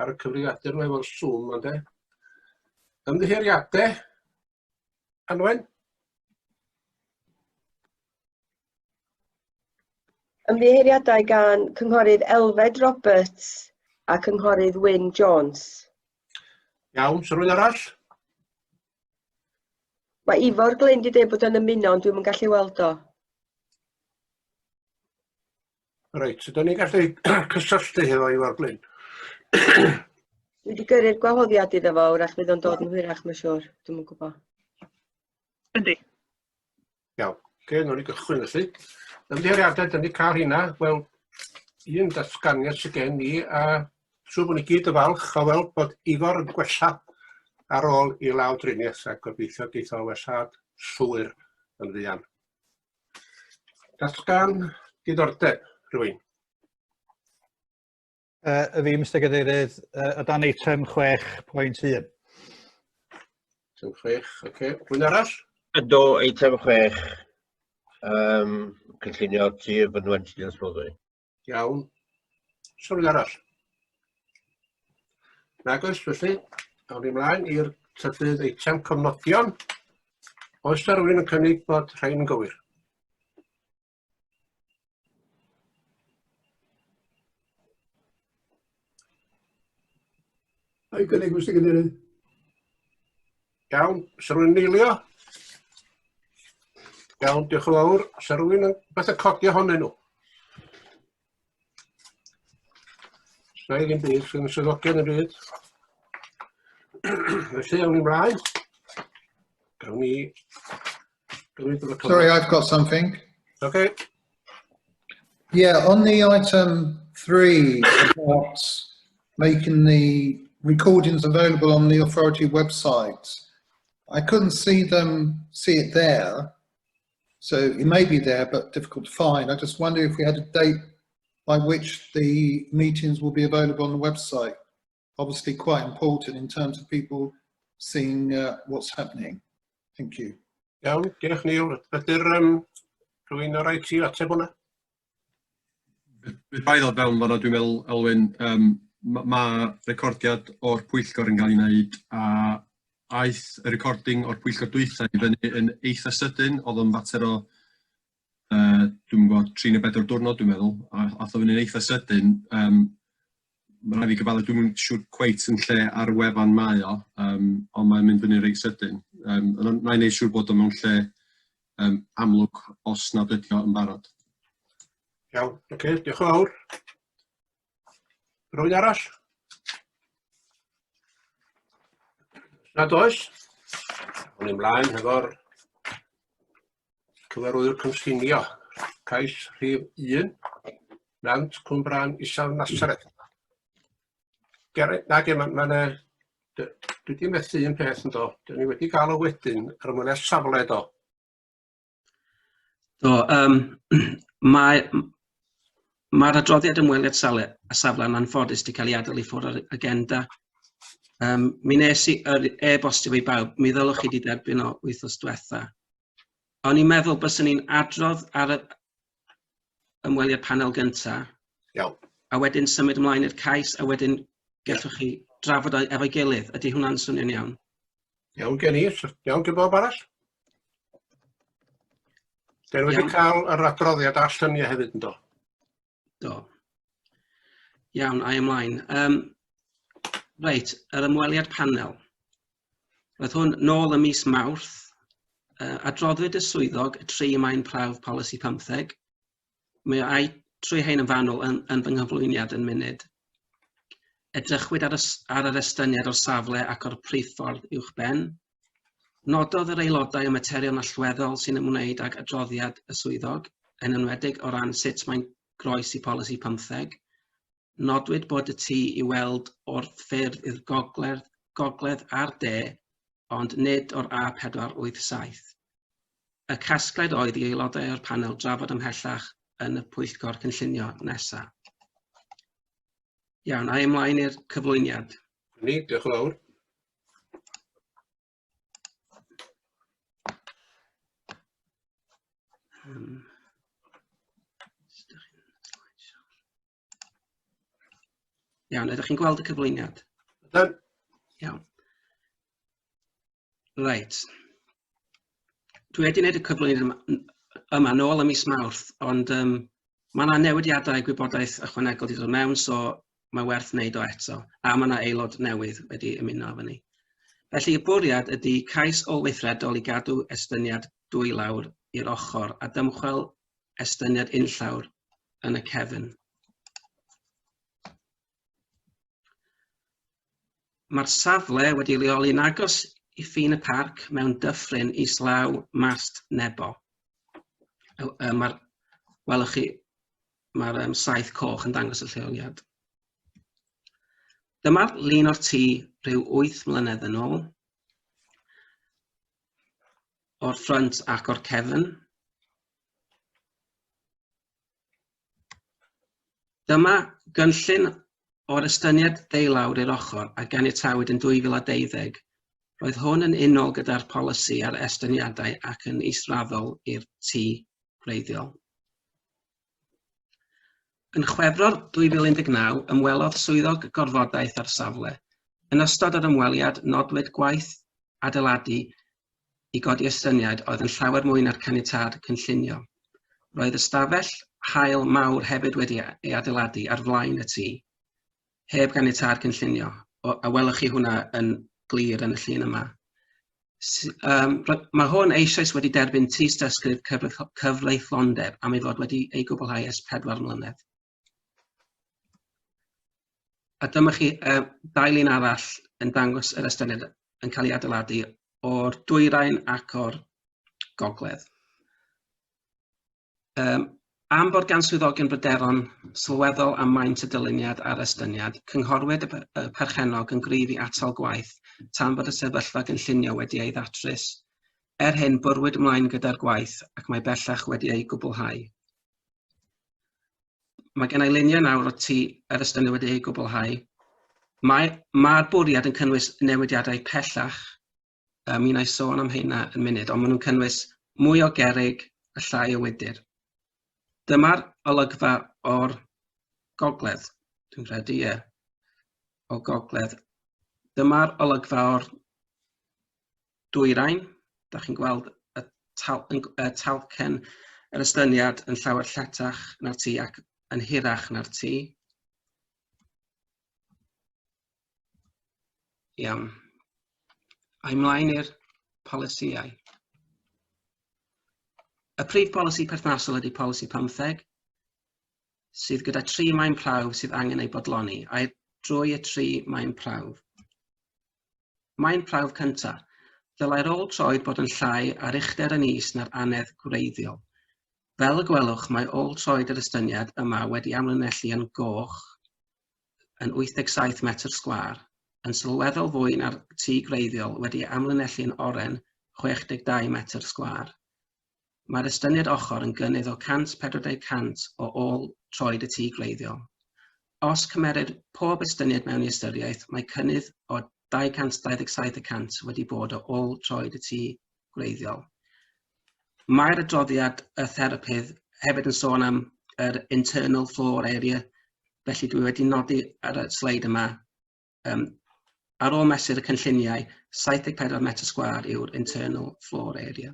ar y cyfrifiadur yma efo'r Zoom yma, de. Ymddiheuriadau, Anwen? Ymddiheuriadau gan Cynghorydd Elfed Roberts a Cynghorydd Wyn Jones. Iawn, sy'n rhywun arall? Mae Ifor Glyn wedi dweud bod o'n ymuno, ond dwi'm yn gallu weld o. Reit, so da ni'n gallu cysylltu hefo Ifor Glyn. Dwi wedi gyrru'r gwahoddiad iddo fo, wrach fydd o'n dod yn hwyrach, mae'n siŵr. Dwi'm yn gwybod. Yndi. Iawn. Oce, nawn ni gychwyn felly. Ymddiheuriadau, dyn ni cael hynna. Wel, un datganiad sydd gen i, a siŵr bod ni gyd yn falch o weld bod Ifor yn gwella ar ôl i law driniaeth a gobeithio geith o wellhad llwyr yn fuan. Datgan diddordeb rhywun. Uh, y fi, Mr Gadeirydd, uh, o dan eitem 6.1. Eitem 6, oce. Okay. Rwy'n arall? Ydw, eitem 6. Um, cynllunio tir fynwent Dinas Mawddwy. Iawn. So rwy'n arall? Nag oes, felly, awn ni mlaen i'r trydydd eitem cofnodion. Oes na rhywun yn cynnig bod rhain yn gywir? A'i gynnig, Mr Cadeirydd. Iawn, sa rhywun yn eilio? Iawn, diolch yn fawr. Sa rhywun yn beth yn codi ohonyn nhw? Sna i ddim byd, sy'n swyddogion yn byd. Felly, awn ni mlaen. Gawn ni Sorry, I've got something. Okay. Yeah, on the item three about making the recordings available on the authority website, I couldn't see them, see it there. So it may be there, but difficult to find. I just wonder if we had a date by which the meetings will be available on the website. Obviously quite important in terms of people seeing uh, what's happening. Thank you. Iawn, diolch Neil. Ydy'r um, rhywun o'r IT ateb hwnna? Fydd rhaid ddod fewn fan'na dwi'n meddwl, Elwyn. Um, ma' ma' recordiad o'r pwyllgor yn cael ei wneud a aeth y recording o'r pwyllgor dwytha i fyny yn eitha sydyn, oedd o'n fater o uh, dwi'n gwybod, 3 neu 4 diwrnod dwi'n meddwl, a ath o fyny'n eitha sydyn. Um, mae rhaid fi gyfadde, dwi'm yn siŵr cweit yn lle ar y wefan mae o, um, ond mae'n mynd fyny reit sydyn. Um, ond na i wneud siŵr bod o mewn lle um, amlwg os nad ydi o yn barod. Iawn, oce, okay, diolch yn fawr. Rwy'n arall? Nad oes? O'n ymlaen hefo'r Cyfarwyddwr Cynllunio, cais rhif 1, Nant Cwmbrân Isaf Nasareth. Geraint, nage, mae ma 'na... Dwi wedi methu un peth yn do. Dyn ni wedi gael o wedyn ar ymweliad safle do. Do, um, mae mae'r adroddiad ymweliad safle, a safle yn anffodus wedi cael ei adael i ffwrdd o'r agenda. Um, mi nes i yr e-bostio fo i bawb, mi ddylwch chi wedi derbyn o wythnos diwetha. O'n i'n meddwl byswn ni'n adrodd ar y ymweliad panel gynta. Iawn. A wedyn symud ymlaen i'r cais, a wedyn gallwch chi drafod o efo'i gilydd. Ydy hwnna'n swnio'n iawn? Iawn gen i, iawn gen bob arall. Dyn wedi cael yr adroddiad a lluniau hefyd yn do? Do. Iawn, ai ymlaen. Um, reit, yr ymweliad panel. Roedd hwn nôl ym mis Mawrth. Uh, adroddwyd y swyddog y tri maen prawf polisi 15. Mae ai trwy hein yn fanwl yn, yn fy nghyflwyniad yn munud. Edrychwyd ar, y, ar yr estyniad o'r safle ac o'r priffordd uwchben. Nododd yr aelodau y materion allweddol sy'n ymwneud ag adroddiad y swyddog, yn enwedig o ran sut mae'n groes i polisi pymtheg. Nodwyd bod y tŷ i'w weld o'r ffyrdd i'r gogledd, gogledd a'r de, ond nid o'r A487. Y casgliad oedd i aelodau o'r panel drafod ymhellach yn y pwyllgor cynllunio nesaf. Iawn, a ymlaen i'r cyflwyniad. Ni, diolch yn fawr. Um, Iawn, ydych chi'n gweld y cyflwyniad? Ydyn. Iawn. Reit. Dwi wedi gwneud y cyflwyniad yma, yma nôl ym mis Mawrth, ond um, mae yna newidiadau gwybodaeth ychwanegol wedi dod mewn, so mae werth wneud o eto. A mae yna aelod newydd wedi ymuno efo ni. Felly y bwriad ydy cais ôl-weithredol i gadw estyniad dwy lawr i'r ochr a dymchwel estyniad unllawr yn y cefn. Mae'r safle wedi leoli'n agos i ffin y parc mewn dyffryn islaw Mast Nebo. Mae'r, welwch chi, mae'r um, saeth coch yn dangos y lleoliad. Dyma'r lun o'r tŷ rhyw 8 mlynedd yn ôl. O'r ffrynt ac o'r cefn. Dyma gynllun o'r estyniad deulawr i'r ochr a ganiatawyd yn 2012. Roedd hwn yn unol gyda'r polisi ar estyniadau ac yn israddol i'r tŷ gwreiddiol. Yn Chwefror 2019, ymwelodd swyddog gorfodaeth â'r safle. Yn ystod yr ymweliad, nodwyd gwaith adeiladu i godi estyniad oedd yn llawer mwy na'r caniatâd cynllunio. Roedd ystafell haul mawr hefyd wedi ei adeiladu ar flaen y tŷ, heb ganiatâd cynllunio, o, a welwch chi hwnna yn glir yn y llun yma. Um, mae hwn eisoes wedi derbyn tystysgrif cyfreithlondeb am ei fod wedi ei gwblhau ers pedwar mlynedd. A dyma chi uh, dau lun arall yn dangos yr estyniad yn cael ei adeiladu o'r dwyrain ac o'r gogledd. Um, am bod gan swyddogion bryderon sylweddol am maint y dyluniad a'r estyniad, cynghorwyd y, y perchennog yn gryf i atal gwaith tan fod y sefyllfa gynllunio wedi ei ddatrys. Er hyn, bwrwyd ymlaen gyda'r gwaith ac mae bellach wedi ei gwblhau. Mae gen i luniau nawr o tŷ yr estyniad wedi ei gwblhau. Mae'r mae bwriad yn cynnwys newidiadau pellach. Mi wna i sôn am heina yn munud, ond maen nhw'n cynnwys mwy o gerrig a llai o wydr. Dyma'r olygfa o'r gogledd, dwi'n credu, ie, o gogledd. Dyma'r olygfa o'r dwyrain. Da chi'n gweld y, tal, y talcen yr estyniad yn llawer lletach na'r tŷ ac yn hirach na'r tŷ. Iawn. A ymlaen i'r polisïau. Y prif polisi perthnasol ydy polisi 15, sydd gyda tri maen prawf sydd angen ei bodloni, a'i drwy y tri maen prawf. Maen prawf cyntaf. Dylai'r ôl troed bod yn llai a'r uchder yn is na'r annedd gwreiddiol. Fel y gwelwch, mae ôl troed yr estyniad yma wedi amlinellu yn goch yn 87 metr sgwâr, yn sylweddol fwy na'r tŷ gwreiddiol wedi amlinellu yn oren 62 metr sgwâr. Mae'r estyniad ochr yn gynnydd o 140 cant o ôl troed y tŷ gwreiddiol. Os cymerir pob estyniad mewn i ystyriaeth, mae cynnydd o 227 y cant wedi bod o ôl troed y tŷ gwreiddiol. Mae'r adroddiad y therapydd hefyd yn sôn am yr internal floor area, felly dwi wedi nodi ar y sleid yma Um, ar ôl mesur y cynlluniau, 74 metr sgwâr yw'r internal floor area.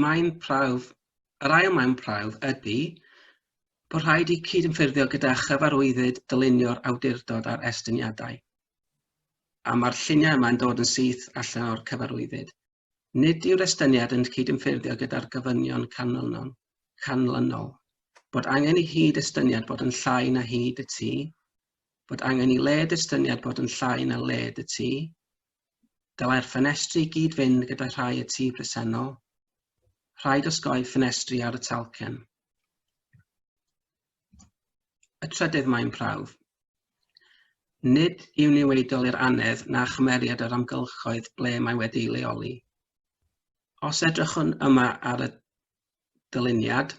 Mae'n prawf, yr ail maen prawf ydy bod rhaid i cydymffurfio gyda chyfarwyddyd dylunio'r awdurdod ar estyniadau. A mae'r lluniau yma'n dod yn syth allan o'r cyfarwyddyd. Nid yw'r estyniad yn cydymffurfio gyda'r gofynion canlynol, canlynol. Bod angen i hyd estyniad bod yn llai na hyd y tŷ. Bod angen i led estyniad bod yn llai na led y tŷ. Dylai'r ffenestri gyd fynd gyda rhai y tŷ presennol. Rhaid osgoi ffenestri ar y talcen. Y trydydd maen prawf. Nid yw niweidiol i'r annedd na chymeriad yr amgylchoedd ble mae wedi'i leoli. Os edrychwn yma ar y dyluniad,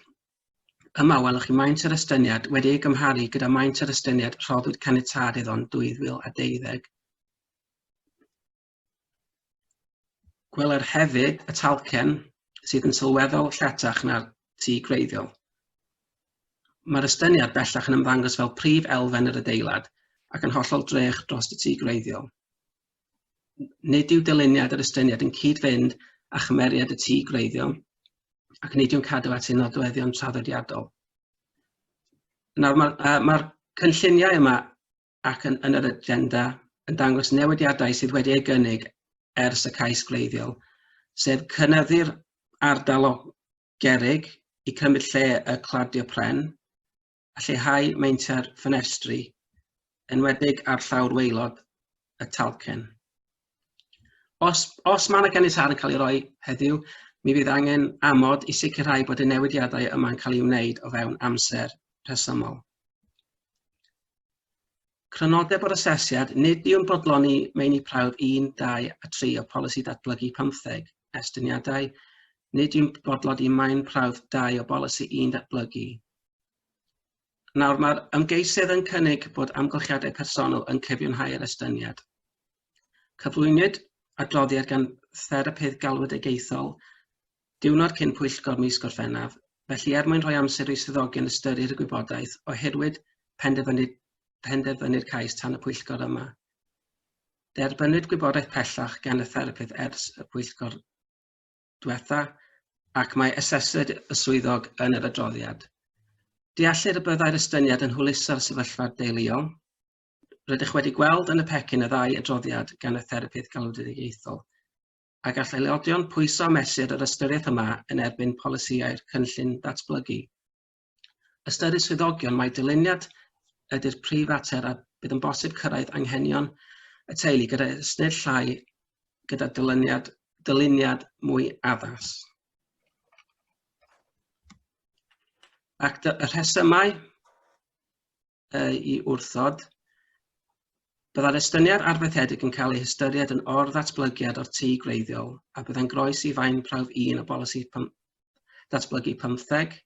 yma welwch chi maint yr estyniad wedi ei gymharu gyda maint yr estyniad rhoddwyd caniatâd iddo yn 2012. Gweler hefyd y talcen sydd yn sylweddol lletach na'r tŷ gwreiddiol. Mae'r estyniad bellach yn ymddangos fel prif elfen yr adeilad ac yn hollol drech dros y tŷ gwreiddiol. Nid yw dyluniad yr estyniad yn cyd-fynd â chymeriad y tŷ gwreiddiol ac nid yw'n cadw at ei nodweddion traddodiadol. Nawr mae'r uh, mae cynlluniau yma ac yn, yn yr agenda yn dangos newidiadau sydd wedi ei gynnig ers y cais gwreiddiol, sef cynyddu'r ardal o gerrig i cymryd lle y cladio pren, a lleihau meintiau'r ffenestri, enwedig ar llawr waelod y talcen. Os, os mae yna ganiatâd yn cael ei roi heddiw, mi fydd angen amod i sicrhau bod y newidiadau yma'n cael ei wneud o fewn amser rhesymol. Crynodeb o'r asesiad, nid yw'n bodloni meini prawf 1, 2 a 3 o Polisi Datblygu 15, Estyniadau, nid yw'n bodloni maen prawf 2 o Bolisi 1 Datblygu. Nawr, mae'r ymgeisydd yn cynnig bod amgylchiadau personol yn cyfiawnhau'r estyniad. Cyflwynwyd adroddiad gan therapydd galwedigaethol diwrnod cyn pwyllgor mis Gorffennaf, felly er mwyn rhoi amser i swyddogion ystyried y gwybodaeth, oherwydd penderfynu, penderfynu'r cais tan y pwyllgor yma. Derbynnwyd gwybodaeth pellach gan y therapydd ers y pwyllgor diwetha, ac mae asesiad y swyddog yn yr adroddiad. Deallir y byddai'r estyniad yn hwyluso'r sefyllfa deuluol. Rydych wedi gweld yn y pecyn y ddau adroddiad gan y therapydd galwedigaethol, a gall aelodion pwyso a mesur yr ystyriaeth yma yn erbyn polisïau'r cynllun datblygu. Ystyrir swyddogion mai dyluniad ydy'r prif fater a bydd yn bosib cyrraedd anghenion y teulu gyda ystyr llai gyda dyluniad, dyluniad mwy addas. Ac y rhesymau i wrthod. Byddai'r estyniad arfaethedig yn cael ei hystyried yn or-ddatblygiad o'r tŷ gwreiddiol a byddai'n groes i faen prawf 1 o bolisi datblygu 15,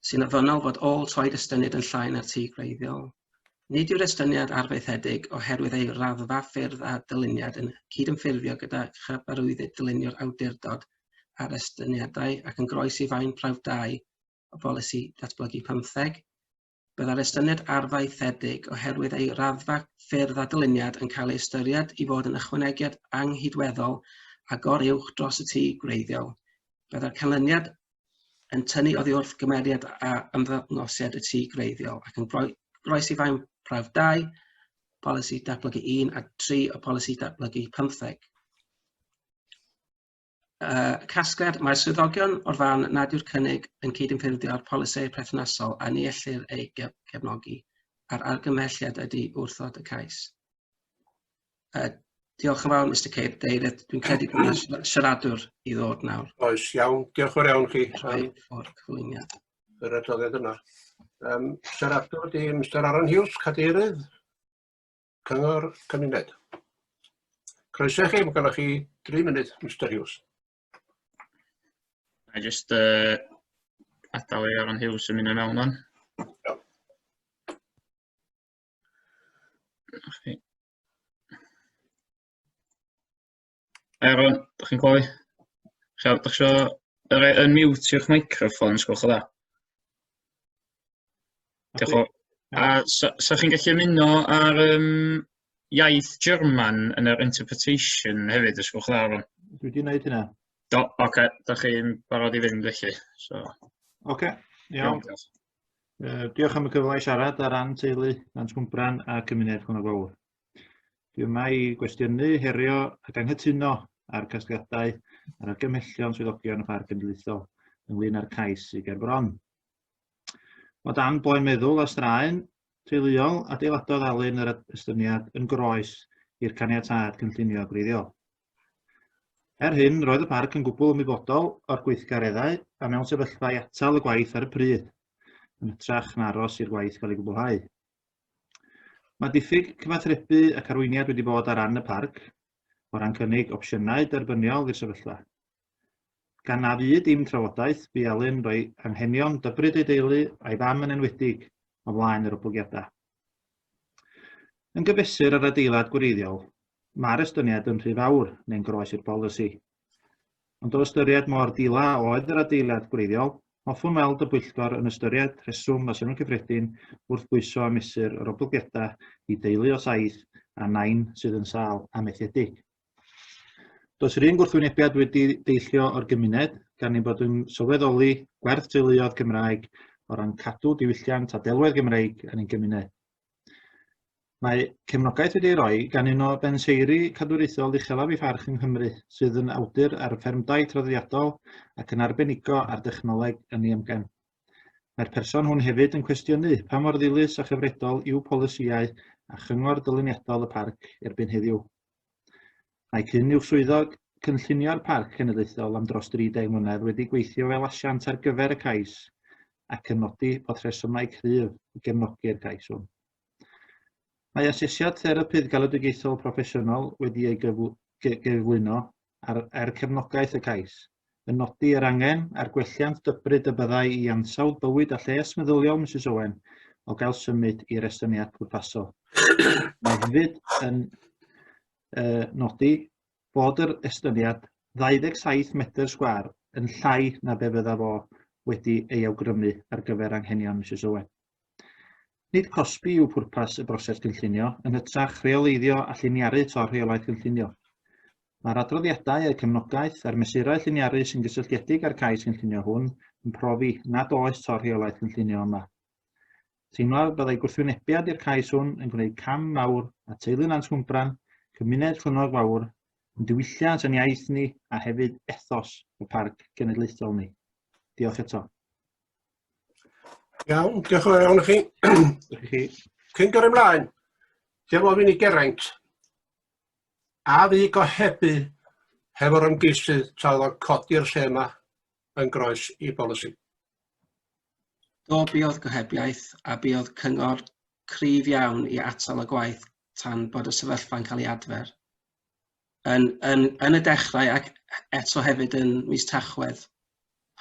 sy'n ofynnol fod ôl troed estyniad yn llai na'r tŷ gwreiddiol. Nid yw'r estyniad arfaethedig oherwydd ei raddfa ffyrdd a dyluniad yn cydymffurfio gyda chyfarwyddyd dylunio'r awdurdod ar estyniadau ac yn groes i faen prawf 2 o Bolisi Datblygu 15. Byddai'r estyniad arfaethedig oherwydd ei raddfa ffyrdd a dyluniad yn cael ei ystyried i fod yn ychwanegiad anghydweddol a gor-uwch dros y tŷ gwreiddiol. Byddai'r canlyniad yn tynnu oddi wrth gymeriad a ymddangosiad y tŷ gwreiddiol ac yn groes i faen prawf 2, Polisi Datblygu 1 a 3 o Polisi Datblygu 15. Uh, casgliad, mae swyddogion o'r farn nad yw'r cynnig yn cydymffurfio â'r polisïau perthnasol a ni ellir ei gefnogi, a'r argymhelliad ydy wrthod y cais. Diolch yn fawr, Mr Cadeirydd. Dwi'n credu bod yna siaradwr i ddod nawr. Oes, iawn. Diolch yn fawr iawn chi am o'r cyflwyniad. Yr adroddiad yna. Siaradwr ydy Mr Aaron Hughes, Cadeirydd Cyngor Cymuned. Croeso i chi, mae gennych chi 3 munud, Mr Hughes. I just uh, adael i Aaron Hughes ymuno mewn o'n. Aaron, dych chi'n clywed? Chi, dych chi eisiau unmute i'ch microphone, sgwch o dda? Diolch o. A sa, sa chi'n gallu ymuno ar um, iaith German yn yr interpretation hefyd, os gwelwch dda, Aaron? Dwi wedi gwneud hynna. Do, oce, okay, da chi'n barod i fynd felly. So. Oce, okay, iawn. Diolch. Uh, diolch am y cyfle i siarad ar ran teulu Nant Gwmbran a cymuned Clynnog Fawr. Dwi yma i gwestiynu, herio ac anghytuno â'r casgliadau a'r argymhellion swyddogion y Parc Cenedlaethol ynglyn â'r cais i gerbron. O dan boen meddwl a straen teuluol, adeiladodd Alun yr estyniad yn groes i'r caniatâd cynllunio gwreiddiol. Er hyn, roedd y parc yn gwbl ymwybodol o'r gweithgareddau a mewn sefyllfa i atal y gwaith ar y pryd, yn hytrach na aros i'r gwaith gael ei gwblhau. Mae diffyg cyfathrebu ac arweiniad wedi bod ar ran y parc o ran cynnig opsiynau derbyniol i'r sefyllfa. Gan na fu dim trafodaeth, bu Alun roi anghenion dybryd ei deulu a'i fam yn enwedig o flaen yr oblygiadau. Yn gyfesur â'r adeilad gwreiddiol, mae'r estyniad yn rhy fawr neu'n groes i'r polisi. Ond o ystyried mor dila oedd yr adeilad gwreiddiol, Hoffwn weld y bwyllgor yn ystyried rheswm a synnwyr cyffredin wrth bwyso a mesur yr oblygiadau i deulu o saith a nain sydd yn sâl a methiedig. Does yr un gwrthwynebiad wedi deillio o'r gymuned, gan ein bod yn sylweddoli gwerth teuluoedd Cymraeg o ran cadw diwylliant a delwedd Gymreig yn ein gymuned. Mae cefnogaeth wedi ei roi gan un o benseiri cadwraethol uchelaf ei pharch yng Nghymru, sydd yn awdur ar ffermdai traddodiadol ac yn arbenigo ar dechnoleg ynni amgen. Mae'r person hwn hefyd yn cwestiynu pa mor ddilys a chyfredol yw polisïau a chyngor dyluniadol y parc erbyn heddiw. Mae cyn uwch swyddog cynllunio'r Parc Cenedlaethol am dros 30 mlynedd wedi gweithio fel asiant ar gyfer y cais ac yn nodi bod rhesymau cryf i gefnogi'r cais hwn. Mae asesiad therapydd galwedigaethol proffesiynol wedi ei gyflwyno ar, er cefnogaeth y cais, yn nodi yr angen a'r gwelliant dybryd y byddai i ansawdd bywyd a lles meddyliol Misus Owen o gael symud i'r estyniad pwrpasol. Mae hefyd yn uh, nodi bod yr estyniad 27 metr sgwâr yn llai na be fydda fo wedi ei awgrymu ar gyfer anghenion Misus Owen. Nid cosbi yw pwrpas y broses gynllunio, yn hytrach rheoleiddio a lliniaru tor rheolaeth gynllunio. Mae'r adroddiadau, y cefnogaeth a'r mesurau lliniaru sy'n gysylltiedig â'r cais cynllunio hwn yn profi nad oes tor rheolaeth gynllunio yma. Teimlaf byddai gwrthwynebiad i'r cais hwn yn gwneud cam mawr at teulu Nant Gwmbran, cymuned Llynnog Fawr, yn diwylliant yn iaith ni a hefyd ethos y Parc Cenedlaethol ni. Diolch eto. Iawn, diolch yn fawr iawn i chi. Diolch i chi. Cyn gyrru ymlaen, diolch ofyn i Geraint, a fi gohebu hefo'r ymgeisydd tra oedd o'n codi'r lle yma yn groes i bolisi? Do, buodd gohebiaeth a buodd cyngor cryf iawn i atal y gwaith tan bod y sefyllfa'n cael ei adfer. Yn, yn, yn y dechrau ac eto hefyd yn mis Tachwedd,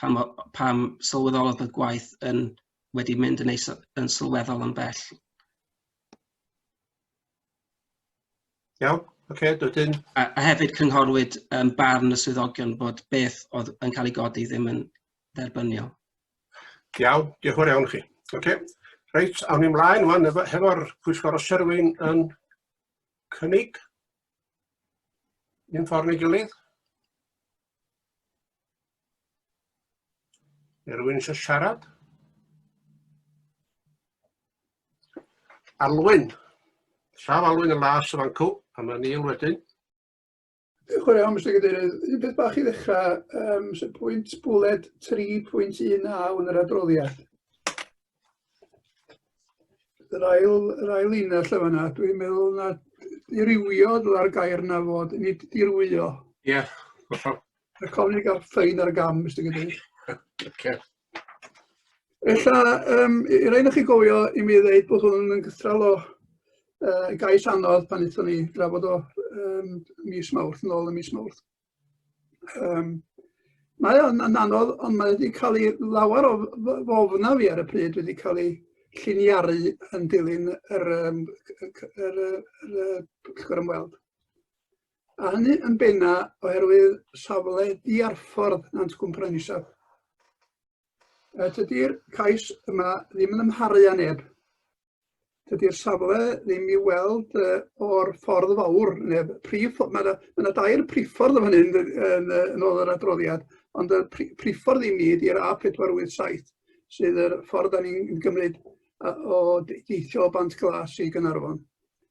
pam, pam sylweddolodd bod gwaith yn, wedi mynd yn, eis, yn sylweddol yn bell. Iawn, oce, okay, dydyn. A, a hefyd cynghorwyd um, barn y swyddogion bod beth oedd yn cael ei godi ddim yn dderbyniol. Iawn, diolch yn fawr iawn i chi. Oce, okay. reit, awn ni mlaen wan hefo'r efo pwyllgor os rhywun yn cynnig un ffordd neu gilydd. Neu rhywun eisiau siarad? Alwyn. Llaw Alwyn yn las y fancw, a mae Neil wedyn. Diolch yn fawr iawn, Mr Cadeirydd. Un peth bach i ddechrau, um, sef pwynt bwled 3.19 yn yr adroddiad. Yr ail, yr ail linell y fanna, dwi'n meddwl na dirywio dyla'r gair na fod, nid dirwyo. Ie, yeah, hollol. Rhaid cofn i gael ffein ar y gam, Mr Cadeirydd. Okay. Ella, um, i rai chi gofio i mi ddeud bod hwn yn gythral o uh, gais anodd pan wnaethon ni drafod o um, mis Mawrth, nôl y mis Mawrth. Um, mae o'n yn anodd, ond mae wedi cael ei lawer o fofna fi ar y pryd wedi cael ei lliniaru yn dilyn yr, um, yr, yr, yr, yr pwyllgor ymweld. A hynny yn benna oherwydd safle diarffordd Nant Gwmpryn Isaf. Tydi'r cais yma ddim yn ymharu â neb. Dydy'r safle ddim i'w weld o'r ffordd fawr, neu prif, mae yna ma dair priffordd yn fan hyn yn, yn, yn ôl yr adroddiad, ond y priffordd i mi ydy'r A487, sydd yr ffordd da ni'n gymryd o deithio o Bant Glas i Gaernarfon.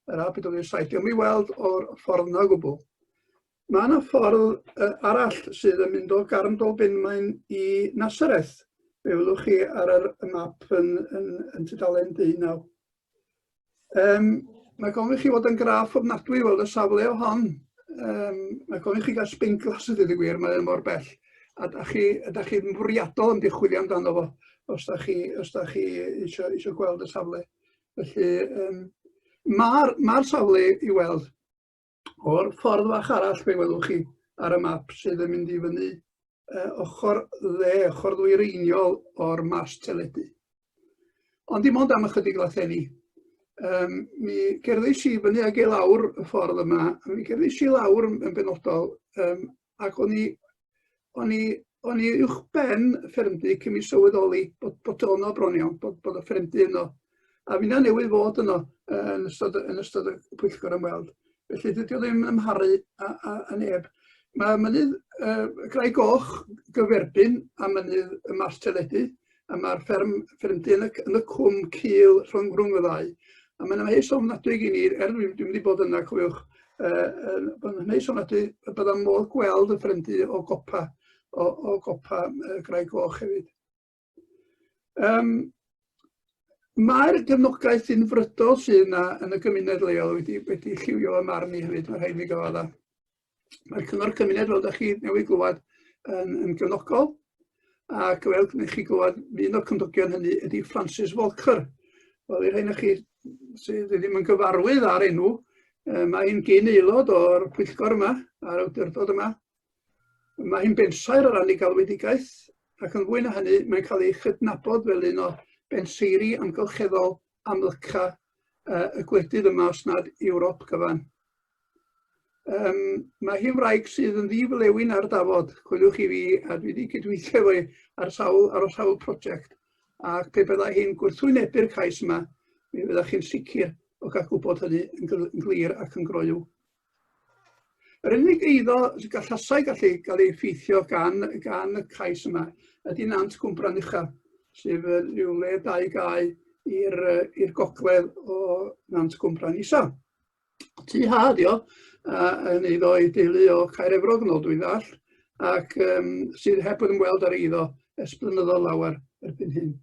Yr A487, diolch i weld o'r ffordd yna o gwbl. Mae yna ffordd uh, arall sydd yn mynd o Garn Dolbenmaen i Nasareth. Fe welwch chi ar yr, y map yn, yn, yn tudalen 19. Um, mae gofyn i chi fod yn graff ofnadwy i weld y safle o hon. Um, mae gofyn i chi gael sbeinglas i ddweud y gwir, mae'n mor bell. A da chi, da chi'n fwriadol yn chwilio amdano fo os da chi, os da chi eisiau, eisiau gweld y safle. Felly, um, mae'r ma safle i weld O'r ffordd fach arall fe welwch chi ar y map sydd yn mynd i fyny uh, ochr dde, ochr ddwyreiniol o'r mast teledu. Ond dim ond am ychydig lathenni. Um, mi gerddais i fyny ag i lawr y ffordd yma, a mi gerddais i lawr yn benodol, um, ac o'n i, o'n i, o'n i uwch ben y ffermdy cyn mi sylweddoli bod, bod o yno bron iawn, bod, bod y ffermdy yno. A finna newydd fod yno yn ystod, yn ystod y pwyllgor ymweld. Felly dydy o ddim yn amharu a, a, a neb. Mae mynydd uh, Graig Goch gyferbyn a mynydd y Mast Teledu, a mae'r fferm, ffermdy yn y, yn y cwm cul rhwng, rhwng y ddau. A mae'n amheus ofnadwy gen i, er dwi'n dwi mynd i bod yna, cofiwch, uh, mae'n amheus ofnadwy y bydda modd gweld y ffermdy o gopa, o, o gopa uh, Graig Goch hefyd. Um, Mae'r gefnogaeth unfrydol sydd yna yn y gymuned leol wedi, wedi lliwio fy marn i hefyd, mae rhaid mi gyfadda. Mae'r cyngor cymuned, fel ydych chi newydd glywed, yn, yn gefnogol, ac fel ydych chi glywed, un o'r cymdogion hynny ydy Francis Walker. Wel, i'r rhain o chi sydd ddim yn gyfarwydd â'r enw, mae hi'n gyn aelod o'r pwyllgor yma, a'r awdurdod yma. Mae hi'n bensaer o ran ei galwedigaeth, ac yn fwy na hynny, mae'n cael ei chydnabod fel un o benseiri amgylcheddol amlyca uh, y gwledydd yma, os nad Ewrop gyfan. Um, mae hi'n wraig sydd yn ddiflewyn ar dafod, coeliwch i fi, a dwi wedi cydweithio efo hi ar sawl, ar sawl prosiect, ac pe byddai hi'n gwrthwynebu'r cais yma, mi fyddech chi'n sicr o gael gwybod hynny yn glir ac yn groyw. Yr unig eiddo sy'n gallasai gallu gael ei effeithio gan, gan y cais yma ydy Nant Cwmbran Ucha, sef rhyw le dau gae i'r i'r gogledd o Nant Cwmbran Isa. Tŷ ha ydi o, yn eiddo i deulu o Caer Efrog yn ôl dwi'n ddall, ac um, sydd heb ymweld ar eiddo ers blynyddoedd lawer erbyn hyn.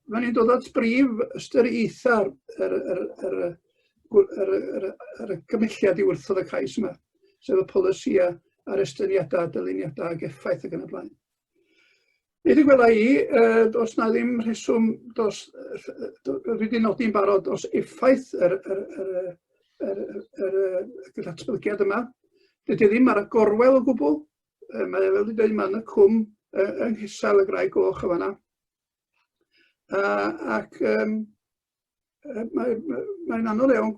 Mae'n ni'n dod at brif ystyriaethau'r yr, yr, yr, yr, yr, yr, yr gymhelliad i wrthod y cais yma, sef y polisïau a'r estyniadau, dyluniadau ac effaith ac yn y blaen. Nid y gwela i, uh, does na ddim rheswm dros, dwi wedi nodi'n barod dros effaith yr, yr, yr, yr, yr, yr, yr datblygiad yma. Dydy ddim ar y gorwel o gwbl, Mae o fel dwi'n dweud, mae'n y cwm yng Nghesail y Graig Goch o fanna. Ac um, mae'n mae, mae anodd iawn,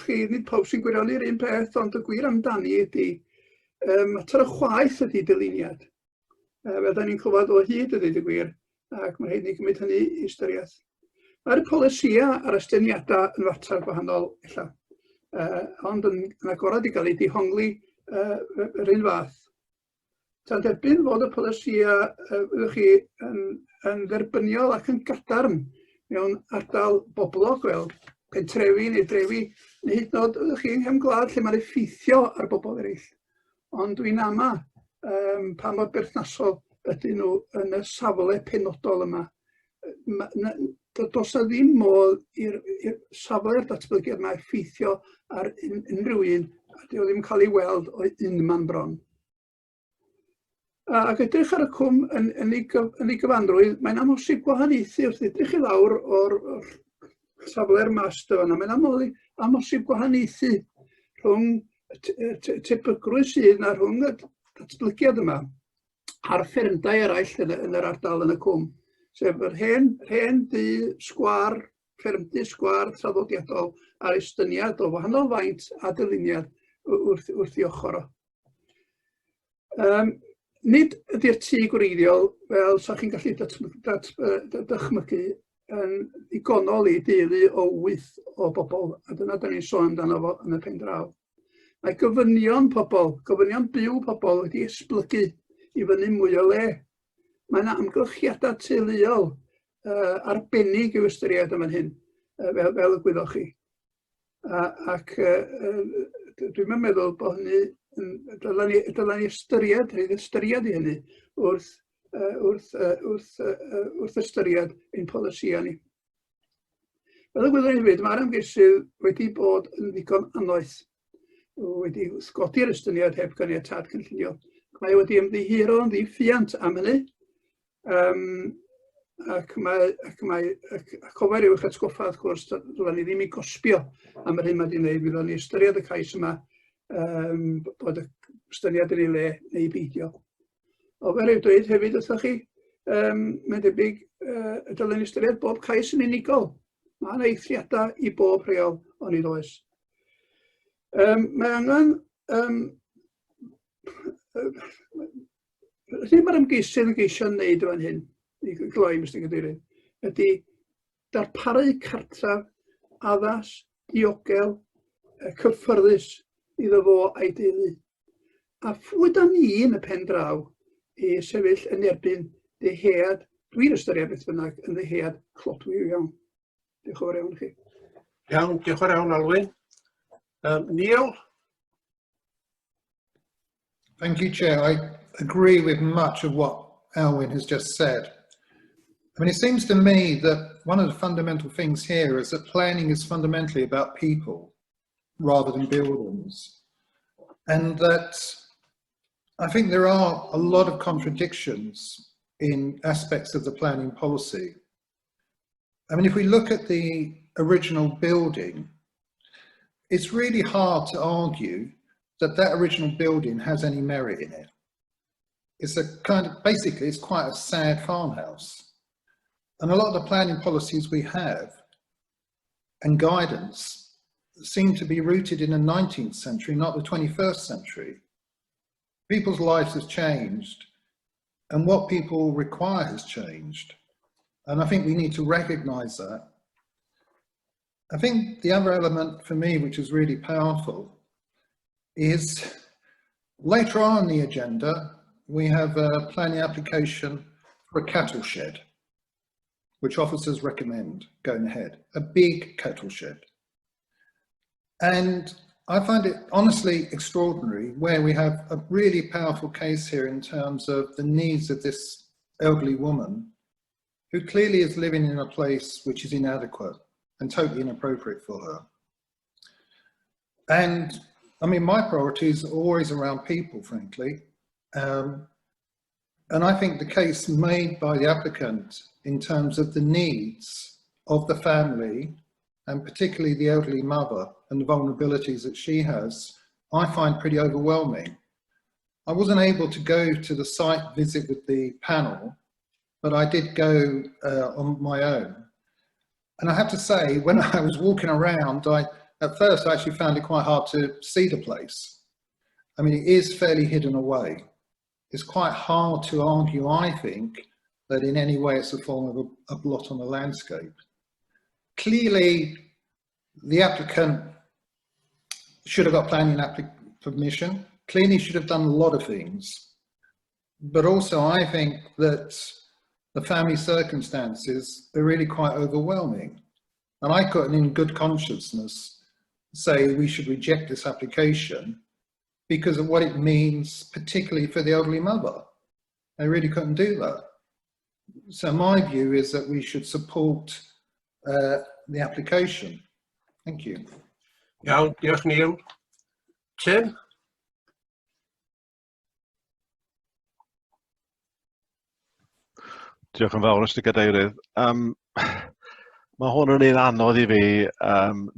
chi, nid pawb sy'n gwirioni'r un peth, ond y gwir amdani ydy, um, mater o chwaeth ydy dyluniad. Fel da ni'n clywed o hyd a dweud y gwir, ac mae rhaid ni gymryd hynny i ystyriaeth. Mae'r polisïau a'r estyniadau yn fater gwahanol ella, uh, ond yn, yn agored i gael eu dihongli uh, yr un fath. Ta'n derbyn fod y polisïau uh, fyddwch chi yn, yn dderbyniol ac yn gadarn mewn ardal boblog fel pentrefi neu drefi, neu hyd yn oed fyddwch chi yng nghefn gwlad lle mae'n effeithio ar bobl eraill. Ond dwi'n ama um, pa mor berthnasol ydyn nhw yn y safle penodol yma. Ma, na, does na ddim modd i'r safle'r datblygiad yma effeithio ar un, unrhyw un, a dyw o ddim yn cael ei weld o unman bron. Ac edrych ar y cwm yn, yn, ei, yn ei gyfanrwydd, mae'n amhosib gwahaniaethu wrth edrych i lawr o'r, or safle'r mast yma. Mae'n amhosib gwahaniaethu rhwng y tebygrwydd sydd na rhwng y datblygiad yma a'r ffermdai eraill yn, yn yr ardal yn y cwm, sef yr hen, hen dŷ sgwâr, ffermdy sgwâr traddodiadol a'r estyniad o wahanol faint a dyluniad wrth, wrth i ochr o. Um, nid ydy'r tŷ gwreiddiol, fel sa chi'n gallu dat, dat, dychmygu, yn ddigonol i deulu o wyth o bobl, a dyna da ni'n sôn amdano fo yn y pen draw. Mae gofynion pobl, gofynion byw pobl wedi esblygu i fyny mwy o le. Mae yna amgylchiadau teuluol uh, arbennig i'w ystyried yn fan hyn, uh, fel, fel y gwyddoch chi. A, ac uh, dwi'n meddwl bod hynny, yn, dylen ni, dylen ni ystyried, rhaid ystyried i hynny wrth, uh, wrth, uh, wrth, uh, wrth ystyried ein polisïau ni. Fel y gwyddwn hefyd, mae'r ymgeisydd wedi bod yn ddigon annoeth, wedi godi'r estyniad heb ganiatâd cynllunio. Mae wedi ymddiheuro yn ddiffuant am hynny, Um, ac mae, ac mae, ac, ac ofer yw eich atgoffa, wrth gwrs, ddylen ni ddim i gosbio am yr hyn mae wedi wneud, fyddwn ni ystyried y cais yma, um, bod y styniad yn ei le neu beidio. Ofer yw dweud hefyd wrthoch chi, um, mae'n debyg uh, y dylen ni ystyried bob cais yn unigol. Mae yna eithriadau i bob rheol, onid oes. Um, mae angen um, Felly mae'r ymgeisydd yn geisio wneud fan hyn, i gloi Mr Cadeirydd, ydy darparu cartref addas, diogel, cyffyrddus iddo fo a'i deulu. A phwy da ni yn y pen draw i sefyll yn erbyn dyhead, dwi'n ystyried beth bynnag, yn ddyhead clodwiw iawn. Diolch yn fawr iawn i chi. Iawn, diolch yn fawr iawn Alwyn. Neil? Thank you, Chair. I agree with much of what Alwyn has just said. I mean, it seems to me that one of the fundamental things here is that planning is fundamentally about people rather than buildings. And that I think there are a lot of contradictions in aspects of the planning policy. I mean, if we look at the original building, it's really hard to argue that that original building has any merit in it. It's a kind of, basically, it's quite a sad farmhouse. And a lot of the planning policies we have and guidance seem to be rooted in the 19th century, not the 21st century. People's lives have changed and what people require has changed. And I think we need to recognize that. I think the other element for me, which is really powerful, is later on in the agenda, we have a planning application for a cattle shed, which officers recommend going ahead, a big cattle shed. And I find it honestly extraordinary where we have a really powerful case here in terms of the needs of this elderly woman who clearly is living in a place which is inadequate and totally inappropriate for her. And I mean, my priorities are always around people, frankly. And I think the case made by the applicant in terms of the needs of the family, and particularly the elderly mother and the vulnerabilities that she has, I find pretty overwhelming. I wasn't able to go to the site visit with the panel, but I did go on my own. And I have to say, when I was walking around, at first I actually found it quite hard to see the place. I mean, it is fairly hidden away. It's quite hard to argue, I think, that in any way it's a form of a blot on the landscape. Clearly, the applicant should have got planning permission, clearly should have done a lot of things. But also I think that the family circumstances are really quite overwhelming. And I couldn't in good consciousness say we should reject this application because of what it means, particularly for the elderly mother. I really couldn't do that. So my view is that we should support the application. Thank you. Iawn, diolch Neil. Tim? Diolch yn fawr, Mr Cadeirydd. Mae hwn yn un anodd i fi.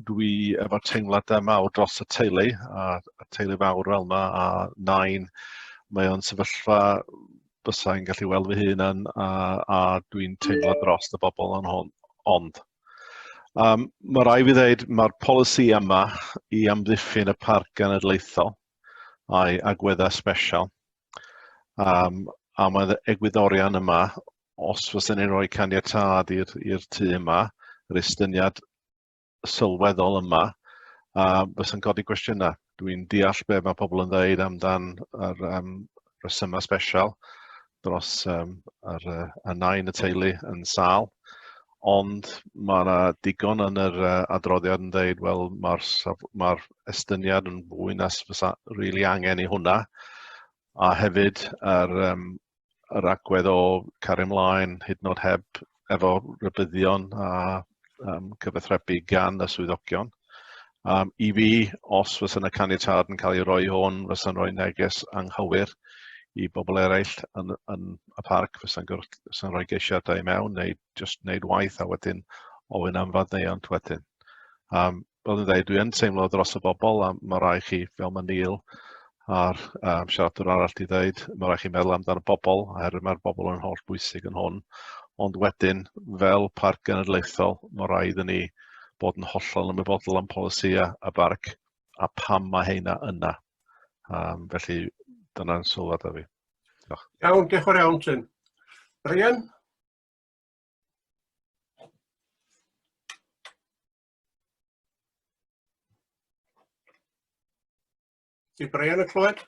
Dwi efo teimladau mawr dros y teulu, a y teulu fawr fel yma, a nain. Mae o'n sefyllfa bysa i'n gallu weld fy hun yn, a dwi'n teimlo dros y bobl yn hwn. Ond mae rai fi ddeud, mae'r polisi yma i amddiffyn y parc genedlaethol a'i agweddau sbesial. A mae'r egwyddorion yma, os fysen ni'n rhoi caniatâd i'r tŷ yma, yr estyniad sylweddol yma, fysa'n codi cwestiynau. Dwi'n deall be mae pobl yn ddeud amdan yr rhesymau sbesial dros y nain y teulu yn sâl, ond mae yna digon yn yr adroddiad yn dweud, wel, mae'r estyniad yn fwy na fysa rili angen i hwnna, a hefyd yr agwedd o cario ymlaen hyd yn oed heb efo rybuddion a cyfathrebu gan y swyddogion. I fi, os fysa yna caniatâd yn cael ei roi hwn, fysa'n rhoi neges anghywir i bobl eraill yn y parc, fysa'n rhoi geisiadau i mewn neu jyst wneud waith a wedyn ofyn am faddeuant wedyn. Fel dwi'n dweud, dwi yn teimlo dros y bobl a mae rai chi, fel mae Neil a'r siaradwr arall di ddeud, mae rai chi meddwl amdano bobl, oherwydd mae'r bobl yn holl bwysig yn hwn. Ond wedyn, fel parc genedlaethol, mae rhaid i ni bod yn hollol ymwybodol am polisïau y barc a pam mae heina yna. Felly, dyna'n sylwadau fi. Diolch. Iawn, diolch yn fawr iawn, Tim. Brian? Di Brian yn clywed?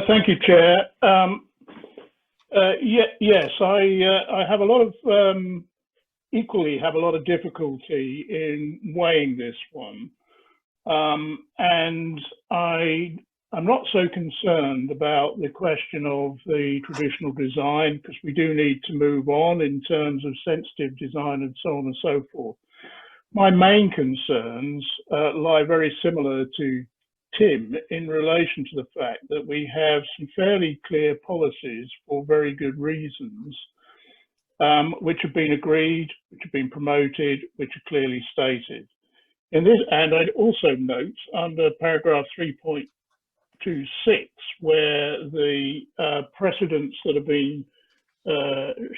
Thank you, Chair. Yes, I have a lot of equally have a lot of difficulty in weighing this one. And I am not so concerned about the question of the traditional design, because we do need to move on in terms of sensitive design and so on and so forth. My main concerns lie very similar to Tim in relation to the fact that we have some fairly clear policies for very good reasons, which have been agreed, which have been promoted, which are clearly stated. And I'd also note under paragraph 3.26, where the precedents that have been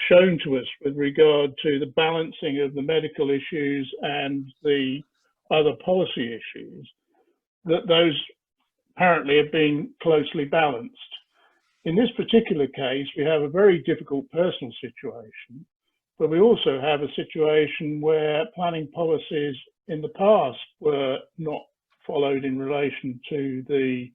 shown to us with regard to the balancing of the medical issues and the other policy issues, that those apparently have been closely balanced. In this particular case, we have a very difficult personal situation, but we also have a situation where planning policies in the past were not followed in relation to the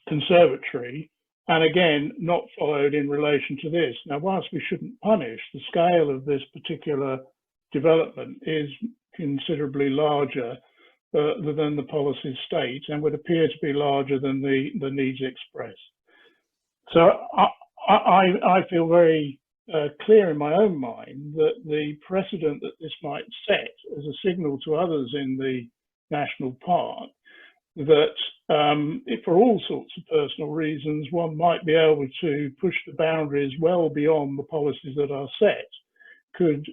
conservatory, and again, not followed in relation to this. Now, whilst we shouldn't punish, the scale of this particular development is considerably larger than the policies state, and would appear to be larger than the needs expressed. So I feel very clear in my own mind that the precedent that this might set as a signal to others in the national park, that if for all sorts of personal reasons, one might be able to push the boundaries well beyond the policies that are set, could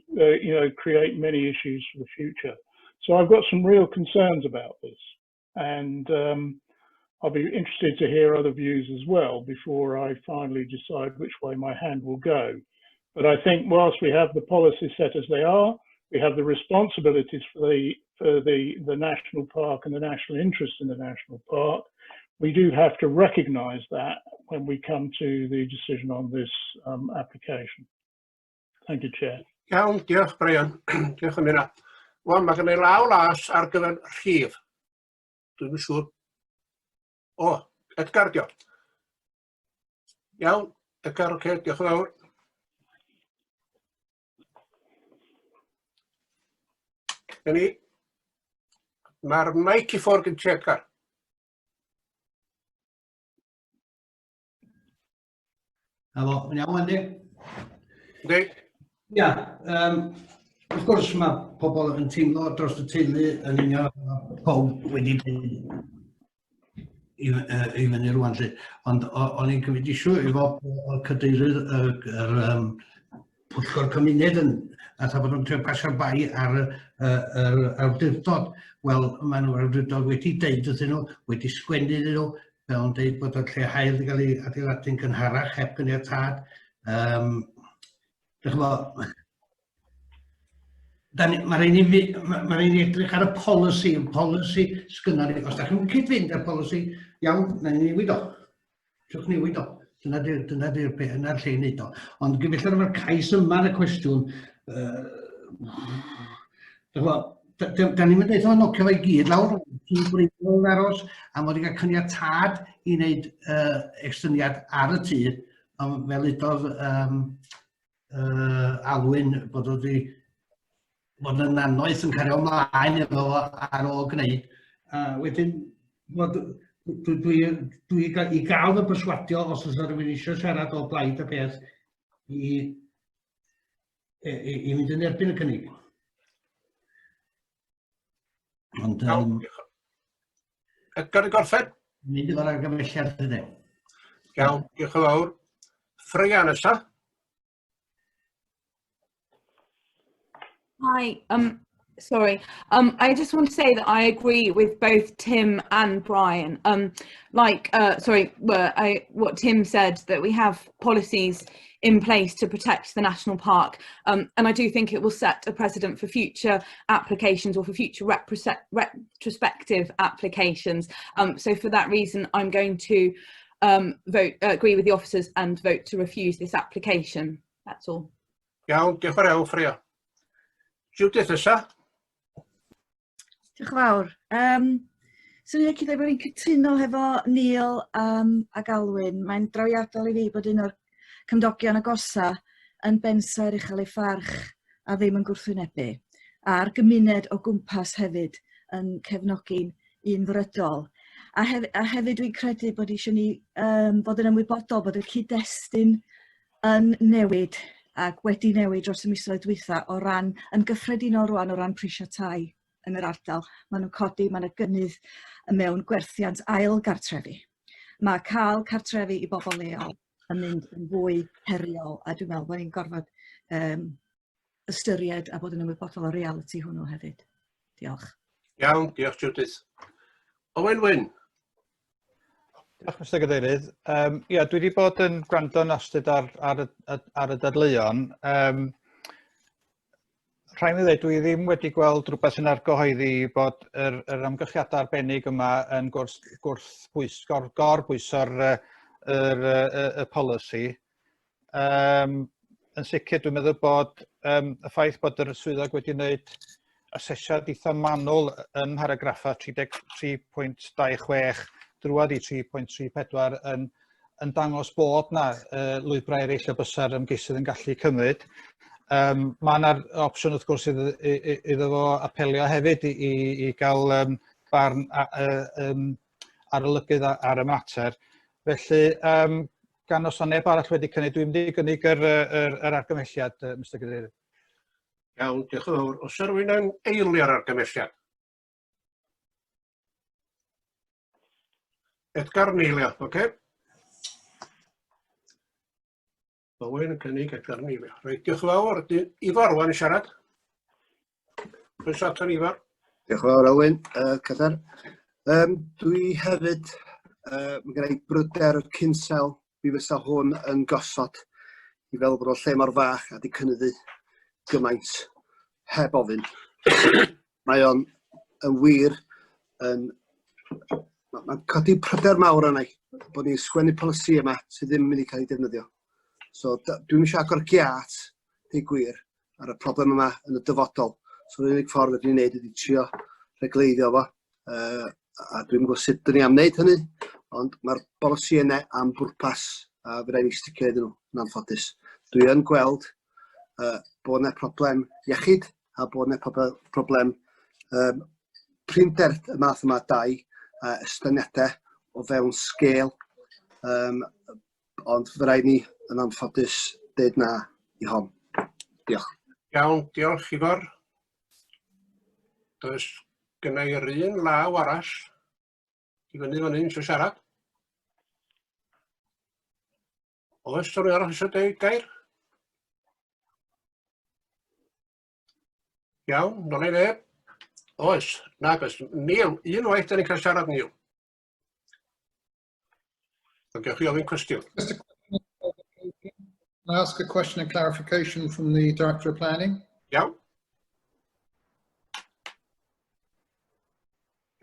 create many issues for the future. So I've got some real concerns about this, and I'll be interested to hear other views as well before I finally decide which way my hand will go. But I think whilst we have the policies set as they are, we have the responsibilities for the national park and the national interest in the national park. We do have to recognise that when we come to the decision on this application. Thank you, Chair. Iawn, diolch Brian. Diolch am hynna. Wel, mae gen i law las ar gyfer rhif. Dwi'm yn siŵr. O, Edgar, dio. Iawn, Edgar, oce, diolch yn fawr. Gen i. Mae'r mic i ffwrdd gen ti, Edgar. Na fo, yn iawn, Andy? Yndi. Ia, wrth gwrs mae pobl yn teimlo dros y teulu yn union fel ma' pawb wedi dweud i fyny rŵan 'lly. Ond o'n i'n cymryd issue efo y cadeirydd yr pwyllgor cymuned yn a bod nhw'n trio pasio'r bai ar yr awdurdod. Wel, maen nhw'r awdurdod wedi deud wrthyn nhw, wedi sgwennu iddyn nhw, fel yn deud bod y lle haul wedi cael ei adeiladu'n gynharach heb gyniatâd. Dych ch'mo', ma' raid ni ma' raid ni edrych ar y polisi, y polisi sgynnon ni. Os da chi'n cyd-fynd â'r polisi, iawn, na ni newid o. Trwch newid o. Dyna di'r dyna di'r peth, yna'r lle i wneud o. Ond gyfeillion efo'r cais yma yn y cwestiwn, dych ch'mo', da ni'n mynd eithaf nocio fe i gyd lawr, ti'n gwreiddiol yn aros, a mod i gael caniatâd i wneud estyniad ar y tŷ, ond fel udodd Alwyn bod o wedi bod yn annoeth yn cario ymlaen efo fo ar ôl gwneud. A wedyn, bod, dwi, dwi, dwi i gael fy perswadio os oes rhywun eisiau siarad o blaid y peth i fynd yn erbyn y cynnig. Ond... Edgar i gorffen? Mynd efo'r argymhelliad ydy. Iawn, diolch yn fawr. Freya nesa. Hi, Sorry, I just want to say that I agree with both Tim and Brian. Like, sorry, well, what Tim said, that we have policies in place to protect the national park, and I do think it will set a precedent for future applications or for future retrospective applications. So for that reason, I'm going to agree with the officers and vote to refuse this application. That's all. Iawn, diolch yn fawr iawn, Freya. Judith nesa. Diolch yn fawr. Swn i'n licio dweud bod fi'n cytuno hefo Neil ac Alwyn. Mae'n drawiadol i fi bod un o'r cymdogion agosa yn bensaer uchel ei pharch a ddim yn gwrthwynebu. A'r gymuned o gwmpas hefyd yn cefnogi'n unfrydol. A hefyd dwi'n credu bod eisiau ni fod yn ymwybodol bod y cyd-destun yn newid ac wedi newid dros y misoedd dwytha o ran, yn gyffredinol rwan o ran prisiau tai yn yr ardal. Maen nhw'n codi, mae yna gynnydd mewn gwerthiant ail gartrefi. Mae cael cartrefi i bobl leol yn mynd yn fwy heriol a dwi'n meddwl bod ni'n gorfod ystyried a bod yn ymwybodol o realiti hwnnw hefyd. Diolch. Iawn, diolch Judith. Owen Wyn. Diolch, Mr Gadeirydd. Ia, dwi wedi bod yn gwrando'n astud ar y dadleuon. Rhaid mi ddweud, dwi ddim wedi gweld rhywbeth yn argyhoeddi bod yr amgylchiadau arbennig yma yn gorbwyso'r y polisi. Yn sicr, dwi'n meddwl bod y ffaith bod yr swyddog wedi wneud asesiad eitha manwl ym mharagraffau 33.26 drwad i 3.34 yn dangos bod na lwybrau eraill y bysa'r ymgeisydd yn gallu cymryd. Mae yna'r opsiwn wrth gwrs iddo fo apelio hefyd i gael barn arolygydd ar y mater. Felly, gan os o neb arall wedi cynnig, dwi'n mynd i gynnig yr argymhelliad, Mr Cadeirydd. Iawn, diolch yn fawr. Oes 'na rywun yn eilio'r argymhelliad? Edgar yn eilio, oce. Okay. Owen yn cynnig, Edgar yn eilio. Reit, diolch yn fawr. Ifor wan i siarad. Croeso aton Ifor. Diolch yn fawr, Elwyn, Cadair. Dwi hefyd, mae gen i bryder cynsail mi fysa hwn yn gosod i fel bod o'n lle mor fach a di cynyddu gymaint heb ofyn. Mae o'n yn wir yn mae'n codi pryder mawr arna i bod ni'n sgwennu polisi yma sydd ddim yn mynd i cael ei defnyddio. So dwi'm eisiau agor giât, deud gwir, ar y problem yma yn y dyfodol. So yr unig ffordd ydyn ni'n neud ydy trio regleiddio fo. A dwi'm yn gwybod sut dyn ni am wneud hynny, ond mae'r bolisi yna am bwrpas a fe raid ni sticio iddyn nhw, yn anffodus. Dwi yn gweld bod yna problem iechyd a bod yna problem prinder y math yma dai a estyniadau o fewn sgêl, ond fe raid ni yn anffodus deud na i hon. Diolch. Iawn, diolch Ifor. Does gynna i'r un law arall i fyny fan hyn eisiau siarad. Oes rhywun arall eisiau deud gair? Iawn, nôl i neb. Oes, nag oes. Neil, un waith da ni'n cael siarad, Neil. Ond gewch chi ofyn cwestiwn. Just a question. Can I ask a question and clarification from the Director of Planning? Iawn.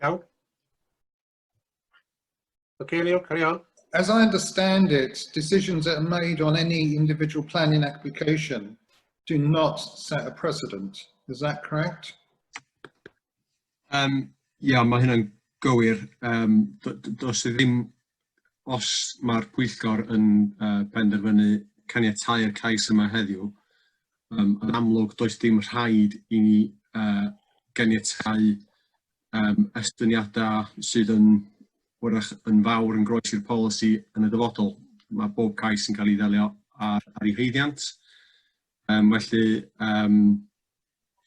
Iawn. Okay, Neil, carry on. As I understand it, decisions that are made on any individual planning application do not set a precedent. Is that correct? Ia, mae hynna'n gywir. Does e ddim, os mae'r pwyllgor yn penderfynu caniatáu'r cais yma heddiw, yn amlwg does dim rhaid i ni ganiatáu estyniadau sydd yn wrach yn fawr yn groes i'r polisi yn y dyfodol. Mae bob cais yn cael ei ddelio ar ei haeddiant. Felly,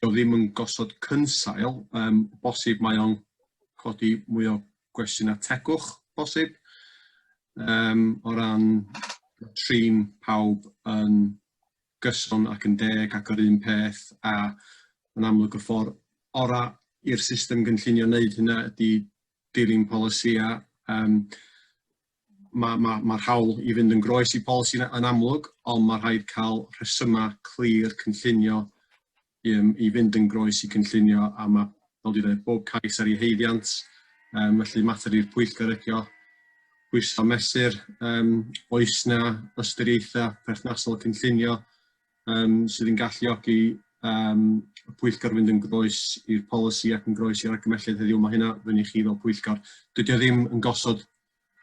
o ddim yn gosod cynsail, bosib mae o'n codi mwy o gwestiynau tegwch, bosib, o ran trin pawb yn gyson ac yn deg ac yr un peth, a yn amlwg y ffordd ora i'r system gynllunio wneud hynna ydy dilyn polisïau. Um, Mae'r ma, ma hawl i fynd yn groes i polisi yn amlwg, ond mae rhaid cael rhesymau clir cynllunio i, i fynd yn groes i cynllunio, a mae, fel dwi'n dweud, bob cais ar ei haeddiant, felly mater i'r pwyllgor ydi o, pwyso mesur, um, oes na ystyriaethau perthnasol cynllunio um, sydd yn galluogi um, y pwyllgor fynd yn groes i'r polisi ac yn groes i'r argymhelliad heddiw. Mae hynna fyny chi fel pwyllgor. Dydy o ddim yn gosod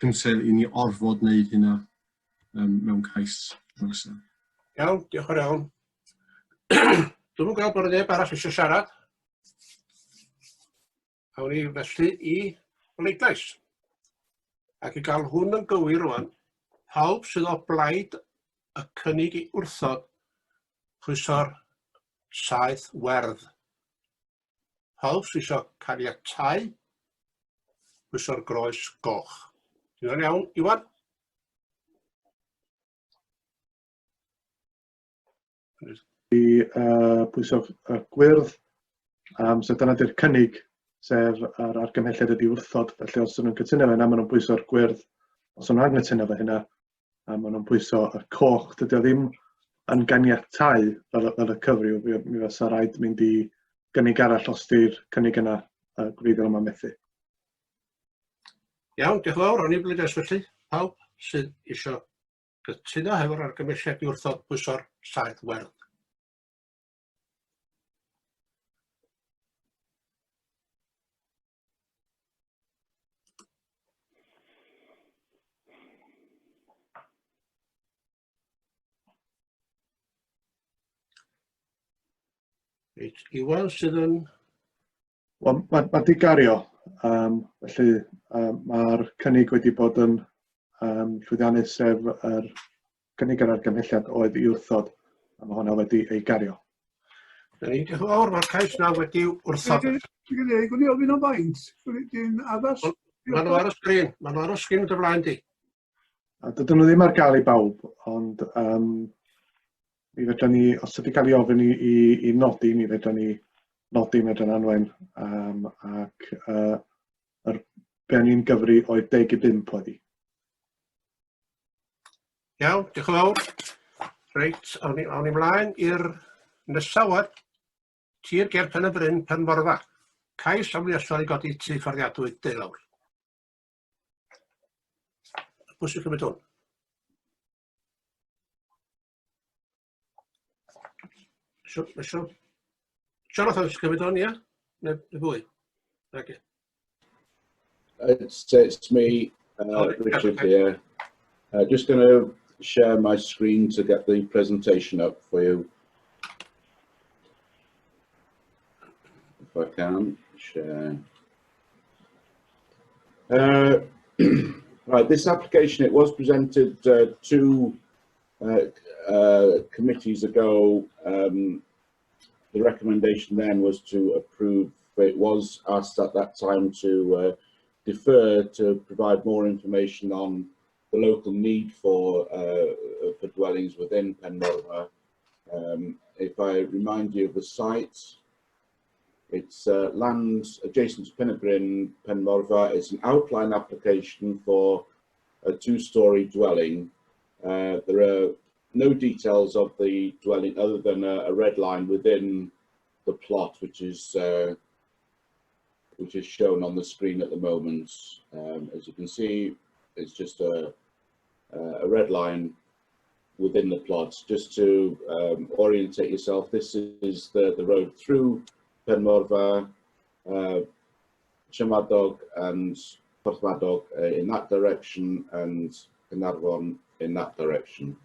cynsail i ni orfod wneud hynna um, mewn cais. Iawn, diolch yn iawn. Dwi'm yn gweld bod neb arall eisiau siarad. Awn ni felly i bleidlais. Ac i gael hwn yn gywir rwan, pawb sydd o blaid y cynnig i wrthod pwyso'r saeth werdd. Pawb sydd eisiau caniatau pwyso'r groes goch. Dwi'n iawn, Iwan? I uh, pwyso y gwyrdd. Um, so dyna di'r cynnig, sef yr argymhelliad ydi wrthod. Felly os ydyn nhw'n cytuno efo hynna, maen nhw'n pwyso'r gwyrdd. Os ydyn nhw'n anghytuno efo hynna, a maen nhw'n pwyso y coch. Dydy o ddim yn ganiatau fel, fel y cyfryw, mi, mi fysa rhaid mynd i gynnig arall os di'r cynnig yna uh, gwreiddiol yma'n methu. Iawn, diolch yn fawr. O'n i bleidlais felly. Pawb sydd eisiau Cytuno hefo'r argymhelliad i wrthod pwyso'r saeth werdd. Reit, Iwan sydd yn... Wel, mae, ma di gario, um, felly um, mae'r cynnig wedi bod yn um, llwyddiannus sef yr cynnig yr argymhelliad oedd i wrthod, a mae hwnna wedi ei gario. Na ni, diolch yn fawr, mae'r cais na wedi wrthod. Dwi'n gwneud, gwni ofyn o faint, dwi'n addas. Mae nhw ar y sgrin, mae nhw ar y sgrin dy flaen di. A dydyn nhw ddim ar gael i bawb, ond um, mi fedra ni, os ydy cael ei ofyn i, i, i nodi, mi fedra ni nodi medran Anwen, um, ac uh, yr, be o'n i'n gyfri oedd 10 i 5 oedd hi. Iawn, diolch yn fawr. Reit, awn ni, awn ni mlaen i'r nesaf wan. Tir ger Pen y Bryn, Penmorfa. Cais am liosol i godi tŷ fforddiadwy deulawr. Pwy sy'n cymryd hwn? Isio, isio. Jonathan sy'n cymryd hwn, ie? Neu, neu fwy? Okay. It's, it's me, oh, Richard okay. here. Just going to share my screen to get the presentation up for you. If I can, share. Right, this application, it was presented two committees ago. The recommendation then was to approve, but it was asked at that time to defer to provide more information on the local need for dwellings within Penmorfa. If I remind you of the site, it's land adjacent to Pen-y-bryn, Penmorfa. It's an outline application for a two-storey dwelling. There are no details of the dwelling other than a red line within the plot, which is shown on the screen at the moment. As you can see, it's just a red line within the plot. Just to orientate yourself, this is the road through Penmorfa, Llanmadog and Porthmadog in that direction, and Caernarfon in that direction.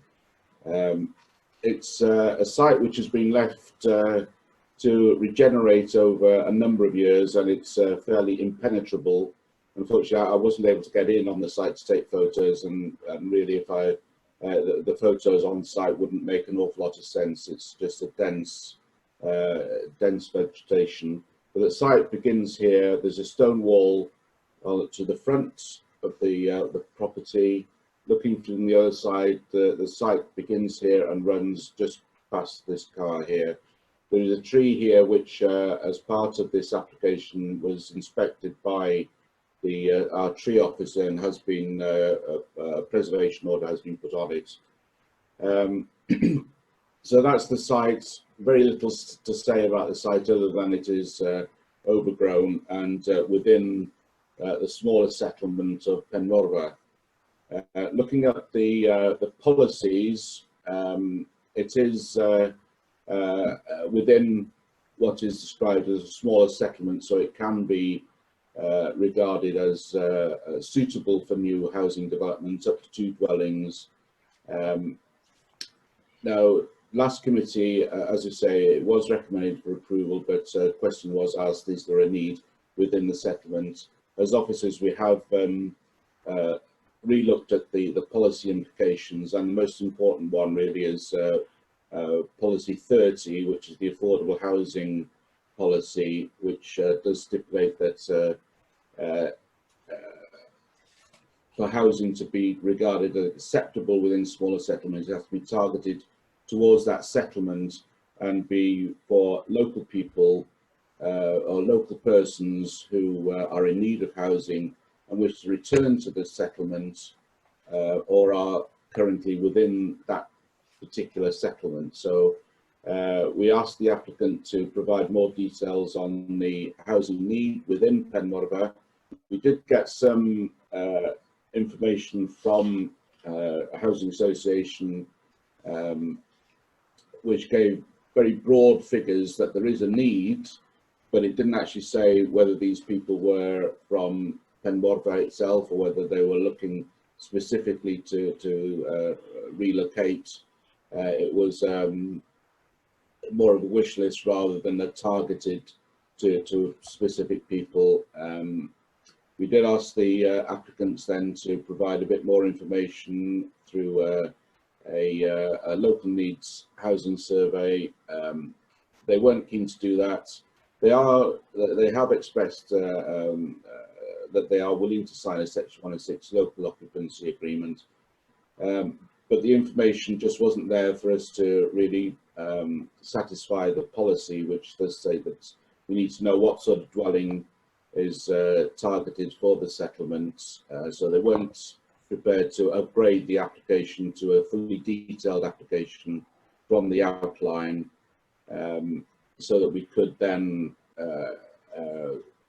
It's a site which has been left to regenerate over a number of years, and it's fairly impenetrable. Unfortunately, I wasn't able to get in on the site to take photos, and really if I the photos on site wouldn't make an awful lot of sense. It's just a dense vegetation. But the site begins here. There's a stone wall to the front of the property. Looking from the other side, the site begins here and runs just past this car here. There is a tree here which, as part of this application, was inspected by the our tree officer and has been a preservation order has been put on it. So that's the site. Very little to say about the site other than it is overgrown and within the smaller settlement of Penmorfa. Looking at the policies, it is within what is described as a smaller settlement, so it can be regarded as suitable for new housing developments, up to 2 dwellings. Now, last committee, as I say, it was recommended for approval, but the question was asked, is there a need within the settlement? As officers, we have re-looked at the policy implications, and the most important one really is policy 30, which is the affordable housing policy, which does stipulate that for housing to be regarded as acceptable within smaller settlements, it has to be targeted towards that settlement and be for local people or local persons who are in need of housing and wish to return to the settlement or are currently within that particular settlement. So we asked the applicant to provide more details on the housing need within Penmorfa. We did get some information from a housing association, which gave very broad figures that there is a need, but it didn't actually say whether these people were from Penmorfa itself or whether they were looking specifically to relocate. It was more of a wish list rather than a targeted to specific people. We did ask the applicants then to provide a bit more information through a local needs housing survey. They weren't keen to do that. They have expressed that they are willing to sign a Section 106 local occupancy agreement, but the information just wasn't there for us to really satisfy the policy, which does say that we need to know what sort of dwelling is targeted for the settlements. So they weren't prepared to upgrade the application to a fully detailed application from the outline, so that we could then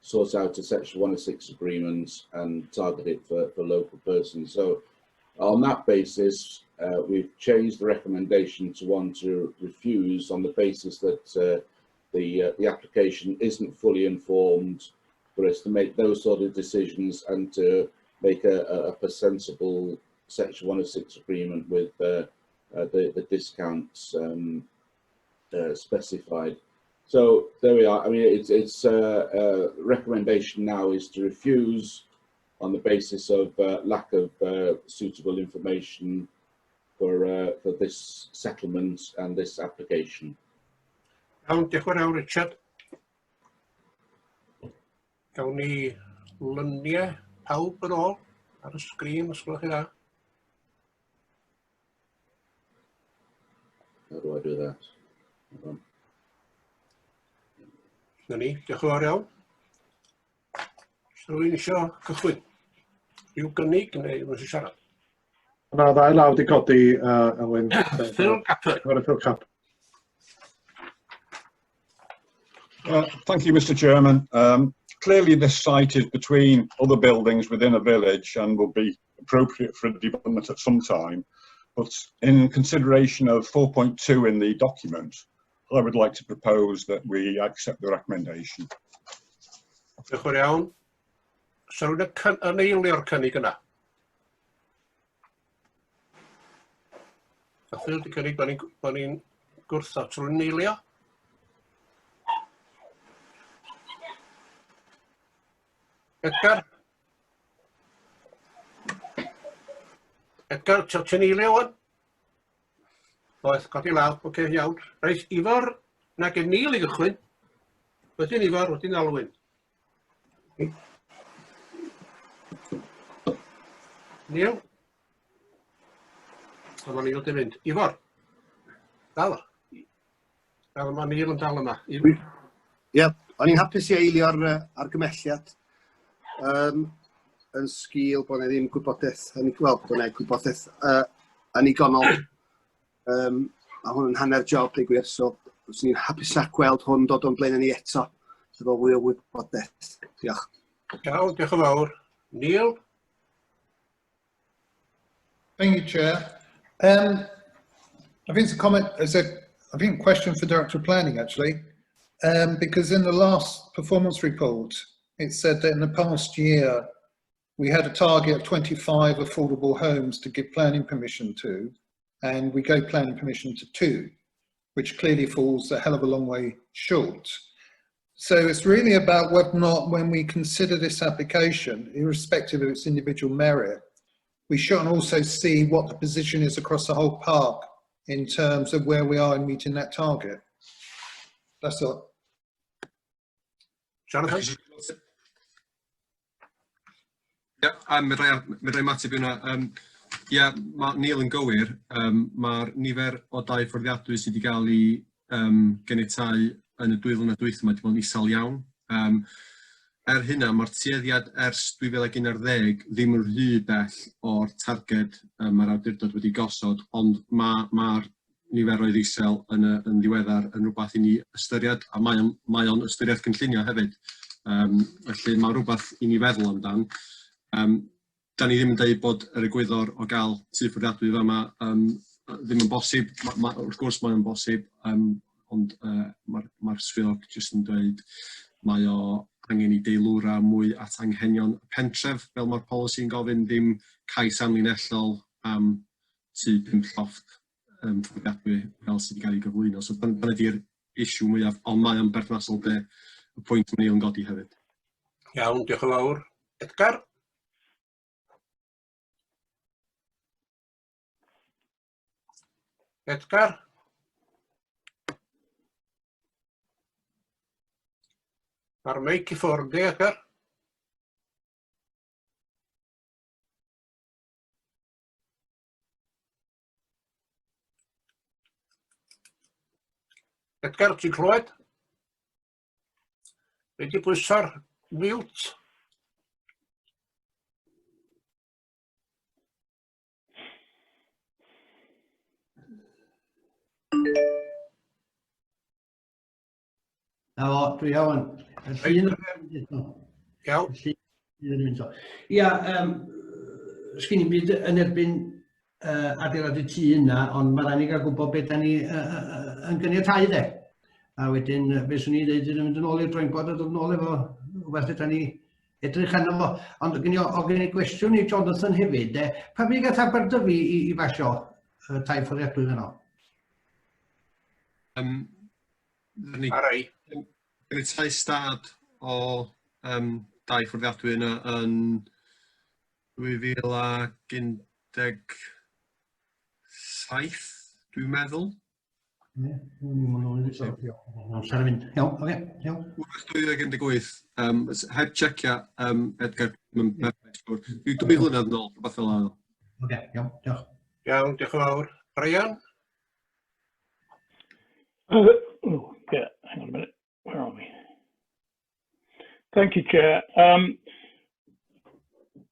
sort out a Section 106 agreement and target it for local persons. So on that basis, we've changed the recommendation to one to refuse on the basis that the application isn't fully informed for us to make those sort of decisions and to make a sensible Section 106 agreement with the discounts specified. So there we are. I mean, it's recommendation now is to refuse on the basis of lack of suitable information for this settlement and this application. Iawn, diolch yn fawr iawn, Richard. Gawn ni luniau pawb yn ôl ar y sgrin, os gwelwch chi dda. How do I do that? Hold on. Na ni, diolch yn fawr iawn. Oes rhywun isio cychwyn? Rhyw gynnig neu rhywun eisiau siarad? Yna ddau law di codi, Elwyn. Phil Capper. Phil Capper. Thank you, Mr. Chairman. Clearly, this site is between other buildings within a village and will be appropriate for a development at some time. But in consideration of 4.2 in the document, I would like to propose that we accept the recommendation. Diolch yn fawr iawn. Oes rhywun yn eilio'r cynnig yna? A Phil di cynnig bod ni'n gwrthod. Oes rhywun yn eilio? Edgar? Edgar, ti'n eilio wan? Oes, codi law, oce, okay, iawn. Reit, Ifor, na gen Neil i gychwyn. Wedyn Ifor, wedyn Alwyn. Neil? O, mae Neil di mynd. Ifor? Dal o. Fel mae Neil yn dal yma. Ie, yeah, o'n i'n hapus i eilio'r argymhelliad yn sgil bod yna ddim gwybodaeth, wel, bod yna gwybodaeth annigonol. A hwn yn hanner job, dweud gwir, so swn i'n hapusach gweld hwn dod o'n blaen ni eto, efo fwy o wybodaeth. Diolch. Iawn, diolch yn fawr. Neil? Thank you, Chair. I think it's a comment, it's a, I think question for Director of Planning actually, because in the last performance report, it said that in the past year, we had a target of 25 affordable homes to give planning permission to, and we gave planning permission to 2, which clearly falls a hell of a long way short. So it's really about whether or not when we consider this application, irrespective of its individual merit, we should also see what the position is across the whole park in terms of where we are in meeting that target. That's all. Jonathan? Ie, a medra i ymateb i hwnna. Ie, mae Neil yn gywir. Mae'r nifer o dai fforddiadwy sydd wedi cael ei ganiatáu yn y 2 flynedd dwytha yma wedi bod yn isel iawn. Er hynna, mae'r tueddiad ers 2011 ddim yn rhy bell o'r targed mae'r awdurdod wedi gosod, ond mae'r niferoedd isel yn ddiweddar yn rhywbeth i ni ystyried, a mae o'n ystyried cynllunio hefyd. Felly mae rhywbeth i ni feddwl amdan. Da ni ddim yn dweud bod yr egwyddor o gael tŷ fforddiadwy fama ddim yn bosib. Wrth gwrs mae o'n bosib, ond mae'r swyddog jyst yn dweud mae o angen i deilwra mwy at anghenion y pentref, fel mae'r polisi yn gofyn, ddim cais amlinellol am tŷ 5 llofft fforddiadwy fel sydd wedi cael ei gyflwyno. So dyna di'r issue mwyaf, ond mae o'n berthnasol be y pwynt mae o'n godi hefyd. Iawn, diolch yn fawr. Edgar? Edgar? Mae'r meic i ffwrdd, di, Edgar? Edgar, ti'n clywed? Be di bwyso'r mute? Na fo, dwi iawn. Y llun Iawn. Ia, sgyn i'm byd yn erbyn adeiladu tŷ yna, ond mae rhaid ni gael gwybod beth da ni yn gyniatáu de. A wedyn, be swn i'n dweud, yn mynd yn ôl i'r drawing board a dod yn ôl efo rhywbeth lle da ni edrych arno fo. Ond gen i, o gen i gwestiwn i Jonathan hefyd, de. Pa bryd gath Aberdyfi i basio tai fforddiadwy fanno? Ni, Ar ei. Gen i tai stad o dai fforddiadwy yna yn 2017, dwi'n meddwl. Ie, amser yn mynd. Iawn, oce, iawn. 2018, heb checio, Edgar, mae'n berffaith siŵr. Dwi 2 flynedd nôl, rhywbeth fel yna. Oce, iawn, diolch. Iawn, diolch yn fawr. Brian? Oh, yeah, hang on a minute. Where are we? Thank you, Chair.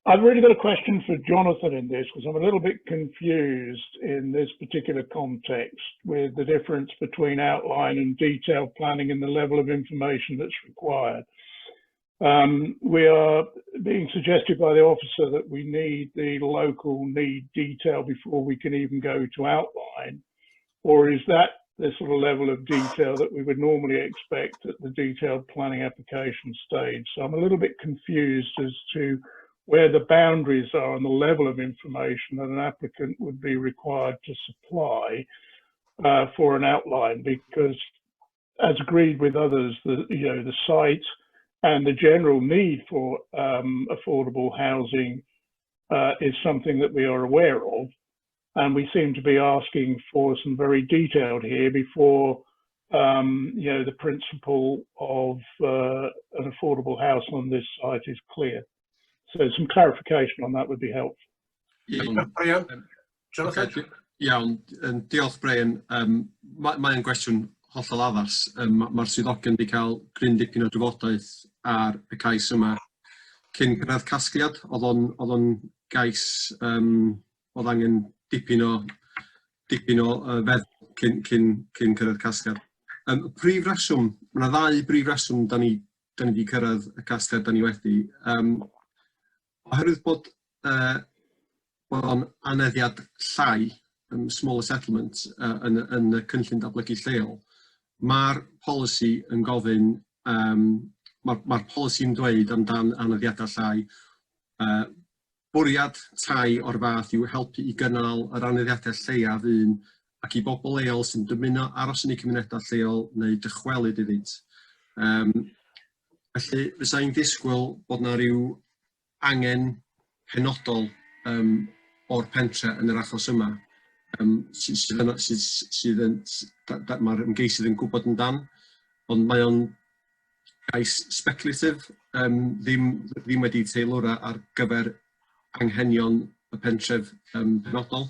I've really got a question for Jonathan in this, because I'm a little bit confused in this particular context with the difference between outline and detailed planning and the level of information that's required. We are being suggested by the officer that we need the local need detail before we can even go to outline, or is that the sort of level of detail that we would normally expect at the detailed planning application stage? So I'm a little bit confused as to where the boundaries are and the level of information that an applicant would be required to supply for an outline, because as agreed with others, the site and the general need for affordable housing is something that we are aware of, and we seem to be asking for some very detailed here before the principle of an affordable house on this site is clear. So some clarification on that would be helpful. Iawn. Brian? Jonathan? Okay, iawn, diolch Brian. Mae'n gwestiwn hollol addas. Um, Mae'r swyddogion wedi cael gryn dipyn o drafodaeth ar y cais yma cyn cyrraedd casgliad. Oedd o'n, oedd o'n gais um, oedd angen dipyn o, dipyn o uh, feddwl cyn, cyn, cyn cyrraedd casgliad. Um, y prif reswm, mae yna ddau brif reswm da ni, da ni wedi cyrraedd y casgliad da ni wedi. Um, oherwydd bod, uh, bod o'n aneddiad llai, um, smaller settlement, uh, yn, yn y cynllun datblygu lleol, mae'r polisi yn gofyn, um, mae'r ma polisi'n dweud amdan aneddiadau llai, uh, bwriad tai o'r fath yw helpu i gynnal yr aneddiadau lleiaf un ac i bobl leol sy'n dymuno aros yn eu cymunedau lleol neu dychwelyd iddynt. Um, felly, fysa i'n disgwyl bod na ryw angen penodol um, o'r pentre yn yr achos yma um, sydd, sydd, yn, sydd, sydd yn, mae'r ymgeisydd yn gwybod amdan, ond mae o'n gais speculative, um, ddim, ddim wedi teilwra ar gyfer anghenion y pentref um, penodol.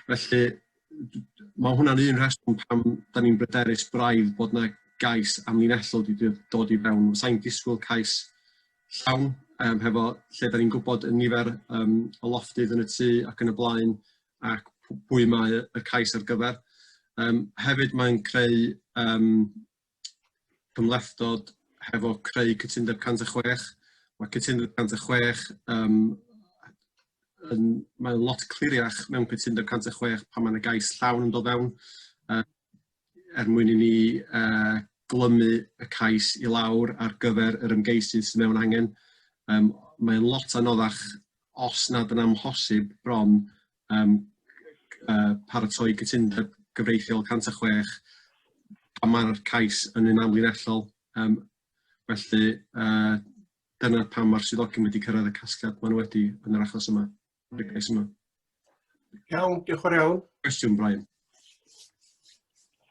Felly, mae hwnna'n un rheswm pam da ni'n bryderus braidd bod na gais amlinellol wedi dod i fewn. Sa'n disgwyl cais llawn um, hefo lle da ni'n gwybod y nifer um, o lofftydd yn y tŷ ac yn y blaen ac pwy mae y cais ar gyfer. Um, hefyd mae'n creu um, cymhlethdod hefo creu cytundeb 106. Mae cytundeb 106 um, yn, mae'n lot cliriach mewn cytundeb 106 pan mae'n y gais llawn yn dod fewn, uh, er mwyn i ni uh, glymu y cais i lawr ar gyfer yr ymgeisydd sydd mewn angen. Um, mae'n lot anoddach, os nad yn amhosib bron, um, uh, paratoi cytundeb gyfreithiol 106 pan mae'r cais yn un amlinellol. Um, felly, uh, dyna pam mae'r swyddogion wedi cyrraedd y casgliad maen nhw wedi yn yr achos yma, yn y cais yma. Iawn, diolch yn fawr iawn. Cwestiwn, Brian.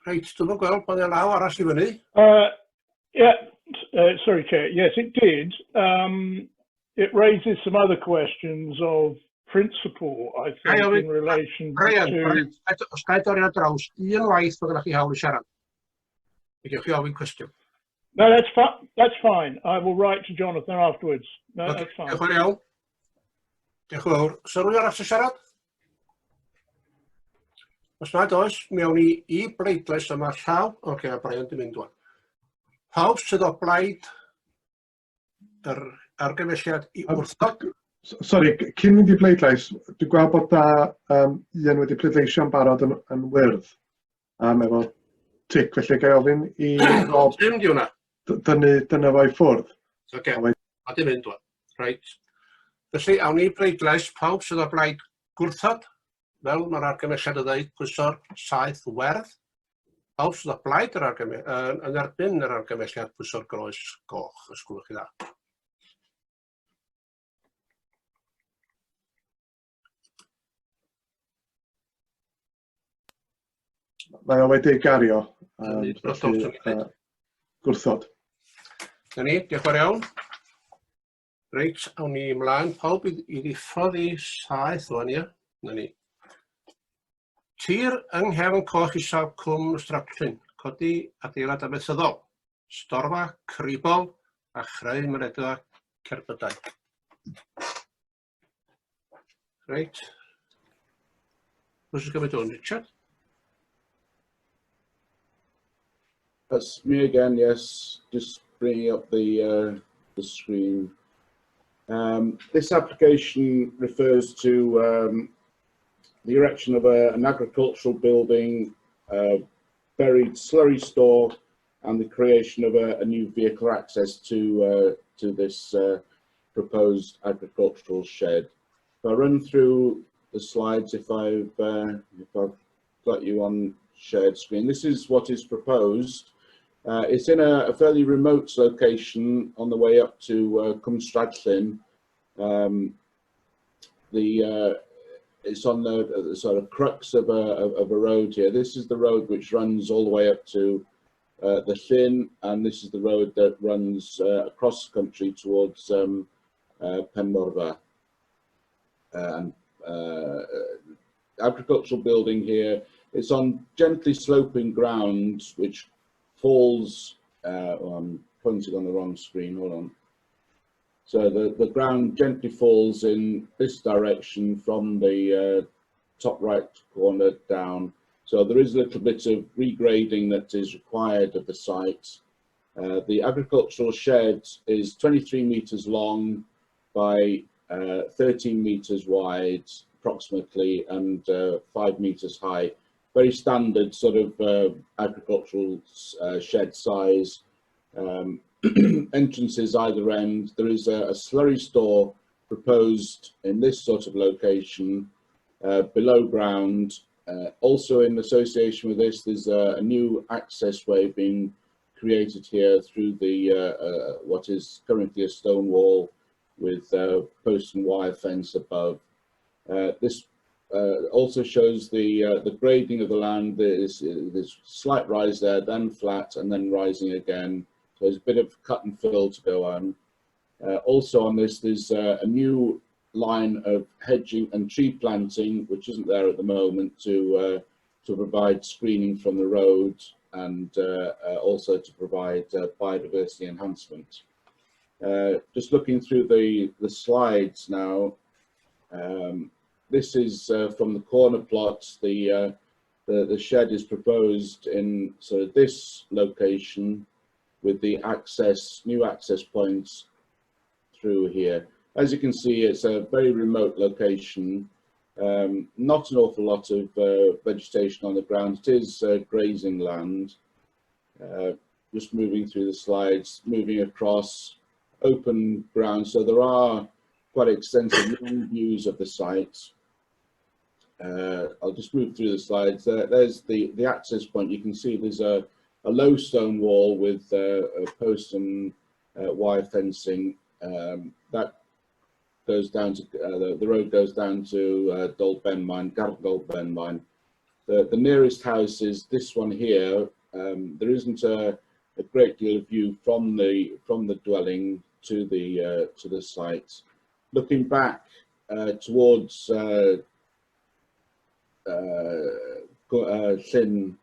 Reit, dwi'm yn gweld bod yna law arall i fyny. Yeah, sorry, Chair. Yes, it did. It raises some other questions of principle, I think, in relation Brian, to... Brian, os ga i dorri ar draws, un waith bod gennych chi hawl i siarad. Mi gewch chi ofyn cwestiwn. No, that's fine. That's fine. I will write to Jonathan afterwards. No, okay. that's fine. Diolch yn fawr iawn. Diolch yn fawr. So rwy'n arall sy'n siarad? Os nad oes, mi awn ni i bleidlais yma llaw. Oce, okay, a Brian di mynd wan. Pawb sydd o blaid yr argymhelliad i wrthod. Sori, cyn mynd i bleidlais, dwi'n gweld bod da um, un wedi pleidleisio'n barod yn, yn wyrdd, um, efo tic, felly ga i ofyn i Rob... Dim di hwnna. Dynnu, dyna fo i ffwrdd. Oce, okay. a di mynd wan. Reit. Felly, awn ni bleidlais, pawb sydd o blaid gwrthod, fel mae'r argymhelliad yn dweud, pwyso'r saeth werdd. Pawb sydd o blaid yr argyme- yy, yn erbyn yr argymhelliad pwyso'r groes goch, os gwelwch chi dda. Mae o wedi ei gario. Um, felly, gwrthod. Na ni, diolch yn fawr iawn. Reit, awn ni ymlaen. Pawb i, i ddiffodd i saeth o'n ia. Na ni. Tir yng nghefn coch isaf Cwm Ystradllyn, codi adeilad amaethyddol, storfa cribol a chreu mynedfa cerbydau. Reit. Pwy sy'n gymryd hwn, Richard? That's me again, yes. Just bringing up the, uh, the screen. Um, this application refers to um, the erection of a, an agricultural building, a buried slurry store, and the creation of a, a new vehicle access to, uh, to this uh, proposed agricultural shed. If I run through the slides, if I've, uh, if I've got you on shared screen, this is what is proposed. Uh, it's in a, a fairly remote location on the way up to uh, Cwmstradllyn. Um, the uh, it's on the, the sort of crux of a, of a road here. This is the road which runs all the way up to uh, the Llyn, and this is the road that runs uh, across the country towards um, uh, Penmorfa. And uh, agricultural building here. It's on gently sloping ground, which falls, oh, I'm pointing on the wrong screen, hold on. So the, the ground gently falls in this direction from the top right corner down. So there is a little bit of regrading that is required of the site. the agricultural shed is 23 metres long by 13 metres wide approximately and 5 metres high. Very standard sort of agricultural shed size. entrances either end. There is a, a slurry store proposed in this sort of location below ground. also in association with this, there's a, a new access way being created here through the what is currently a stone wall with post and wire fence above. this also shows the the grading of the land. There's, there's slight rise there, then flat, and then rising again. So there's a bit of cut and fill to go on. also on this, there's a new line of hedging and tree planting, which isn't there at the moment, to to provide screening from the road and also to provide biodiversity enhancement. just looking through the, the slides now, this is from the corner plots. The, the, the shed is proposed in so this location with the access, new access points through here. As you can see, it's a very remote location. not an awful lot of vegetation on the ground. It is grazing land. just moving through the slides, moving across open ground. So there are quite extensive views of the site. I'll just move through the slides. There, there's the, the access point. You can see there's a, a low stone wall with a post and wire fencing. that goes down to, the, the road goes down to Dolbenmaen, Gardd Dolbenmaen. The, the nearest house is this one here. there isn't a, a great deal of view from the from the dwelling to the to the site. Looking back towards Llyn,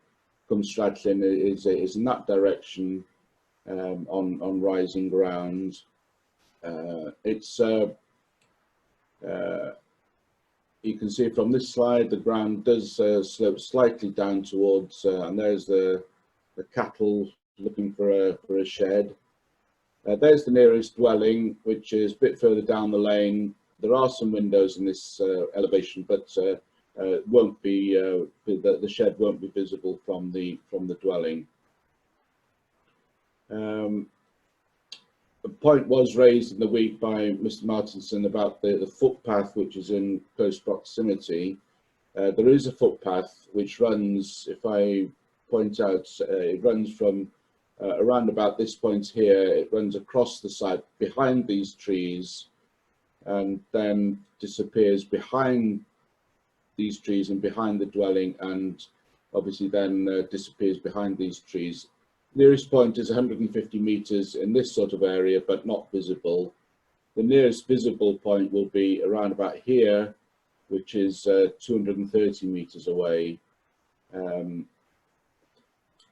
Cwm is, is in that direction on, on rising ground. it's you can see from this slide, the ground does slope slightly down towards, and there's the, the cattle looking for a, for a shed. there's the nearest dwelling, which is a bit further down the lane. There are some windows in this elevation, but won't be the, the shed won't be visible from the from the dwelling. a point was raised in the week by Mr Martinson about the, the footpath which is in close proximity. there is a footpath which runs, if I point out, it runs from around about this point here, it runs across the site behind these trees and then disappears behind these trees and behind the dwelling and obviously then disappears behind these trees. Nearest point is 150 meters in this sort of area, but not visible. The nearest visible point will be around about here, which is 230 meters away.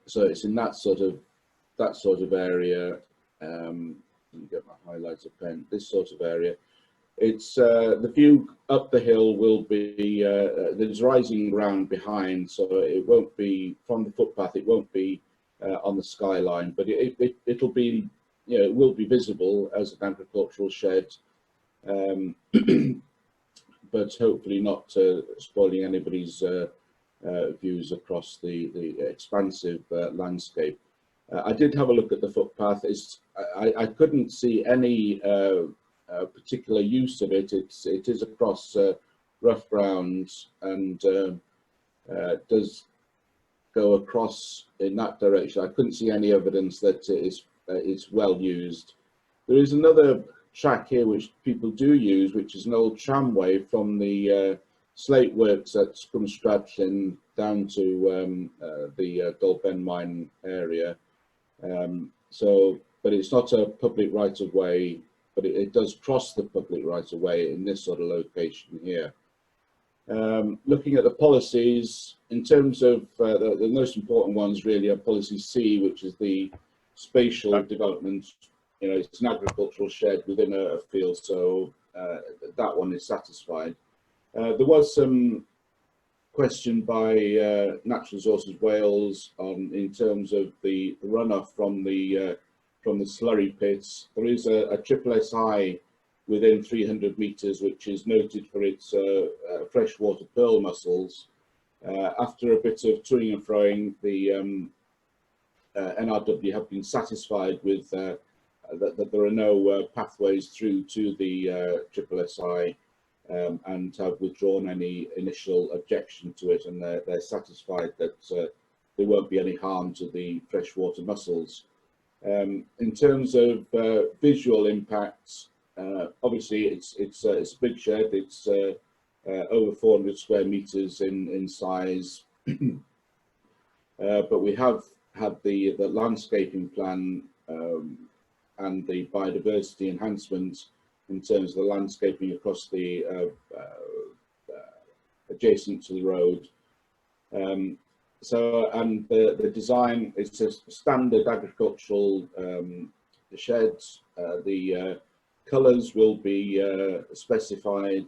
so it's in that sort of that sort of area. let me get my highlighter pen. This sort of area. It's the view up the hill will be there's rising ground behind, so it won't be from the footpath. It won't be on the skyline, but it, it, it'll be you know it will be visible as an agricultural shed, but hopefully not spoiling anybody's views across the the expansive landscape. I did have a look at the footpath. It's, I, I couldn't see any particular use of it. It's, it is across rough ground and does go across in that direction. I couldn't see any evidence that it is it's well used. There is another track here which people do use, which is an old tramway from the slate works at Cwmstradllyn down to the Dolbenmaen area. so, but it's not a public right of way, but it, it does cross the public right of way in this sort of location here. Looking at the policies, in terms of the most important ones really are policy C, which is the spatial development. You know, it's an agricultural shed within a field, so that one is satisfied. There was some question by Natural Resources Wales on in terms of the runoff from the slurry pits. There is a triple SI within 300 metres, which is noted for its freshwater pearl mussels. After a bit of toing and froing, the NRW have been satisfied with that there are no pathways through to the triple SI and have withdrawn any initial objection to it, and they're satisfied that there won't be any harm to the freshwater mussels. In terms of visual impacts, obviously it's a big shed. It's over 400 square meters in size, but we have had the landscaping plan and the biodiversity enhancement in terms of the landscaping across the adjacent to the road. And the design is a standard agricultural sheds. The colours will be specified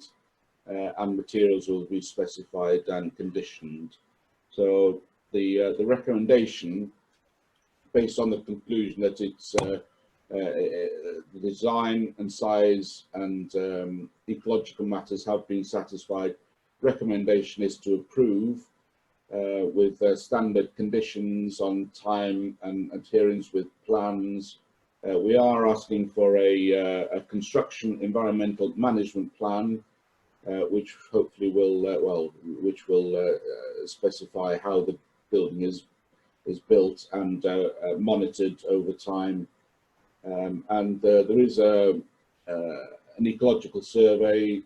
and materials will be specified and conditioned. So the recommendation, based on the conclusion that it's the design and size and ecological matters have been satisfied, recommendation is to approve with standard conditions on time and adherence with plans. We are asking for a construction environmental management plan, which hopefully will specify how the building is built and monitored over time. And there is an ecological survey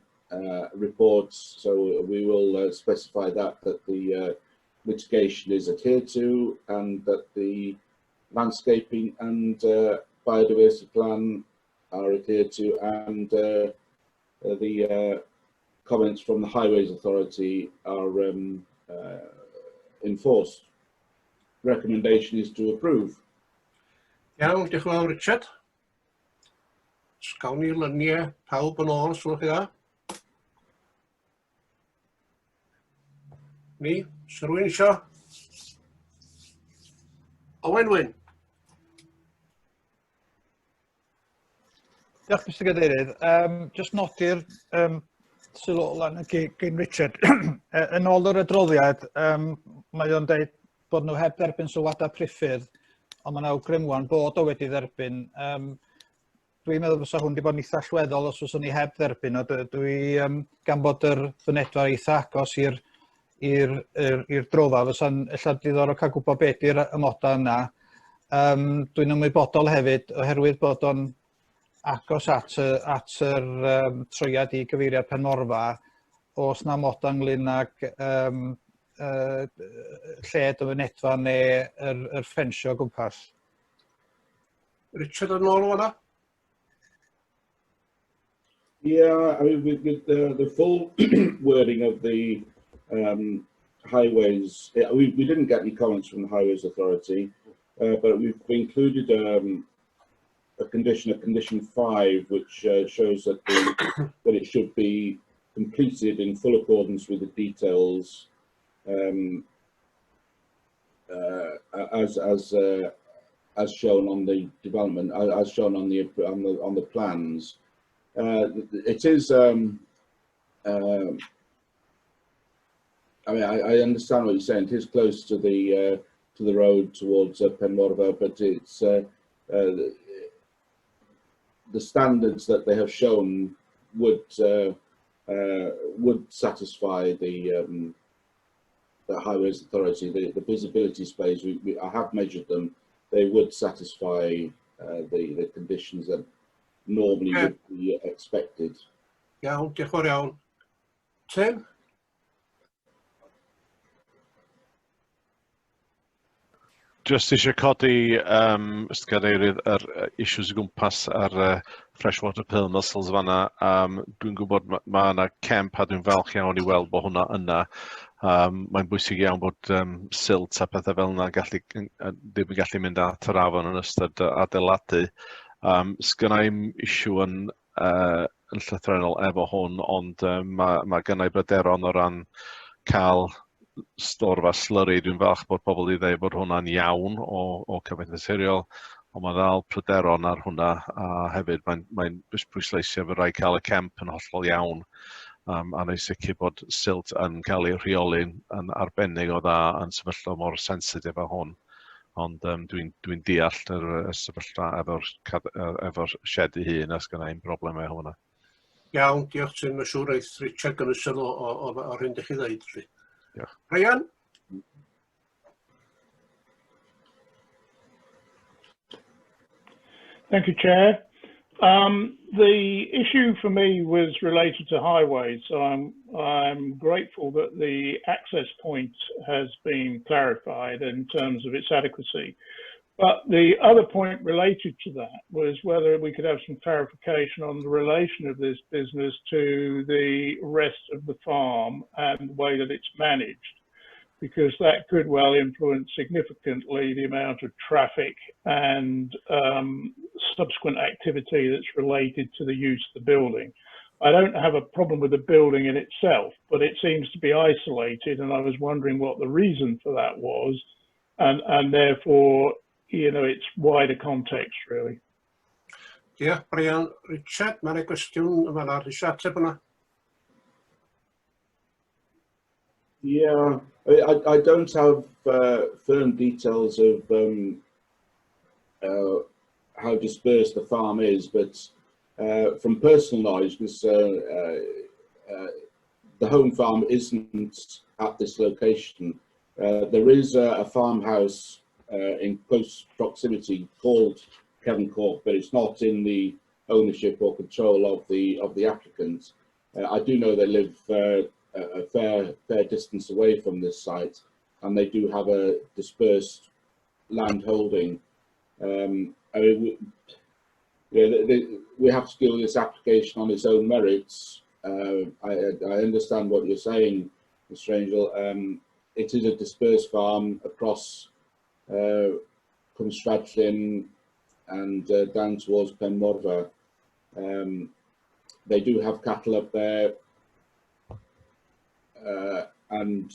reports, so we will specify that the mitigation is adhered to and that the landscaping and biodiversity plan are adhered to, and the comments from the Highways Authority are enforced. Recommendation is to approve. Iawn, diolch yn fawr, Richard. Gawn ni luniau pawb yn ôl, os gwelwch chi dda. Ni, sy'n rhywun isio? Owen Wyn. Diolch, Mr Gadeirydd. Just nodi'r sylw ola yna gyn Richard. Yn ôl yr adroddiad, mae o'n deud bod nhw heb dderbyn sylwadau priffyrdd, ond mae yna awgrym wan bod o wedi dderbyn. Dwi'n meddwl fysa hwn wedi bod yn eitha allweddol os fyswn ni heb dderbyn o. Dwi, gan bod yr fynedfa eitha agos i'r i'r drofa, fysa'n ella diddorol cael gwybod beth di'r amodau yna. Dwi'n ymwybodol hefyd, oherwydd bod o'n agos at yr troiad i gyfeiriad Penmorfa, oes 'na amodau ynglyn ag lled y fynedfa neu yr ffensio o gwmpas. Richard yn ôl o fan'na? Yeah, I mean, with the full wording of the highways, we didn't get any comments from the Highways Authority, but we've included a condition 5, which shows that that it should be completed in full accordance with the details as shown on the development, as shown on the plans. It is. I mean, I understand what you're saying. It is close to the road towards Penmorfa, but it's the standards that they have shown would satisfy the Highways Authority. The visibility space, I have measured them. They would satisfy the conditions that normally would be expected. Iawn, diolch yn fawr iawn. Tim? Just eisiau codi, Mr Cadeirydd, yr issues o gwmpas ar freshwater pearl mussels fanna. Dwi'n gwybod ma' yna CEMP a dwi'n falch iawn i weld bod hwnna yna. Mae'n bwysig iawn bod silt a pethau fel yna gallu, ddim yn gallu mynd at yr afon yn ystod adeiladu. Sgynna i'm issue yn llythrennol efo hwn, ond ma gynna i bryderon o ran cael storfa slyri. Dwi'n falch bod pobl wedi dweud bod hwnna'n iawn o Cyfoeth Naturiol, ond mae ddal pryderon ar hwnna, a hefyd mae'n pwysleisio fod rhaid cael y CEMP yn hollol iawn, a wneud sicr bod silt yn cael ei rheoli'n yn arbennig o dda yn sefyllfa mor sensitif â hwn. Ond dwi'n deall y sefyllfa efo'r shed ei hun, a sgynna i'm broblem efo hwnna. Iawn, diolch Tim. Mae'n siŵr eith Richard gymryd sylw o'r hyn ydych chi ddeud. Felly. Diolch. Ryan? Thank you, Chair. The issue for me was related to highways, so I'm grateful that the access point has been clarified in terms of its adequacy. But the other point related to that was whether we could have some clarification on the relation of this business to the rest of the farm and the way that it's managed, because that could well influence significantly the amount of traffic and subsequent activity that's related to the use of the building. I don't have a problem with the building in itself, but it seems to be isolated, and I was wondering what the reason for that was, and therefore, its wider context, really. Diolch, Brian. Richard, mae yna gwestiwn yma nawr. Eisiau ateb hwnna? Yeah, I don't have firm details of how dispersed the farm is, but from personal knowledge, because the home farm isn't at this location. There is a farmhouse in close proximity called Cefn Coch, but it's not in the ownership or control of the applicant. I do know they live a fair distance away from this site, and they do have a dispersed land holding. We have to deal with this application on its own merits. I understand what you're saying, Mr. Angel. It is a dispersed farm across Cwm Stradllyn and down towards Penmorfa. They do have cattle up there, and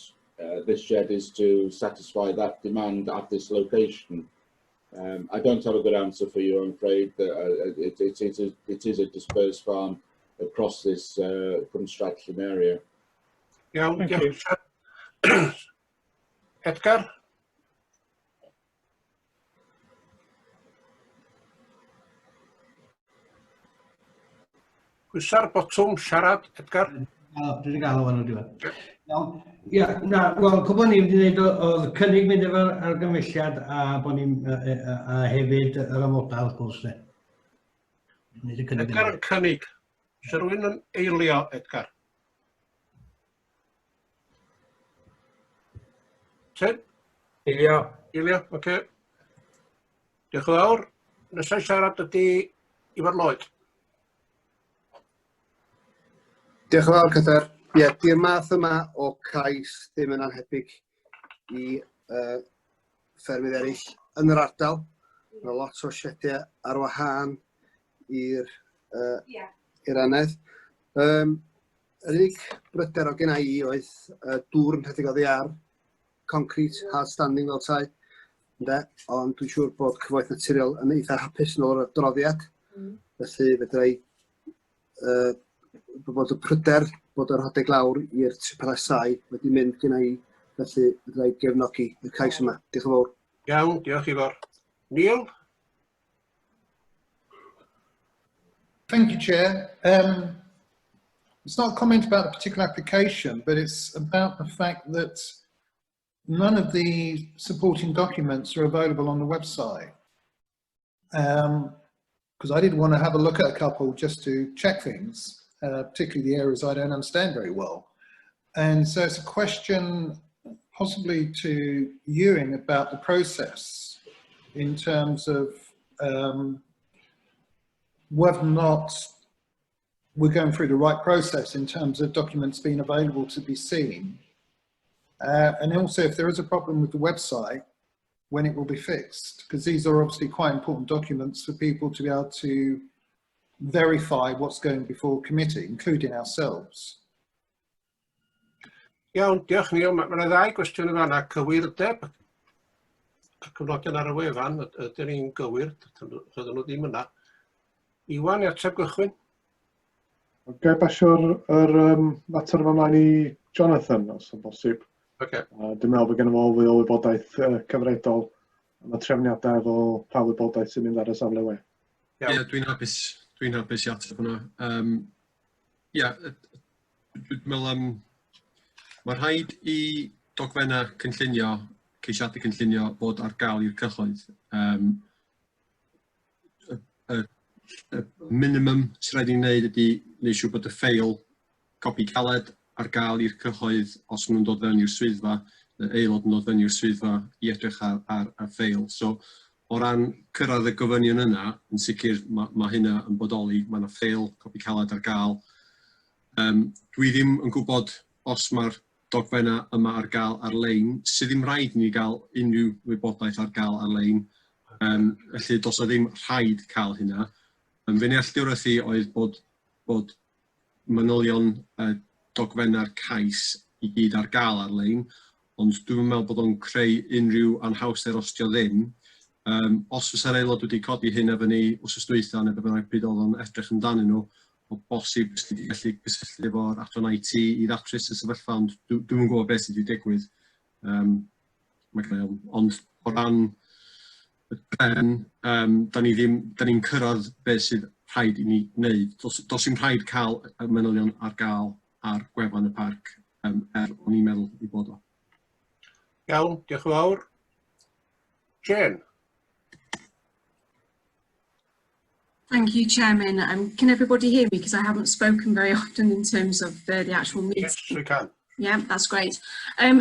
this shed is to satisfy that demand at this location. I don't have a good answer for you, I'm afraid. It is a dispersed farm across this Cwm Stradllyn area. Iawn, Thank diolch. you. Edgar? Pwysa'r botwm siarad, Edgar. O, dwi wedi gael o fan o'r diwedd. Iawn. Ia, na, wel, cwbl ni wedi gwneud oedd cynnig mynd efo'r argymhelliad a bod ni'n, a hefyd yr amodau, wrth gwrs, de. Wneud y cynnig Edgar yn cynnig. Oes rhywun yn eilio, Edgar? Tim? Eilio. Eilio, oce. Okay. Diolch yn fawr. Nesaf siarad ydy Ifor Lloyd. Diolch yn fawr, Cadair. Ie, di'r math yma o cais ddim yn annhebyg i ffermydd eraill yn yr ardal. Mae lot o siediau ar wahân i'r anedd. Yr unig bryder o genna i oedd dŵr yn rhedeg oddi ar concrete, hard standing fel tai. Ynde? Ond dwi'n siŵr bod Cyfoeth Naturiol yn eitha hapus yn ôl yr adroddiad. Felly fedra i bod y pryder bod yr rhedeg lawr i'r tripalasau wedi mynd genna i, felly fedra i gefnogi y cais yma. Diolch yn fawr. Iawn, diolch Ifor. Neil? Thank you, Chair. It's not a comment about a particular application, but it's about the fact that none of the supporting documents are available on the website. Because I did want to have a look at a couple just to check things, particularly the areas I don't understand very well. And so it's a question, possibly to Ewan about the process in terms of whether or not we're going through the right process in terms of documents being available to be seen. And also if there is a problem with the website, when it will be fixed, because these are obviously quite important documents for people to be able to verify what's going before committee, including ourselves. Iawn, diolch Neil. Mae yna ddau gwestiwn yn fanna. Cywirdeb y cofnodion ar y wefan, ydyn ni'n gywir, dydyn nhw ddim yna. Iwan, i ateb gychwyn. Ga i basio'r yr, mater yma ymlaen i Jonathan, os yn bosib. Okay. Dwi'n meddwl bod gen fo fwy o wybodaeth cyfredol am y trefniadau efo pa wybodaeth sy'n mynd ar y safle we. Ie, yeah, dwi'n hapus, dwi'n hapus i ateb hwnna. Ie, dwi'n meddwl mae rhaid i dogfennau cynllunio, ceisiadau cynllunio fod ar gael i'r cyhoedd. Y minimum sy'n rhaid i ni wneud ydy wneud siŵr bod y ffeil copi caled ar gael i'r cyhoedd os maen nhw'n dod fewn i'r swyddfa, neu aelod yn dod fewn i'r swyddfa i edrych ar ffeil. So, o ran cyrraedd y gofynion yna, yn sicr mae hynna yn bodoli, mae yna ffeil copi caled ar gael. Dwi ddim yn gwybod os mae'r dogfennau yma ar gael ar-lein, sydd ddim rhaid i ni gael unrhyw wybodaeth ar gael ar-lein. Felly does 'na ddim rhaid cael hynna. Fy nealltwriaeth i oedd bod manylion dogfennau'r cais i gyd ar gael ar-lein, ond dwi'm yn meddwl bod o'n creu unrhyw anhawster os 'di o ddim. Os fysa'r aelod wedi codi hyn efo ni wsos dwytha neu be bynnag pryd oedd o'n edrych amdanyn nhw, o bosib fysa ni wedi gallu cysylltu efo'r adran IT i ddatrys y sefyllfa, ond dwi'm yn gwybod beth sydd wedi digwydd. Mae gen i ofn. Ond o ran y drefn, da ni ddim, da ni'n cyrraedd beth sydd rhaid i ni wneud. Does dim rhaid cael y manylion ar gael ar gwefan y parc, er o'n i'n meddwl i bod o. Iawn, diolch yn fawr. Jane. Thank you, Chairman. Can everybody hear me? Because I haven't spoken very often in terms of the actual meeting. Yes, we can. Yeah, that's great.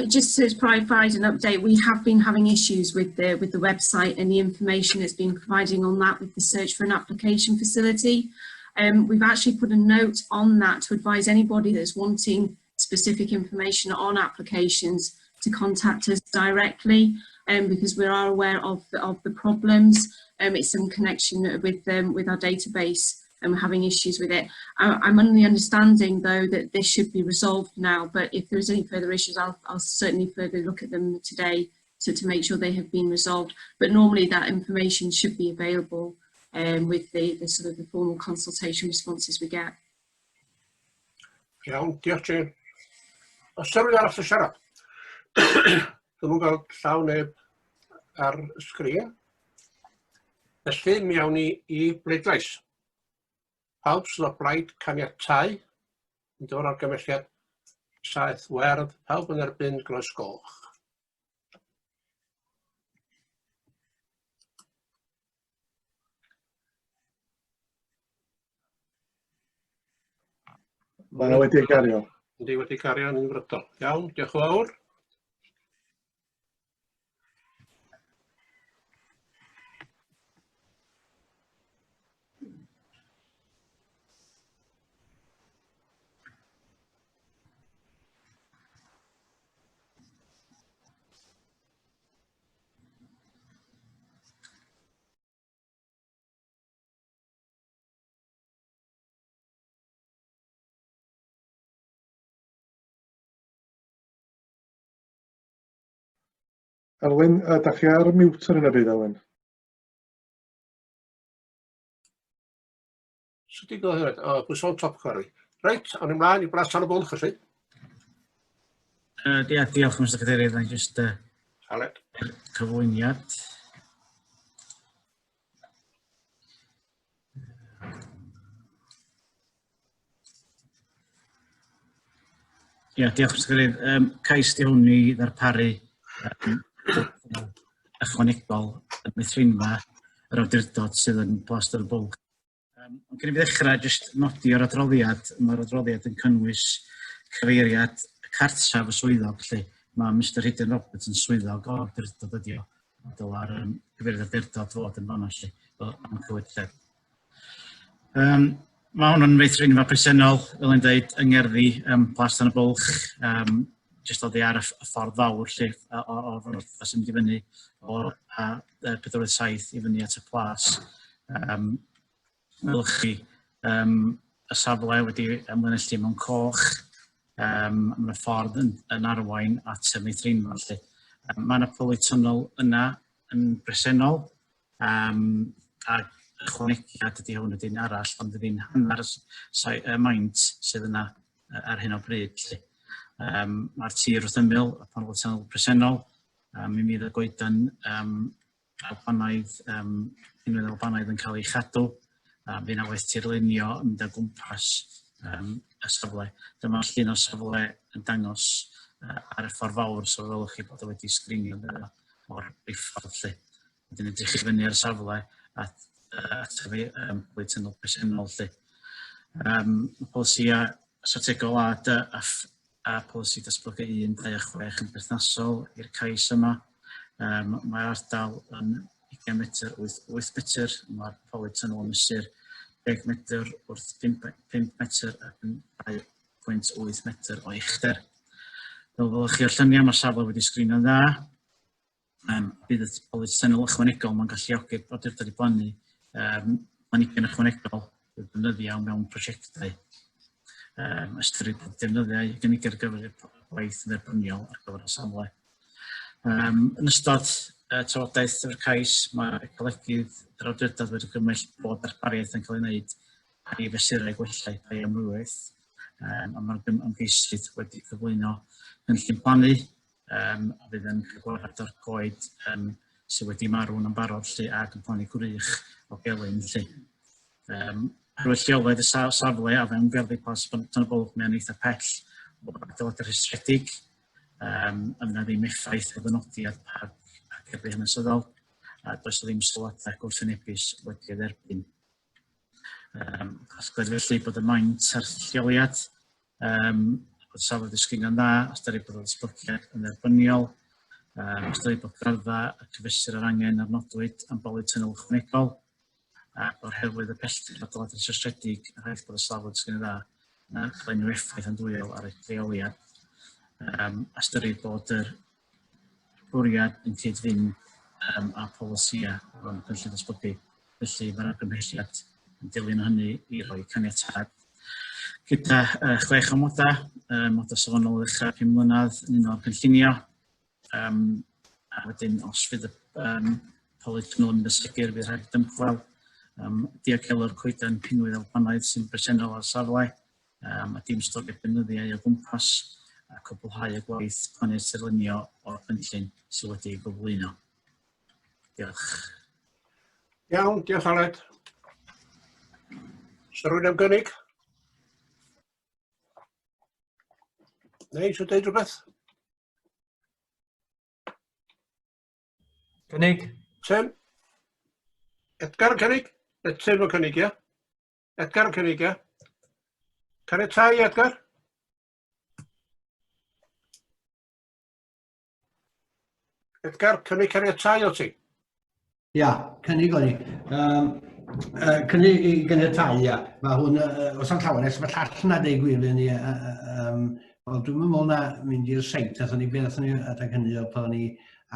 Just to provide an update, we have been having issues with the website and the information that's been providing on that with the search for an application facility. We've actually put a note on that to advise anybody that's wanting specific information on applications to contact us directly, because we are aware of the problems. It's some connection with our database and we're having issues with it. I'm under the understanding though that this should be resolved now, but if there's any further issues, I'll certainly further look at them today to make sure they have been resolved. But normally that information should be available with the sort of the formal consultation responses we get. Iawn, diolch Jane. Oes 'na rhywun arall yn siarad? Dwi'm yn gweld llaw neb ar y sgrin. Felly, mi awn ni i bleidlais. Pawb sydd o blaid caniatáu yn dod argymhelliad saeth werdd, pawb yn erbyn groes goch. Mae yna wedi ei gario. Yndi, wedi cario yn unfrydol. Iawn, diolch yn fawr. Elwyn, da chi ar mute ar hyn o bryd, Elwyn? Sut i gweld hynny? O, pwyso on top chwarae. Reit, awn ymlaen i Blas Tan y Bwlch, felly. Ia, diolch, Mr Cadeirydd. Na i just Aled. Cyflwyniad. Ia, diolch, Mr Cadeirydd. Cais di hwn i ddarparu ychwanegol y meithrinfa yr awdurdod sydd yn Plas Tan y Bwlch. Ond cyn i fi ddechrau, jyst nodi o'r adroddiad, mae'r adroddiad yn cynnwys cyfeiriad y cartref y swyddog, felly. Mae Mr Rhydyn Roberts yn swyddog o'r awdurdod ydi o. Dyla'r um, cyfeiriad awdurdod fod yn fanna lle, fel am cywirdeb. Um, mae hwn yn feithrinfa presennol, fel i'n dweud, yng ngerddi um, Plas Dan y Bwlch, um, jyst oddi ar y ffordd fawr lle, o'r ffordd sy'n mynd i fyny o'r A47 i fyny at y plas. Um, welwch chi um, y safle wedi ymlinellu mewn coch, um, mae yna ffordd yn, yn arwain at y meithrinfa lle. Um, mae yna polytunnel yna yn bresennol, um, a ychwanegiad ydy hwn ydy'n arall, ond ydy'n hanner y maint sydd yna ar hyn o bryd. Lle. Um, Mae'r tir wrth ymyl y polytunnel presennol, um, mi fydd y goeden um, Albanaidd, um, unwaith Albanaidd yn cael ei chadw, a fydd yna waith tirlunio yn mynd o gwmpas um, y safle. Dyma llun o'r safle yn dangos uh, ar y ffordd fawr, so welwch chi bod o wedi sgrinio dda o'r briffordd lle. Wedyn edrych i fyny ar y safle at, uh, at y um, polytunnel presennol lle. Um, polisiau strategol A, D, F a polisi datblygu 1, 2 a 6 yn berthnasol i'r cais yma. Um, mae'r ardal yn 20 metr wrth 8 metr, mae'r polytunnel yn mesur 10 metr wrth 5, 5 metr ac yn 2.8 metr o uchder. Fel welwch chi o'r lluniau, mae'r safle wedi sgrinio'n dda. Um, bydd y polytunnel ychwanegol mae'n galluogi'r awdurdod i blannu um, planhigion ychwanegol i'w defnyddio mewn prosiectau. Um, ystyried bod defnyddiau gynigir ar gyfer y gwaith yn dderbyniol ar gyfer y safle. Um, yn ystod uh, trafodaeth o'r cais, mae ecolegydd yr awdurdod wedi gymell bod darpariaeth yn cael ei wneud ar ei fesurau gwella bioamrywiaeth, um, a mae'r ymgeisydd wedi cyflwyno cynllun plannu um, a fydd yn cael gwared o'r coed um, sydd wedi marw yn barod lle ac yn plannu gwrych o gelyn lle. Um, Oherwydd lleoliad y safle a fewn gerddi Plas Tan y Bwlch, mae'n eitha pell o adeiladau rhestredig. Um, a fydd ddim effaith o ddynodiad parc a gerddi hanesyddol, a does ddim sylwadau gwrthwynebus wedi ei dderbyn. Um, casgliad felly bod y maint a'r lleoliad, um, bod safle disgynio'n dda, ystyried bod y datblygiad yn dderbyniol, um, ystyried bod graddfa y cyfesur yr angen a'r nodwyd am boli tunnel ychwanegol, ac oherwydd y pellter adeilad rhestredig, rhaid bod y safle disgynio'n dda, na cael unrhyw effaith andwyol ar y lleoliad. Um, ystyried bod yr bwriad yn cyd-fynd um, â polisïau o ran y cynllun datblygu. Felly mae'r argymhelliad yn dilyn hynny i roi caniatâd. Gyda uh, chwech o moda, uh, moda safonol ddechrau 5 mlynedd yn unol â'r cynllunio, um, a wedyn os fydd y um, polytunnel yn mynd yn segur, fydd rhaid dymchwel, um, diogelu'r coeden pinwydd Albanaidd sy'n bresennol ar safle, um, a dim storio defnyddiau o gwmpas a cwblhau y gwaith plannu tirlunio o'r cynllun sydd wedi ei gyflwyno. Diolch. Iawn, diolch Aled. Sa rhywun am gynnig? Neu eisiau dweud rhywbeth? Cynnig. Tim? Edgar yn cynnig? Tim yn cynnig, ie? Edgar yn cynnig, ie? Caniatau, Edgar? Edgar, cynnig caniatau o ti? Ia, cynnig o'n i. Um, uh, cynnig i gyniatau, ia. Mae hwn, uh, os am llawer, es mae llall na deud gwir fydd ni. Uh, um, wel, dwi'n meddwl na mynd i'r seit, athon ni, beth athon ni adeg hynny, oedd pan ni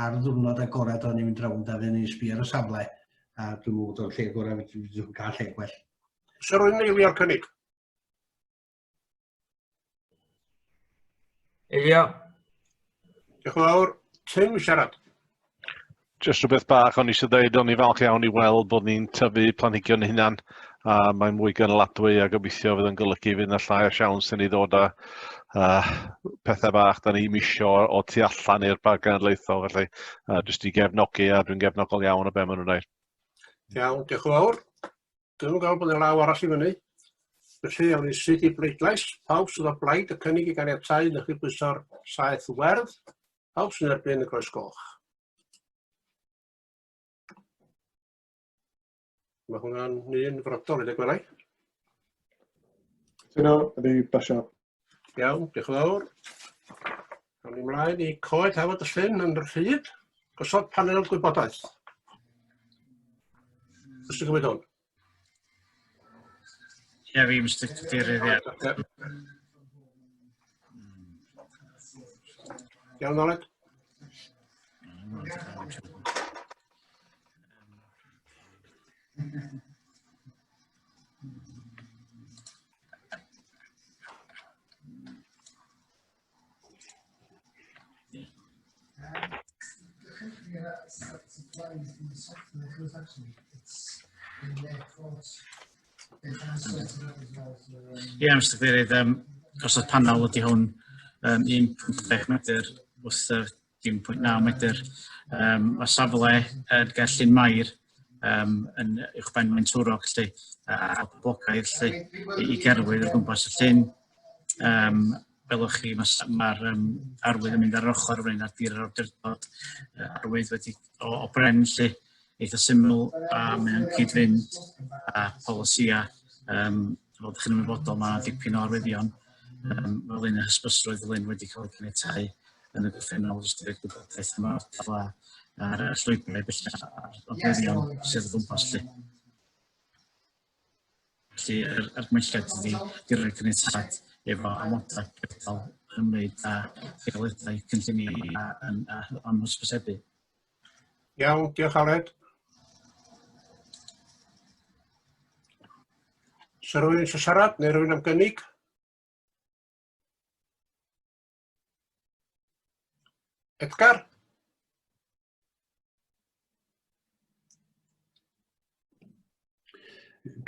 ar ddiwrnod agored o'n ni'n mynd rownd a fydd ni'n sbio ar y safle, a dwi'n meddwl bod o'r lle gorau, dwi'n cael lle gwell. Sir rwy'n eilio'r cynnig? Eilio. Diolch yn fawr. Tim siarad. Just rhywbeth bach o'n i eisiau dweud, o'n i falch iawn i weld bod ni'n tyfu planhigion hunan, a mae'n mwy gynaladwy a gobeithio fydd yn golygu fydd yna llai o siawns i ni ddod â uh, pethau bach da ni'n misio o tu allan i'r parc genedlaethol, felly uh, jyst i gefnogi a dwi'n gefnogol iawn o be maen nhw'n gwneud. Iawn, diolch yn fawr. Dwi'm yn gweld bod 'na law arall i fyny. Felly, awn ni syth i bleidlais. Pawb sydd o blaid y cynnig i ganiatáu, newch chi bwyso'r saeth werdd. Pawb sy'n erbyn y groes goch. Mae hwnna'n un frodol i ddweud gwelai. Cytuno, ydy basio. Iawn, diolch yn fawr. Awn ni mlaen i Coed Hafod y Llyn yn Rhyd, gosod panel gwybodaeth. Os ti'n cymryd hwn? Ie, fi, Mr Cadeirydd, ie. Iawn, Aled? Ie, yeah, Mr Cadeirydd, gosod panel ydy hwn, 1.6 metr wrth y 1.9 metr. Mae safle yn ger Llyn Mair yn uwchben Maentwrog, lle, a poblogaidd lle, i gerddwyr o gwmpas y llyn. Welwch chi, mae'r ma arwydd yn mynd ar yr ochr fan hyn ar dir yr awdurdod, arwydd wedi o bren lle, eitha syml, a mae o'n cyd-fynd â polisïau. Fel ydych chi'n ymwybodol, mae yna dipyn o arwyddion fel un y hysbysrwydd fel un wedi cael ei caniatáu yn y gorffennol, jyst i roi gwybodaeth am yr ardal a'r llwybrau felly a'r nodweddion sydd o gwmpas lle. Felly, yr argymhelliad ydy i roi caniatâd efo amodau priodol yn ymwneud â rheoliadau cynllunio a, a, a am hysbysebu. Iawn, diolch Aled. Sa rhywun eisiau siarad neu rhywun am gynnig? Edgar?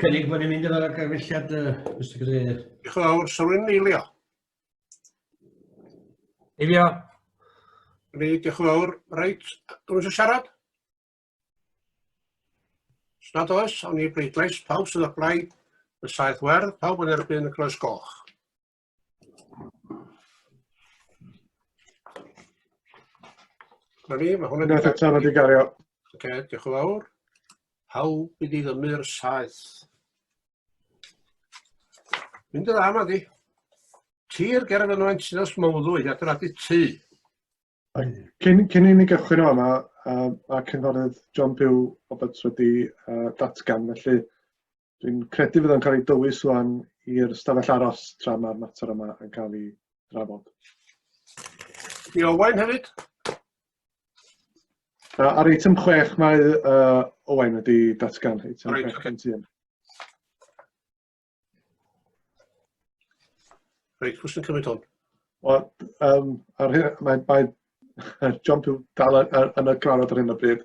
Cynnig bod ni'n mynd efo'r argymhelliad, Mr Cadeirydd. Diolch yn fawr. Sa rhywun yn eilio? Eilio. Ni, diolch yn fawr. Reit, rhywun eisiau siarad? Os nad oes, awn ni i bleidlais. Pawb sydd o blaid y saeth werdd, pawb yn erbyn y croes goch. Na ni, mae hwnna... Unwaith eto, mae wedi gario. Oce, okay, diolch yn fawr. Pawb i ddiddymu'r saeth. Mynd yn dda, ma di. Tir ger y fynwent sy'n os mawddwy, adeiladu tŷ. Cyn i ni gychwyn o yma, mae cynghorydd John Pugh Roberts wedi datgan, felly Dwi'n credu fydd o'n cael ei dywys wan i'r stafell aros tra mae'r mater yma yn cael ei drafod. I Owain hefyd? Ar eitem 6 mae Owain wedi datgan, eitem Reit, 6.1. Reit, pwy sy'n cymryd hwn? Wel, ar hyn, mae John Pugh dal yn y cyfarfod ar hyn o bryd.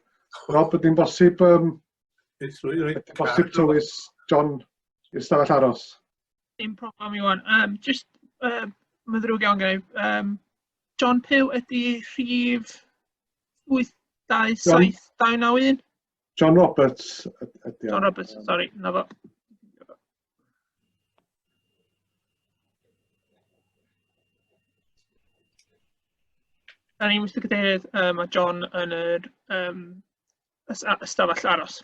Rob, ydy'n bosib, ydy'n bosib tywys John i'r stafell aros? Dim problem, Iwan. Just, mae'n ddrwg iawn gen i. John Pugh ydy rhif 8, 2, 7, 2, 9, 1? John Roberts ydy o. John Roberts, sorry, na fo. Da ni, Mr Cadeirydd, mae John yn yr ystafell aros.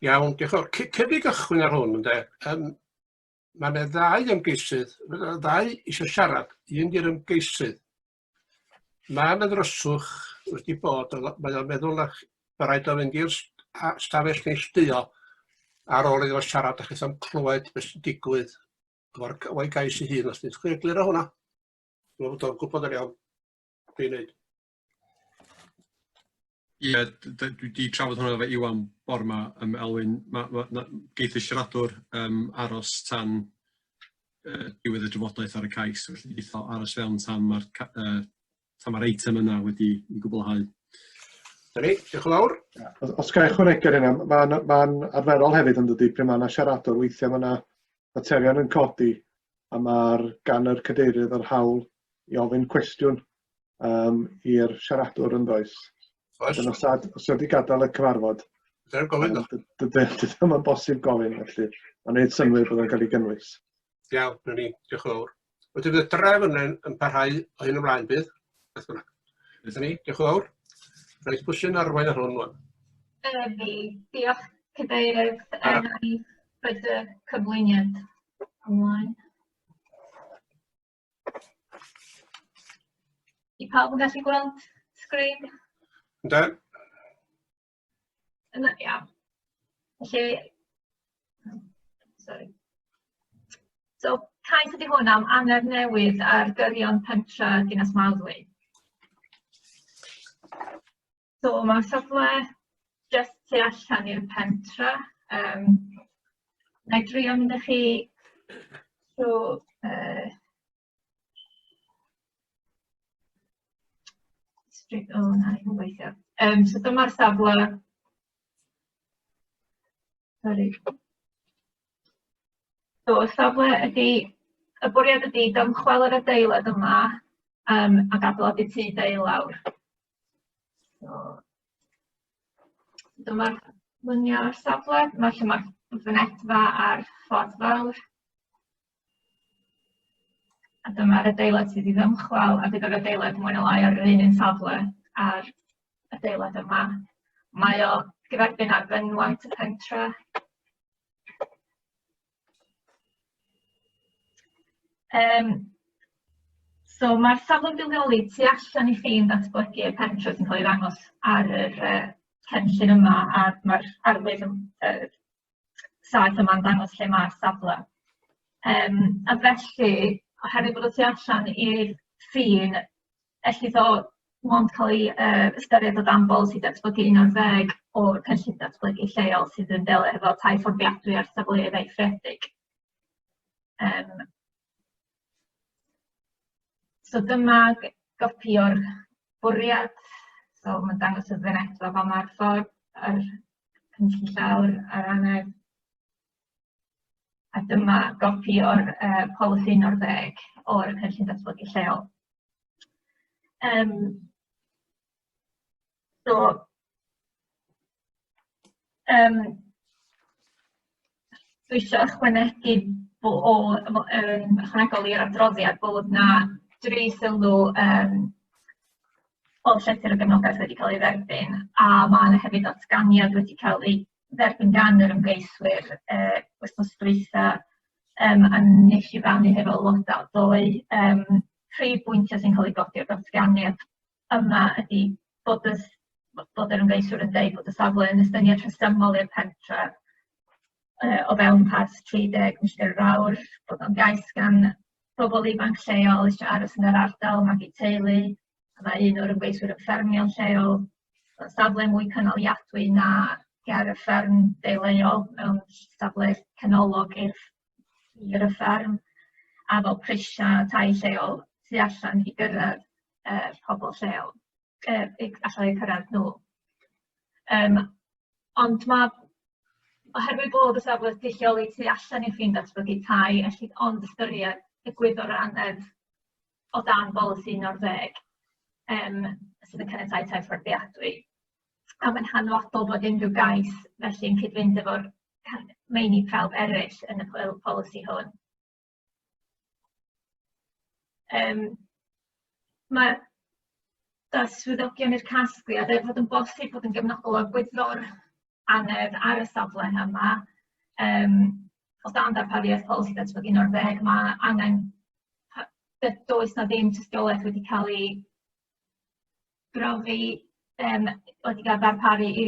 Iawn, diolch yn fawr. Cyn i gychwyn ar hwn, ynde, mae yna ddau ymgeisydd, ddau eisiau siarad, un di'r ymgeisydd. Mae yna ddryswch wedi bod, mae o'n meddwl na ma' raid o fynd i'r stafell neilltuo ar ôl iddo fo siarad a chithau'n clywed beth sy'n digwydd efo'r efo'i gais ei hun. Os ti'n chwi egluro hwnna? Dwi'n meddwl bod o'n gwybod yn iawn be i wneud. Ie, dwi 'di trafod hwnna efo Iwan bore 'ma, Elwyn. Geith y siaradwr aros tan diwedd y drafodaeth ar y cais, felly geith o aros fewn tan mae'r tan mae'r eitem yna wedi i gwblhau. Dyna ni, diolch yn fawr. Os ga i ychwanegu ar hynna, mae'n ma arferol hefyd yn dydy, pryd mae yna siaradwr, weithiau mae yna materion yn codi a mae'r gan yr cadeirydd yr hawl i ofyn cwestiwn um, i'r siaradwr yn does. Oes. Os nad, os wedi gadael y cyfarfod, Dyna'n gofyn ddo. Dydy o'n bosib gofyn, felly mae'n gwneud synnwyr bod o'n cael ei gynnwys. Iawn, dyna ni, diolch yn fawr. Wedyn bydd y drefn yn, yn parhau o hyn ymlaen bydd. Beth bynnag. Dyna ni, diolch yn fawr. Reit, pwy sy'n arwain ar hwn wan? Fi, diolch cadeirydd. Um, roed y cyflwyniad ymlaen. I pawb yn gallu gweld sgrin? Yndw. Yna, iawn. Felly, sorry. So, cais ydy hwn am anedd newydd ar gyrion pentra Dinas Mawddwy. So, mae'r safle just tu allan i'r pentra. Um, na i drio mynd â chi trwy Straight, o na, ddim yn gweithio. Um, so dyma'r safle. Sorry. So y safle ydy, y bwriad ydy dymchwel yr adeilad yma um, ac adeiladu tŷ deulawr. So, dyma'r luniau o'r safle. Mae lle mae'r fynedfa a'r ffordd fawr. A dyma'r adeilad sydd i ddymchwel, a bydd yr adeilad mwy neu lai ar yr un un safle a'r adeilad yma. Mae o gyferbyn ar fynwent y pentre. Um, so mae'r safle wedi leoli tu allan i ffin datblygu y pentre sy'n cael ei ddangos ar yr uh, cynllun yma, a mae'r arwydd yn, uh, saeth yma'n dangos lle mae'r safle. Um, a felly, oherwydd bod o tu allan i'r ffin, ellith o mond cael ei uh, ystyried o dan bolisi datblygu 11 o'r cynllun datblygu lleol sydd yn delio efo tai fforddiadwy ar safleoedd eithriedig. Um, so dyma gopi o'r bwriad. So mae'n dangos y fynedfa fan ma'r ffordd a'r cynllun llawr a'r annedd. A dyma gopi o'r uh, polisi 11 o'r cynllun datblygu lleol. Um, so, um, dwi eisiau ychwanegu bo, o, um, ychwanegol i'r adroddiad bod na dri sylw um, bod llythyr y gefnogaeth wedi cael ei dderbyn, a ma' 'na hefyd ddatganiad wedi cael ei dderbyn gan yr ymgeiswyr yy wythnos dwytha, yym a wnes i rannu hefo aelodau ddoe. Yym prif bwyntiau sy'n cael ei godi o'r datganiad yma ydy bod y s- bod yr ymgeiswyr yn deud bod y safle yn estyniad rhesymol i'r pentre yy o fewn parth 30 milltir yr awr, bod o'n gais gan bobl ifanc lleol eisiau aros yn yr ardal, magu teulu, a mae un o'r ymgeiswyr yn ffermio'n lleol, ma'n safle mwy cynaliadwy na ger y fferm deuluol mewn safle canolog i'r i'r y fferm, a fel prisiau tai lleol tu allan i gyrraedd yy pobl lleol, yy i allan eu cyrraedd nhw. Yym ond ma' oherwydd bod y safle 'di lleoli tu allan i'r ffin datblygu tai, ellid ond ystyried egwyddor annedd o dan bolisi 11 yym sydd yn caniatáu tai fforddiadwy. A mae'n hanfodol bod unrhyw gais felly yn cyd-fynd efo'r meini prawf eraill yn y polisi hwn. Yym ma' da swyddogion i'r casgliad er fod yn bosib bod yn gefnogol o egwyddor annedd ar y safle yma yym o dan darpariaeth polisi datblygu 11 ma' angen does 'na ddim tystiolaeth wedi cael ei brofi yym wedi cael ddarparu i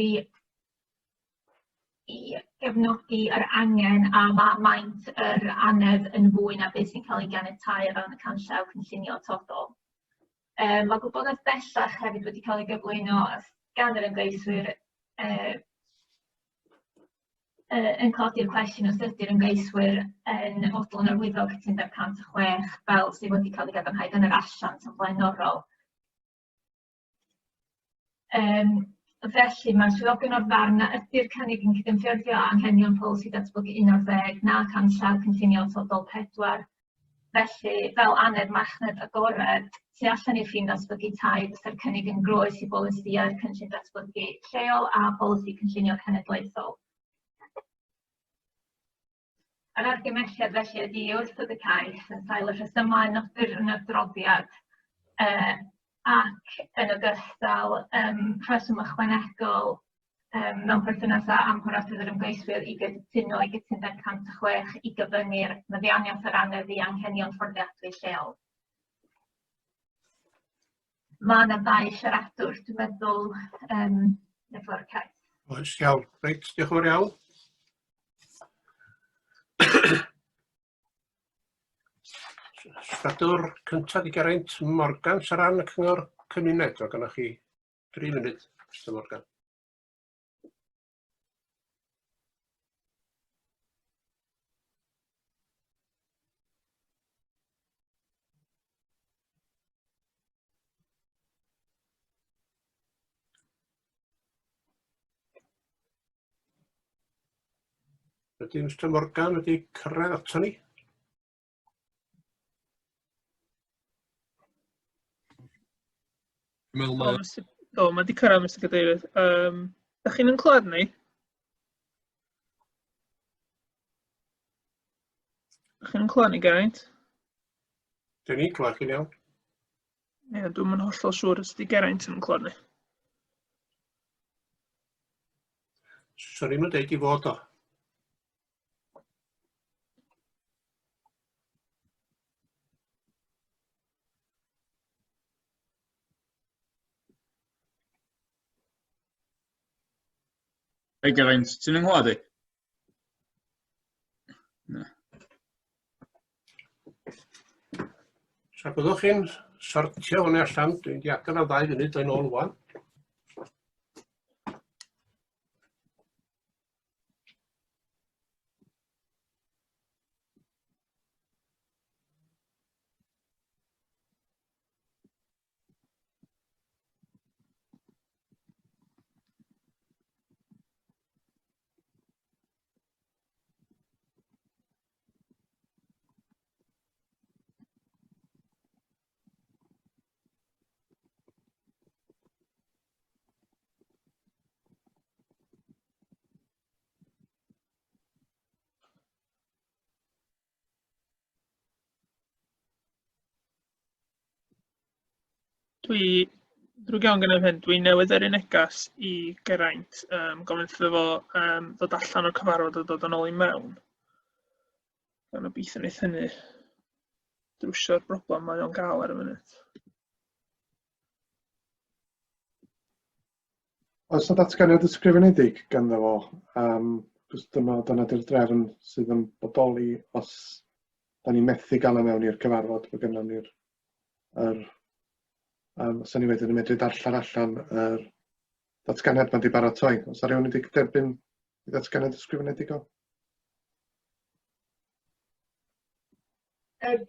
i gefnogi yr angen a ma' maint yr annedd yn fwy na beth sy'n cael ei ganiatáu o fewn y canllaw cynllunio atodol. Yym ma' gwybodaeth bellach hefyd wedi cael ei gyflwyno gan yr ymgeiswyr yy yy yn codi'r cwestiwn os ydy'r ymgeiswyr yn fodlon arwyddo cytundeb 106 fel sydd wedi cael ei gadarnhau gan yr asiant yn flaenorol. Yym felly mae'r swyddogion o'r farn na ydy'r cynnig yn cydymffurfio â anghenion polisi datblygu 11 na canllaw cynllunio atodol 4. Felly, fel annedd marchnad agored, tu allan i'r ffin datblygu tai, fysa'r cynnig yn groes i bolisïau'r cynllun datblygu lleol a polisi cynllunio cenedlaethol. Yr argymhelliad felly ydy i wrthod y cais yn sail y rhesymau nodir yn yr adroddiad yy ac yn ogystal yym rheswm ychwanegol yym mewn perthynas â amhorasedd yr ymgeiswyr i gytuno i gytundeb 106 i gyfyngu'r meddianniaeth yr annedd i anghenion fforddiadwy lleol. Mae yna ddau siaradwr, dwi'n meddwl, um, efo'r cais. Oes, iawn. Reit, diolch yn fawr iawn. Siaradwr cyntaf i Geraint Morgan ar ran y Cyngor Cymuned. Mae gennych chi 3 munud, Mr Morgan. Ydy Mr Morgan wedi cyrraedd ato ni? Dwi'n meddwl mae... Do, mae wedi cyrraedd, Mr Cadeirydd. Um, da chi'n yn clywed ni? Da chi'n clywed ni, Geraint? Dyn ni'n clywed chi'n iawn. Ie, dwi'n mynd hollol siŵr os ydy Geraint yn clywed ni. Swn i'm yn deud i fod o. Hei Geraint, ti'n yng nghlywed i? Na. Tra byddwch chi'n sortio hwnna allan, dwi'n di adael am ddau funud yn ôl wan. Dwi, ddrwg iawn gen i hyn, dwi newydd yrru negas i Geraint, um, gofyn wrtho fo um, ddod allan o'r cyfarfod a dod yn ôl i mewn. Gan obeithio wneith hynny drwsio'r broblem mae o'n gael ar y funud. Oes 'na ddatganiad ysgrifenedig ganddo fo? Um, cos dyma, dyna di'r drefn sydd yn bodoli os da ni'n methu gael o mewn i'r cyfarfod, mae gynnon ni'r yr, um, os ni wedyn yn medru darllen allan yr datganiad mae'n di baratoi. Os yna rhywun wedi derbyn i ddatganiad ysgrifenedig o?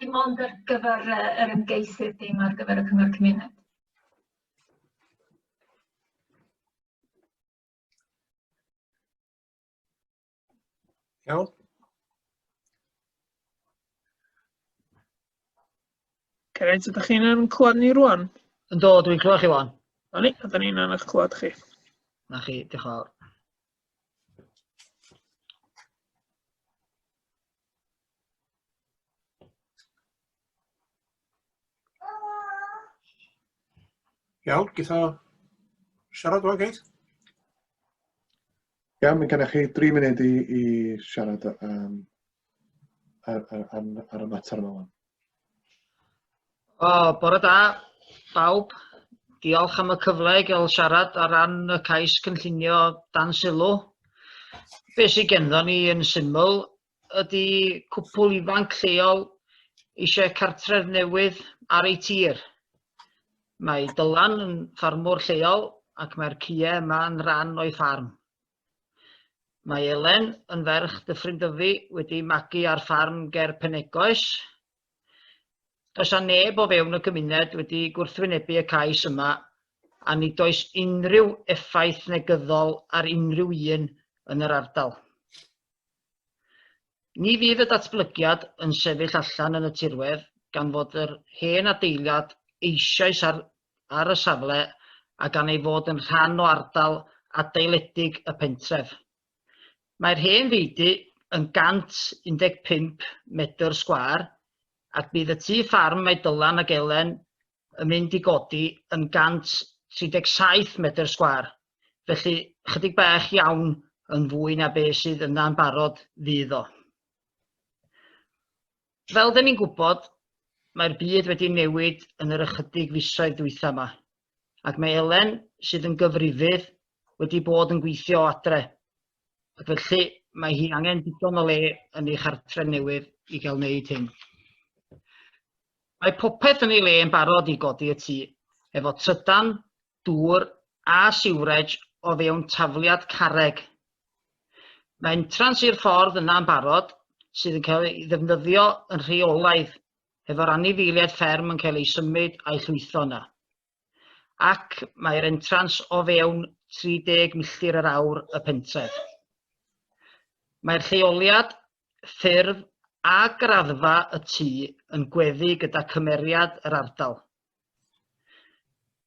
Dim ond ar gyfer yr ymgeisydd, dim ar gyfer y cyngor cymuned. Iawn. Geraint, ydych chi'n yn clywed ni rwan? Ynddo, dwi'n clywed chi wan. Na ni, ydyn ni'n yn eich clywed chi. Na chi, diolch yn fawr. Iawn, geith o siarad o'n geith? Iawn, mae gennych chi 3 munud i, i siarad um, ar, ar, ar, ar y mater yma. O, bore da, bawb. Diolch am y cyfle i gael siarad ar ran y cais cynllunio dan sylw. Be sydd genddo ni yn syml ydy cwpl ifanc lleol eisiau cartref newydd ar eu tir. Mae Dylan yn ffarmwr lleol ac mae'r cie yma yn rhan o'i ffarm. Mae Elen yn ferch Dyffryn Dyfi wedi magu ar ffarm ger Penegoes. Does 'na neb o fewn y gymuned wedi gwrthwynebu y cais yma a nid oes unrhyw effaith negyddol ar unrhyw un yn yr ardal. Ni fydd y datblygiad yn sefyll allan yn y tirwedd gan fod yr hen adeilad eisoes ar ar y safle a gan ei fod yn rhan o ardal adeiledig y pentref. Mae'r hen feudy yn 115 medr sgwâr ac bydd y tŷ ffarm mae Dylan ag Elen yn mynd i godi yn 137 medr sgwâr, felly chydig bach iawn yn fwy na be sydd yna'n barod fydd o. Fel dyn ni'n gwybod, mae'r byd wedi newid yn yr ychydig fisoedd dwytha yma. Ac mae Elen, sydd yn gyfrifydd, wedi bod yn gweithio o adre. Ac felly mae hi angen digon o le yn ei chartre newydd i gael wneud hyn. Mae popeth yn ei le yn barod i godi y tŷ, efo trydan, dŵr a siwrej o fewn tafliad carreg. Mae entrans i'r ffordd yna yn barod, sydd yn cael ei ddefnyddio yn rheolaidd hefo'r anifeiliaid fferm yn cael eu symud a'u llwytho yna. Ac mae'r entrans o fewn 30 milltir yr awr y pentref. Mae'r lleoliad, ffurf a graddfa y tŷ yn gweddu gyda cymeriad yr ardal.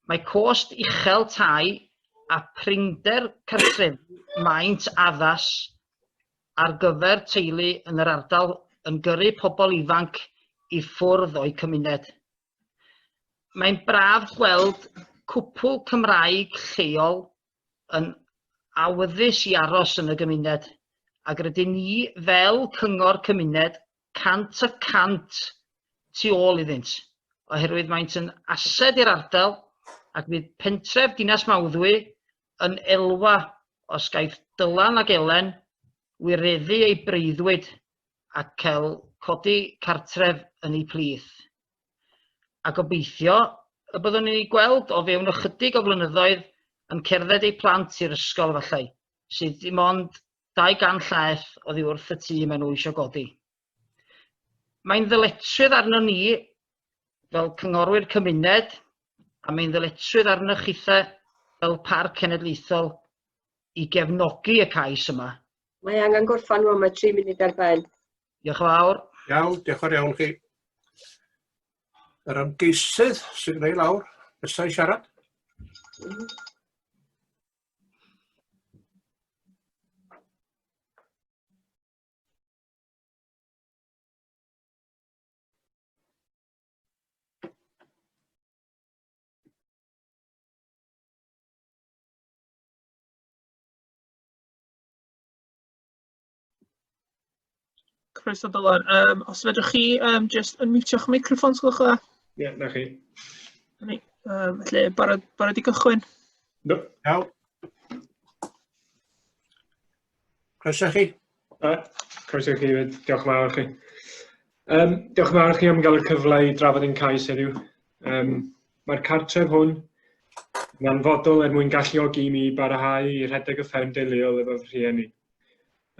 Mae cost uchel tai a prinder cartrefi maint addas ar gyfer teulu yn yr ardal yn gyrru pobl ifanc i ffwrdd o'u cymuned. Mae'n braf gweld cwpl Cymraeg lleol yn awyddus i aros yn y gymuned, ac rydyn ni fel cyngor cymuned 100% tu ôl iddynt, oherwydd maent yn ased i'r ardal ac fydd pentref Dinas Mawddwy yn elwa os gaiff Dylan ac Elen wireddu eu breuddwyd a cael codi cartref yn eu plith. A gobeithio y byddwn ni'n eu gweld o fewn ychydig o flynyddoedd yn cerdded eu plant i'r ysgol efallai, sydd dim ond 200 llaeth oddi wrth y tŷ maen nhw eisiau godi. Mae'n ddyletswydd arno ni fel cynghorwyr cymuned, a mae'n ddyletswydd arnoch chithe fel Parc Cenedlaethol i gefnogi y cais yma. Mae angen gorffan rwan, mae 3 munud ar ben. Diolch yn fawr. Iawn, diolch yn fawr iawn chi. Yr ymgeisydd sydd yn ei lawr, nesaf i siarad. Croeso Dylan. Um, os fedrwch chi um, just unmute'ch microffon, sgwlwch dda. Ie, yeah, na chi. Ni. Um, felly, barod, barod i gychwyn? No. Iawn. Croeso chi. Uh, croeso chi hefyd. Diolch yn fawr chi. Um, diolch yn fawr chi am gael y cyfle i drafod ein cais heddiw. Um, Mae'r cartref hwn yn anfodol er mwyn galluogi i mi barhau i rhedeg y fferm deuluol efo fy rhieni.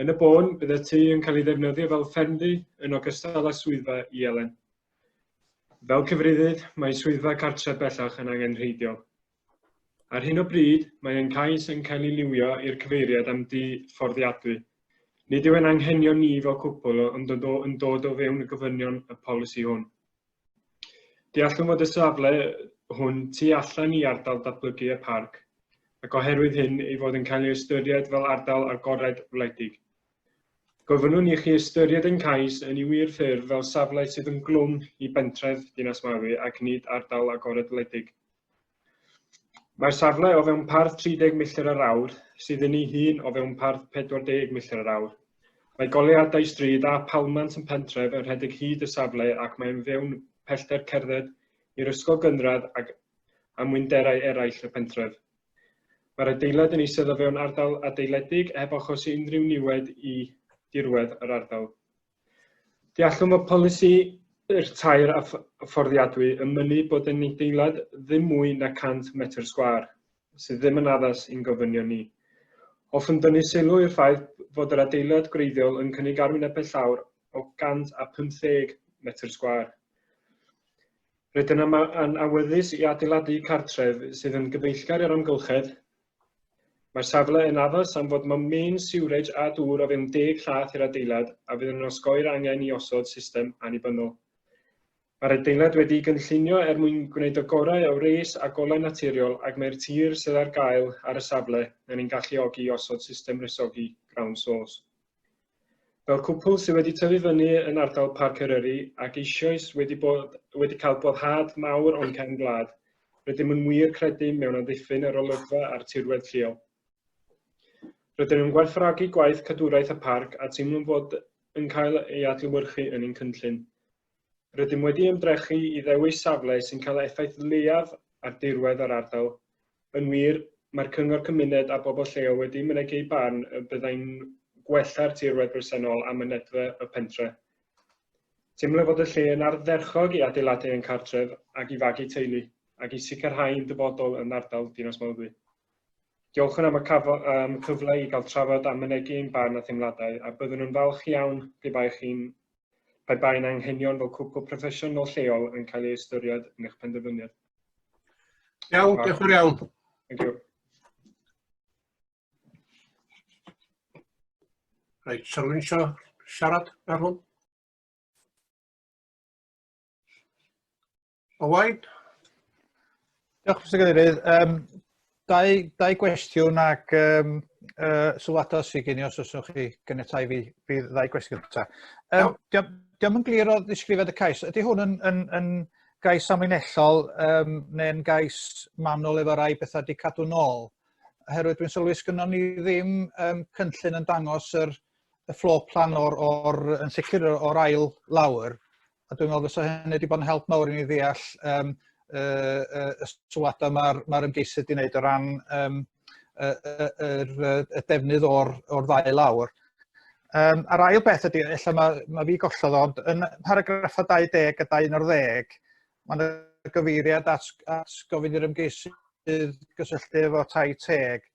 Yn y bôn, bydd y tŷ yn cael ei ddefnyddio fel ffermdy yn ogystal â swyddfa i Elen. Fel cyfrifydd, mae swyddfa cartref bellach yn angenrheidiol. Ar hyn o bryd, mae ein cais yn cael ei liwio i'r cyfeiriad am dŷ fforddiadwy. Nid yw ein anghenion ni fel cwpl ond yn dod o fewn y gofynion y polisi hwn. Deallwn fod y safle hwn tu allan i ardal datblygu y parc, ac oherwydd hyn ei fod yn cael ei ystyried fel ardal agored wledig. Gofynnwn i chi ystyried ein cais yn ei wir ffurf fel safle sydd yn glwm i bentref Dinas Mawddwy ac nid ardal agored wledig. Mae'r safle o fewn parth 30 milltir yr awr, sydd yn ei hun o fewn parth 40 milltir yr awr. Mae goleuadau stryd a palmant yn pentref yn rhedeg hyd y safle ac mae'n fewn pellter cerdded i'r ysgol gynradd ac amwynderau eraill y pentref. Mae'r adeilad yn eistedd o fewn ardal adeiledig heb achosi unrhyw niwed i dirwedd yr ardal. Deallwn fod polisi i'r tair a fforddiadwy yn mynnu bod ein adeilad ddim mwy na 100 metr sgwâr, sydd ddim yn addas i'n gofynion ni. Hoffwn dynnu sylw i'r ffaith fod yr adeilad gwreiddiol yn cynnig arwynebedd llawr o 150 metr sgwâr. Rydym yn awyddus i adeiladu cartref sydd yn gyfeillgar i'r amgylchedd. Mae'r safle yn addas am fod mewn main sewerage a dŵr o fewn deg llath i'r adeilad a fydd yn osgoi'r angen i osod system annibynnol. Mae'r adeilad wedi'i gynllunio er mwyn gwneud y gorau o wres a golau naturiol ac mae'r tir sydd ar gael ar y safle yn ein galluogi i osod system wresogi ground source. Fel cwpl sydd wedi tyfu fyny yn ardal Parc Eryri ac eisoes wedi, bod, wedi cael boddhad mawr o'n cefn gwlad, rydym yn wir credu mewn amddiffyn yr olygfa a'r tirwedd lleol. Rydym yn gwerthfawrogi gwaith cadwraeth y parc a teimlwn fod yn cael ei adlewyrchu yn ein cynllun. Rydym wedi ymdrechu i ddewis safle sy'n cael effaith leiaf ar dirwedd yr ardal. Yn wir, mae'r cyngor cymuned a bobl lleol wedi mynegi eu barn y byddai'n gwella'r tirwedd bresennol a mynedfa y pentre. Teimlo fod y lle yn ardderchog i adeiladu ein cartref ac i fagu teulu, ac i sicrhau ein dyfodol yn ardal Dinas Mawddwy. Diolchwn am y cafo, am y cyfle i gael trafod a mynegi ein barn a theimladau, a byddwn yn falch iawn pe bai chi'n pe bai'n anghenion fel cwpl proffesiynol lleol yn cael ei ystyried yn eich penderfyniad. Iawn, diolch yn fawr iawn. Thank you. Reit, sa rhywun eisiau siarad ar hwn? Owain? Diolch, Mr Cadeirydd. Um, dau, dau gwestiwn ac um, uh, sylwadau sydd gen i os oes chi gynnetau fi, fi ddau gwestiwn gyntaf. Um, Diolch yn glir o ddisgrifiad y cais. Ydy hwn yn, yn, yn gais amlinellol um, neu'n gais manwl efo rai bethau wedi cadw nôl? Oherwydd dwi'n sylwi sgynnon ni ddim um, cynllun yn dangos yr, y floor plan o'r, or, yn sicr o'r ail lawr, a dwi'n meddwl fysa hynny wedi bod yn help mawr i ni ddeall um, uh, uh, y sylwadau mae'r mae ymgeisydd wedi wneud o ran um, y, y, y, y defnydd o'r, or ddau lawr. Um, a'r ail beth ydy, ella mae, mae fi gollodd ond yn paragraffau 20 a 21, mae yna gyfeiriad at, at gofyn i'r ymgeisydd gysylltu efo tai teg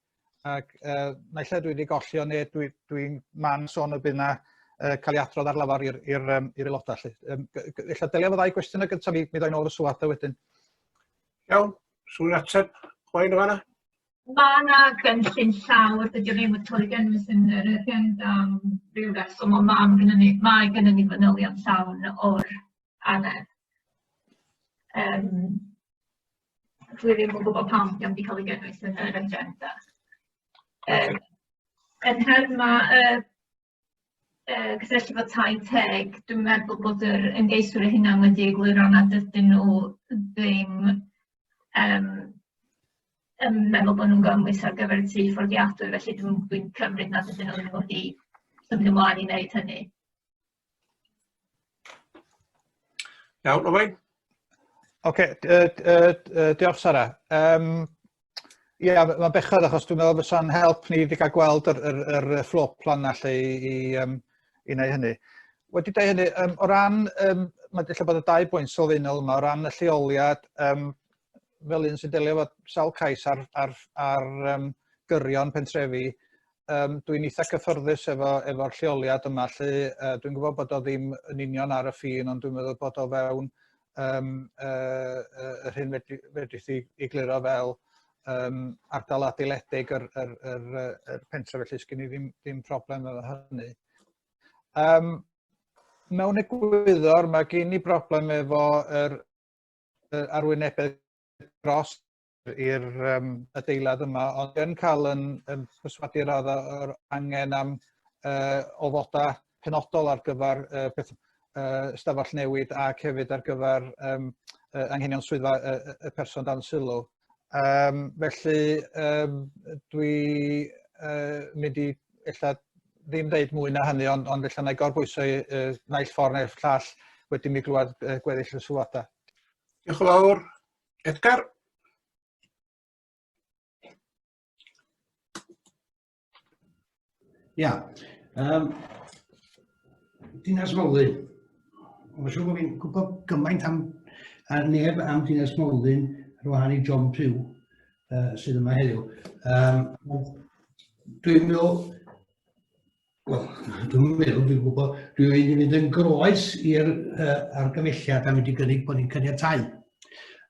ac uh, naill ai dwi wedi golli o neu dwi'n dwi, man sôn y bydd yna uh, cael ei adrodd ar lafar i'r i'r um, i'r aelodau. Felly. Um, ella delio efo ddau gwestiwn y gyntaf, mi, mi ddoi nôl y sylwadau wedyn. Iawn, swy'n ateb Gwain o fanna? Mae yna gynllun llawr, dydy o ddim wedi cael ei gynnwys yn yr agenda am ryw reswm, ond mae gynnon ni, mae gynnon ni fanylion llawn o'r annedd. Um, dwi ddim yn gwybod pam 'di o'm 'di cael ei gynnwys yn yr agenda. Um, yn nherma y uh, cysylltu fo tai teg, dwi'n meddwl bod yr ymgeiswyr eu hunain wedi egluro nad ydyn nhw ddim um, yn meddwl bod nhw'n gymwys ar gyfer y tŷ fforddiadwy, felly dwi'n dwi cymryd nad ydyn nhw ddim wedi symud ymlaen i wneud hynny. Iawn, Owain? Oce, okay, uh, diolch Sara. Um, Ie, yeah, mae'n bechod achos dwi'n meddwl fysa'n help ni wedi cael gweld yr, yr, yr floor plan na lle i, i, um, i wneud hynny. Wedi dweud hynny, um, o ran, um, mae ella bod y dau bwynt sylfaenol yma, o ran y lleoliad, um, fel un sy'n delio efo sawl cais ar, ar, ar um, gyrion pentrefi, um, dwi'n eitha cyffyrddus efo, efo'r lleoliad yma, lle uh, dwi'n gwybod bod o ddim yn union ar y ffin, ond dwi'n meddwl bod o fewn um, uh, uh, yr hyn fedrith i, i gliro fel um, ardal adeiledig yr, yr, yr, yr, yr pentre, felly sgyn i ddim, ddim problem efo hynny. Um, mewn egwyddor, mae gen i broblem efo yr, yr arwynebedd dros i'r um, adeilad yma, ond yn cael yn, yn perswadio radd o'r angen am uh, ofodau penodol ar gyfer uh, peth, uh, ystafell newid ac hefyd ar gyfer um, uh, anghenion swyddfa y, y person dan sylw. Um, felly um, dwi uh, mynd i ella ddim deud mwy na hynny, ond, ond ella na i gorbwyso uh, naill ffordd neu'r llall wedi mi glywed uh, gweddill y sylwadau. Diolch yn fawr. Edgar? Ia. Um, Dinas Mawlyn. Mae'n siŵr bod fi'n gwybod gymaint am a neb am Dinas Mawlyn ar wahân i John Pugh uh, sydd yma heddiw. Um, dwi'n meddwl Wel, dwi'n meddwl, dwi'n gwybod, dwi'n mynd i fynd yn groes i'r uh, argymelliad a mynd i gynnig bod ni'n caniatau.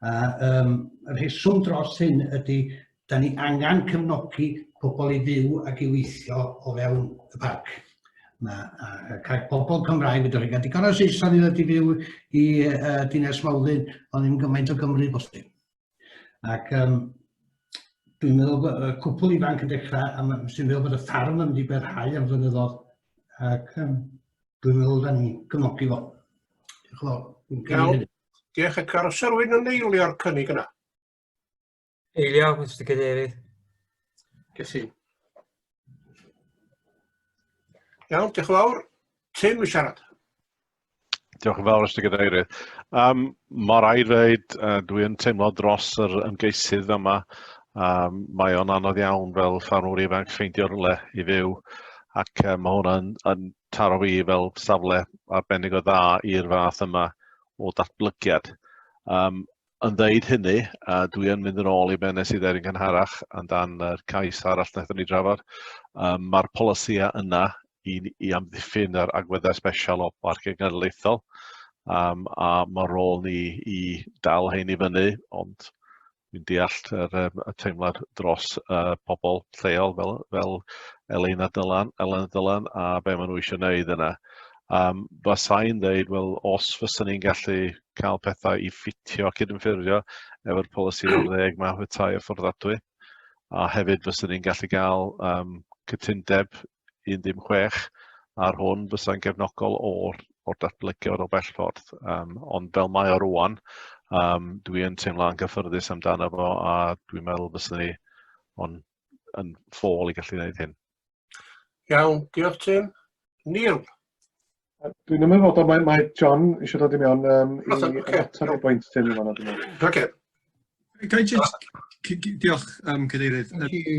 A um, y rheswm dros hyn ydy, da ni angen cefnogi pobl i fyw ac i weithio o fewn y parc. Mae uh, cael pobl Cymraeg, fedrwch chi gael digon o Saeson i ddod i fyw i uh, Dinas Mawddyn, ond ddim gymaint o Gymru bosib. Ac um, dwi'n meddwl bod y cwpl ifanc yn dechrau, a sy'n meddwl bod y ffarm yn mynd i berhau am flynyddoedd, ac um, dwi'n meddwl da ni'n cymogi fo. Diolch yn fawr. Iawn. Diolch ac ar os rwy'n yn eilio'r cynnig yna. Eilio, Mr Cadeirydd. Gethin. Iawn, diolch yn fawr. Tim yn siarad. Diolch yn fawr, Mr Cadeirydd. Mae rhaid dweud, dwi yn teimlo dros yr ymgeisydd yma. Mae o'n anodd iawn fel ffarmwr ifanc ffeindio rhywle i fyw, ac mae hwnna'n yn taro fi fel safle arbennig o dda i'r fath yma o datblygiad. Yn ddeud hynny, dwi yn mynd yn ôl i be nes i ddeud yn gynharach amdan yr cais arall wnaethon ni drafod. Mae'r polisïau yna i amddiffyn yr agweddau sbesial o Barc Genedlaethol, a mae rôl ni i dal hein i fyny, ond dwi'n deall y teimlad dros pobl lleol fel Elin a Dylan, Elen a Dylan, a be maen nhw eisiau gwneud yna. Fasai'n dweud, wel, os fyswn ni'n gallu cael pethau i ffitio cydymffurfio efo'r polisi 90 yma, tai a fforddiadwy, a hefyd fyswn ni'n gallu gael cytundeb 16 ar hwn fysa'n gefnogol o'r datblygiad o bell ffordd. Ond fel mae o rwan, dwi yn teimlo anghyffyrddus amdano fo, a dwi'n meddwl fyswn ni on, yn ffôl i gallu gwneud hyn. Iawn, diolch Tim. Neil? Dwi'n ymwybodol mae John eisiau dod i mewn i ateb i bwynt Tim yn fan'na, dwi'n meddwl. Oce. Ga i jyst, diolch Cadeirydd.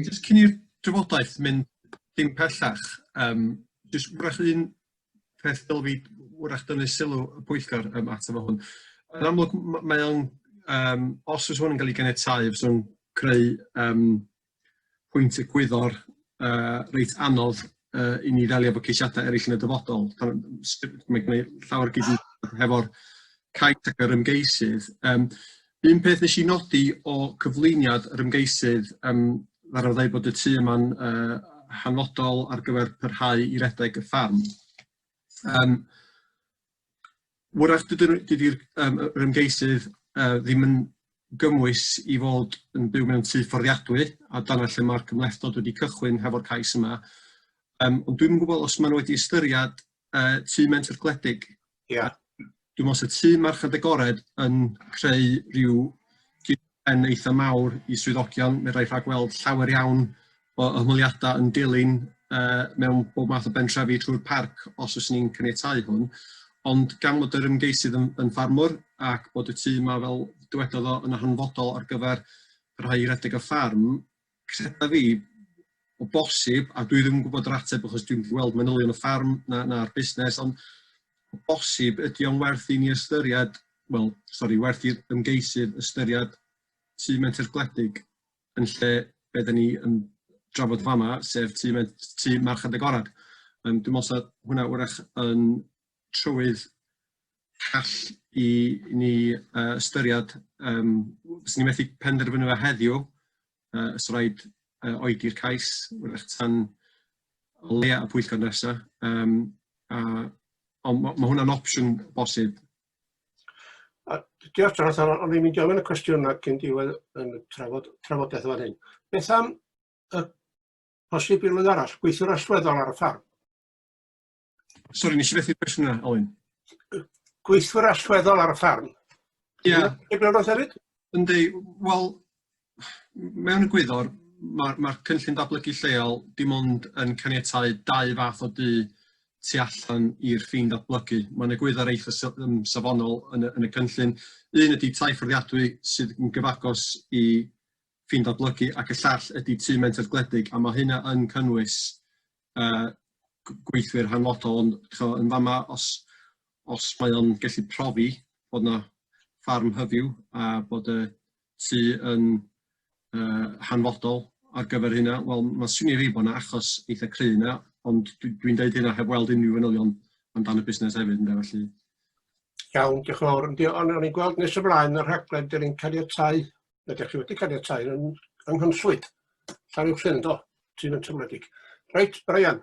Jyst cyn i'r drafodaeth mynd dim pellach, jyst wrach un peth dylai fi wrach dynnu sylw y pwyllgor ato fo hwn. Yn amlwg mae o'n, os oes hwn yn cael ei ganiatáu, fysa o'n creu pwynt egwyddor reit anodd i ni ddelio efo ceisiadau eraill yn y dyfodol. Mae gen i llawer gyd hefo'r cais ac yr ymgeisydd. Un peth nes i nodi o cyflwyniad yr ymgeisydd, ddaru ddeud bod y tŷ yma'n hanfodol ar gyfer parhau i redeg y ffarm. Wrach dydy'r yr ymgeisydd ddim yn gymwys i fod yn byw mewn tŷ fforddiadwy, a dyna lle mae'r cymhlethdod wedi cychwyn hefo'r cais yma. Ond dwi'm yn gwybod os maen nhw wedi ystyried tŷ menter gwledig. Ia. Dwi'n meddwl 'sa tŷ marchnad agored yn creu rhyw ben eitha mawr i swyddogion. Mae rhaid rhagweld llawer iawn o ymholiadau yn dilyn mewn bob math o bentrefi trwy'r parc os oes ni'n caniatáu hwn. Ond gan fod yr ymgeisydd yn ffarmwr ac bod y tŷ yma, fel dywedodd o, yn hanfodol ar gyfer parhau i redeg y ffarm, credaf fi o bosib, a dwi ddim yn gwybod yr ateb achos dwi'm 'di gweld manylion y ffarm na'r busnes, ond o bosib ydy o'n werth i ni ystyried, wel, sori, werth i'r ymgeisydd ystyried tŷ menter gwledig yn lle be da ni yn drafod fama, sef tŷ marchnad agored. Dwi'n meddwl 'sa hwnna wrach yn trywydd call i ni ystyried. Fyswn ni methu penderfynu fe heddiw, os rhaid oedi'r cais, wrach tan o leia y pwyllgor nesaf. Ond ma hwnna'n opsiwn bosib. Diolch Jonathan, o'n i'n mynd i ofyn y cwestiwn yna cyn diwedd yn y trafodaeth fan hyn. Beth am y posibilrwydd arall, gweithiwr allweddol ar y ffarm? Sori, nes i fethu'r cwestiwn yna, Alun. Gweithwyr allweddol ar y ffarm. Ie. Yeah. Eglurwch hefyd? Yndi, wel, mewn egwyddor, mae'r cynllun datblygu lleol dim ond yn caniatáu dau fath o dŷ tu allan i'r ffin datblygu. Mae'n egwyddor eitha safonol yn y cynllun. Un ydy tai fforddiadwy sydd yn gyfagos i ffin datblygu ac y llall ydy tŷ menter gwledig, a mae hynna yn cynnwys gweithwyr hanfodol, ond ch'mo' yn fama os mae o'n gallu profi bod 'na ffarm hyfyw a bod y tŷ yn hanfodol ar gyfer hynna, wel mae'n swnio i fi bod 'na achos eitha cry' yna, ond dwi'n deud hynna heb weld unrhyw fanylion amdan y busnes hefyd ynde, felly. Iawn, diolch yn fawr. Yndi, o'n i'n gweld nes ymlaen y rhaglen, dyn ni'n caniatáu, na dych chi wedi caniatáu yng Nghynllwyd, Llanuwchllyn, do, ti'n yn wledig. Reit, Brian.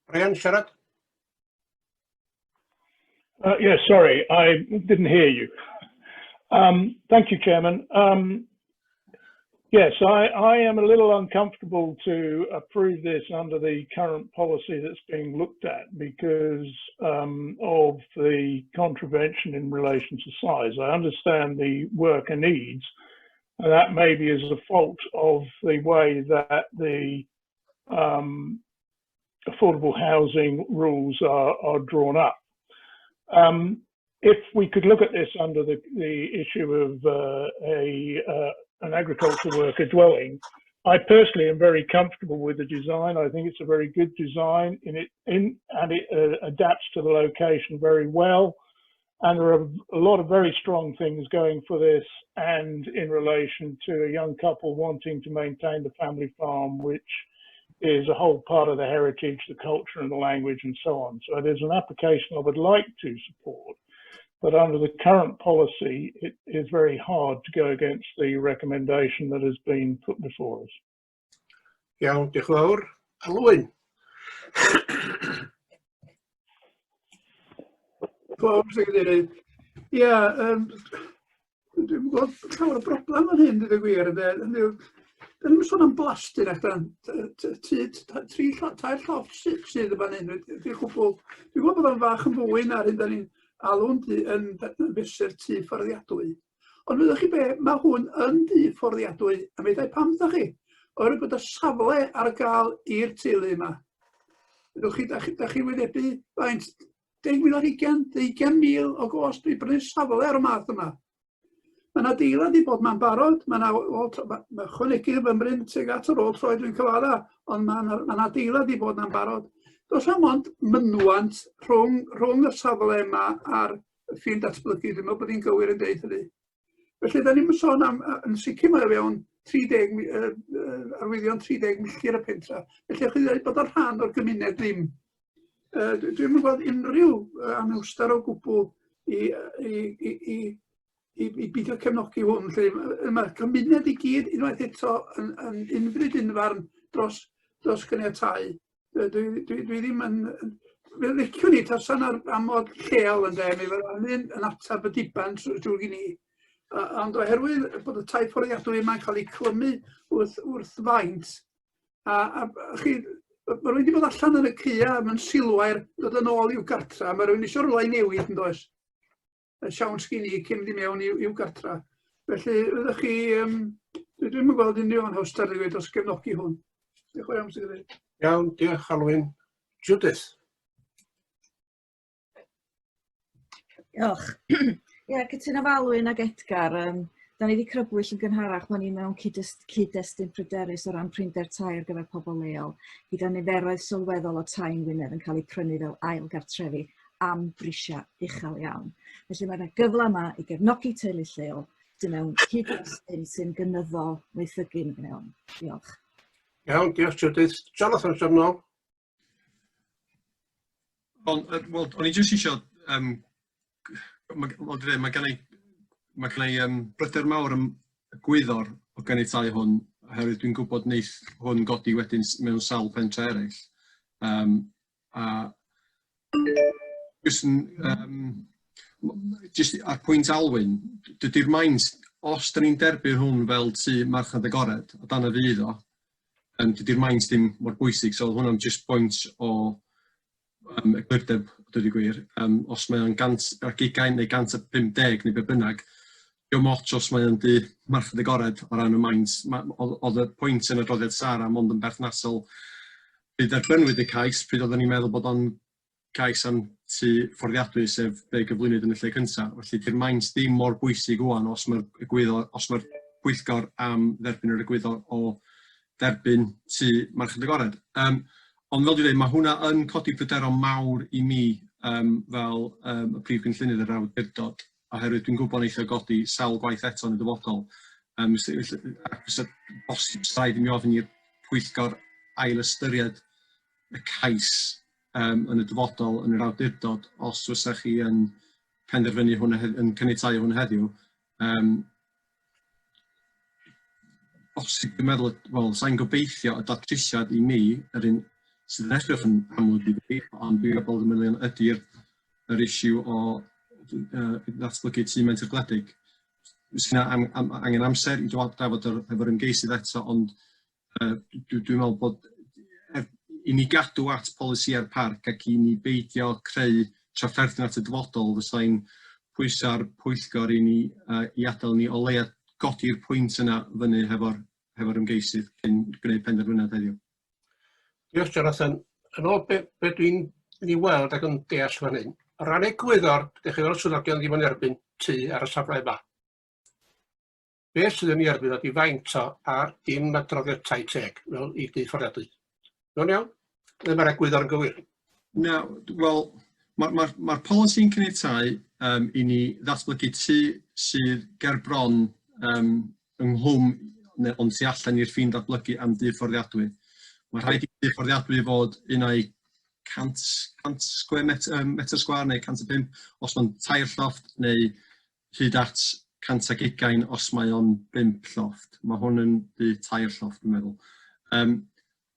Brian, siarad? Yeah, sorry, I didn't hear you. Thank you, Chairman. Yes, I am a little uncomfortable to approve this under the current policy that's being looked at because of the contravention in relation to size. I understand the worker needs, and that maybe is a fault of the way that the affordable housing rules are, are drawn up. Um, if we could look at this under the, the issue of uh, a uh, an agricultural worker dwelling, I personally am very comfortable with the design. I think it's a very good design in it in and it uh, adapts to the location very well. And there are a lot of very strong things going for this and in relation to a young couple wanting to maintain the family farm, which is a whole part of the heritage, the culture and the language and so on. So it is an application I would like to support, but under the current policy, it is very hard to go against the recommendation that has been put before us. Iawn, diolch yn fawr. Alwyn. Fawr, Mr Cadeirydd. Ia, um, dwi'n gweld llawer o broblem yn hyn, dweud y gwir, ynde. Hynny yw, Da ni'n sôn am blasty nac dan, tri, tri, tair llofft sydd, sydd yn fan hyn, di'r cwbl. Dwi'n gwybod bod o'n fach yn fwy na'r hyn da ni'n alw'n dŷ yn, yn fesur tŷ fforddiadwy. Ond wyddwch chi be, mae hwn yn dŷ fforddiadwy, a mi ddau pam ydych chi? Oherwydd bod y safle ar gael i'r teulu yma. Ydwch chi, da chi, da chi wynebu faint, 10,000 ar hugain, 20,000 o gost i brynu safle ar y math yma. Mae yna adeilad i bod ma'n barod, mae yna ôl, mae ma ychwanegu fymryn tuag at yr ôl troed dwi'n cyfadda, ond mae yna ma adeilad i bod na'n barod. Does am ond mynwant rhwng, rhwng y safle yma a'r ffin datblygu, dwi'n meddwl bod hi'n gywir yn deud hynny. Felly, da ni'n sôn am, yn sicr mae o fewn 30, uh, arwyddion 30 milltir y pentra. Felly, chi ddweud bod o'n rhan o'r gymuned ddim. Uh, Dwi'n mynd gweld unrhyw uh, anhawster o gwbl i, i, i, i, i, i beidio cefnogi hwn. Lle mae'r cymuned i gyd unwaith eto yn, yn unfryd unfarn dros, dros gyniatáu. Dwi, dwi, dwi ddim yn... Fe liciwn i tasa'n ar amod lleol ynde, mi fydda hynny'n yn ateb y diben trwy gen i. Ond oherwydd bod y tai fforddiadwy yma'n cael eu clymu wrth, wrth faint, a, a, a chi, mae rhywun wedi bod allan yn y caea, mae'n silwair, dod yn ôl i'w gartra, mae rhywun eisiau rhywle i newid yn does? Y siawns gyn i cyn mynd i mewn i'w, i'w gartra. Felly, ydych chi, um, dwi ddim yn gweld unrhyw anhawster i dros gefnogi hwn. Diolch yn fawr iawn, Mr Cadeirydd. Iawn, diolch Alwyn. Judith. Diolch. Ie, cytuno efo Alwyn ag Edgar. Um, da ni wedi crybwyll yn gynharach, mae ni mewn cyd-destun pryderus o ran prinder tai ar gyfer pobl leol, gyda niferoedd sylweddol o tai yng Ngwynedd yn cael eu prynu fel ail gartrefi am brisiau uchel iawn. Felly mae yna gyfle yma i gefnogi teulu lleol sydd mewn cyd-destun sy'n gynyddol waethygu'n mewn. Diolch. Iawn, diolch Judith. Jonathan, siarad nôl. Ond, wel, o'n i jyst eisiau... Um, mae, wel, dwi mae gen i, mae gen i um, bryder mawr am y gwyddor o ganiatáu hwn, oherwydd dwi'n gwybod wneith hwn godi wedyn mewn sawl pentre eraill. Um, a jyst yn, um, jyst ar pwynt Alwyn, dydy'r maint, os da ni'n derbyn hwn fel tŷ marchnad agored, a dan y fydd o, um, dydy'r maint ddim mor bwysig, so oedd hwnna'n just pwynt o um, eglurdeb, dweud y gwir. Um, os mae o'n 120 neu 150 neu be bynnag, diolch ots os mae o'n dy marchnad agored o ran y maint. Oedd y pwynt yn adroddiad Sara mond yn berthnasol pryd derbynnwyd y cais, pryd oedden ni'n meddwl bod o'n cais am tŷ fforddiadwy, sef be gyflwynwyd yn y lle cyntaf. Felly, dy'r maint ddim mor bwysig ŵan os mae'r egwyddor, os mae'r pwyllgor am dderbyn yr egwyddor o dderbyn tŷ marchnad agored. Um, ond fel dwi'n dweud, mae hwnna yn codi pryderon mawr i mi um, fel um, y prif gynllunydd yr awdurdod, oherwydd dwi'n gwybod wneith o godi sawl gwaith eto yn y dyfodol. Um, ac fysa bosib rhaid i mi ofyn i'r pwyllgor ail ystyried y cais um, yn y dyfodol yn yr awdurdod os fysa chi yn penderfynu hwn yn caniatáu hwn heddiw. Um, bosib dwi'n meddwl, wel, sa'n gobeithio y datrysiad i mi, yr un sydd yn edrych yn amlwg i fi, ond dwi'n gwybod y manylion ydy'r yr issue o uh, ddatblygu tŷ menter gwledig. Sy'n am, am, angen amser i drafod yr, efo'r ymgeisydd eto, ond uh, dwi'n dwi meddwl bod er, i ni gadw at polisiau'r parc ac i ni beidio creu trafferthion at y dyfodol, fysai'n pwyso'r pwyllgor i ni uh, i adael ni o leia godi'r pwynt yna fyny hefo'r hefo'r ymgeisydd cyn gwneud penderfyniad heddiw. Diolch Jonathan. Yn ôl be, be dwi'n ei weld ac yn deall fan hyn, o ran egwyddor, dych chi fel swyddogion ddim yn erbyn tŷ ar y safle yma. Be sydd yn ei erbyn ydy faint o a dim adroddiad tai teg fel i dŷ fforddiadwy. Iawn iawn? Neu mae'r egwyddor yn gywir? Na, wel, mae'r ma, ma polisi'n caniatáu um, i ni ddatblygu tŷ sydd ger bron um, ynghlwm neu ond tu allan i'r ffin datblygu am dŷ fforddiadwy. Mae rhaid i dŷ fforddiadwy fod un ai 100, 100 square metr, um, metr sgwâr neu 105 os mae'n tair llofft neu hyd at 120 os mae o'n bump llofft. Mae hwn yn dŷ tair llofft, dwi'n meddwl. Um,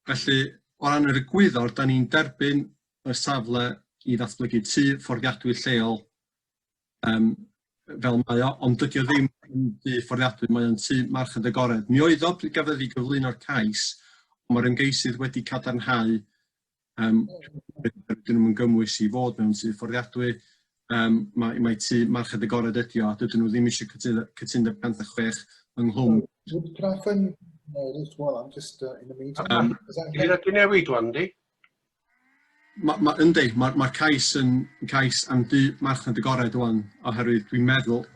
felly, o ran yr egwyddor, da ni'n derbyn y safle i ddatblygu tŷ fforddiadwy lleol um, fel mae o, ond dydy o ddim yn dŷ fforddiadwy, mae o'n tŷ marchnad agored. Mi oedd o pryd gafodd ei gyflwyno'r cais, ond mae'r ymgeisydd wedi cadarnhau um, dydyn nhw'n gymwys i fod mewn tŷ fforddiadwy, um, mae, mae tŷ marchnad agored ydi o, a dydyn nhw ddim eisiau cytundeb 106 ynghlwm. Can I phone you as well? I'm just in a meeting. Is that okay? Ydy newid wan, di? Ma, ma, yndi, mae'r ma cais yn cais am dŷ marchnad agored wan, oherwydd dwi'n meddwl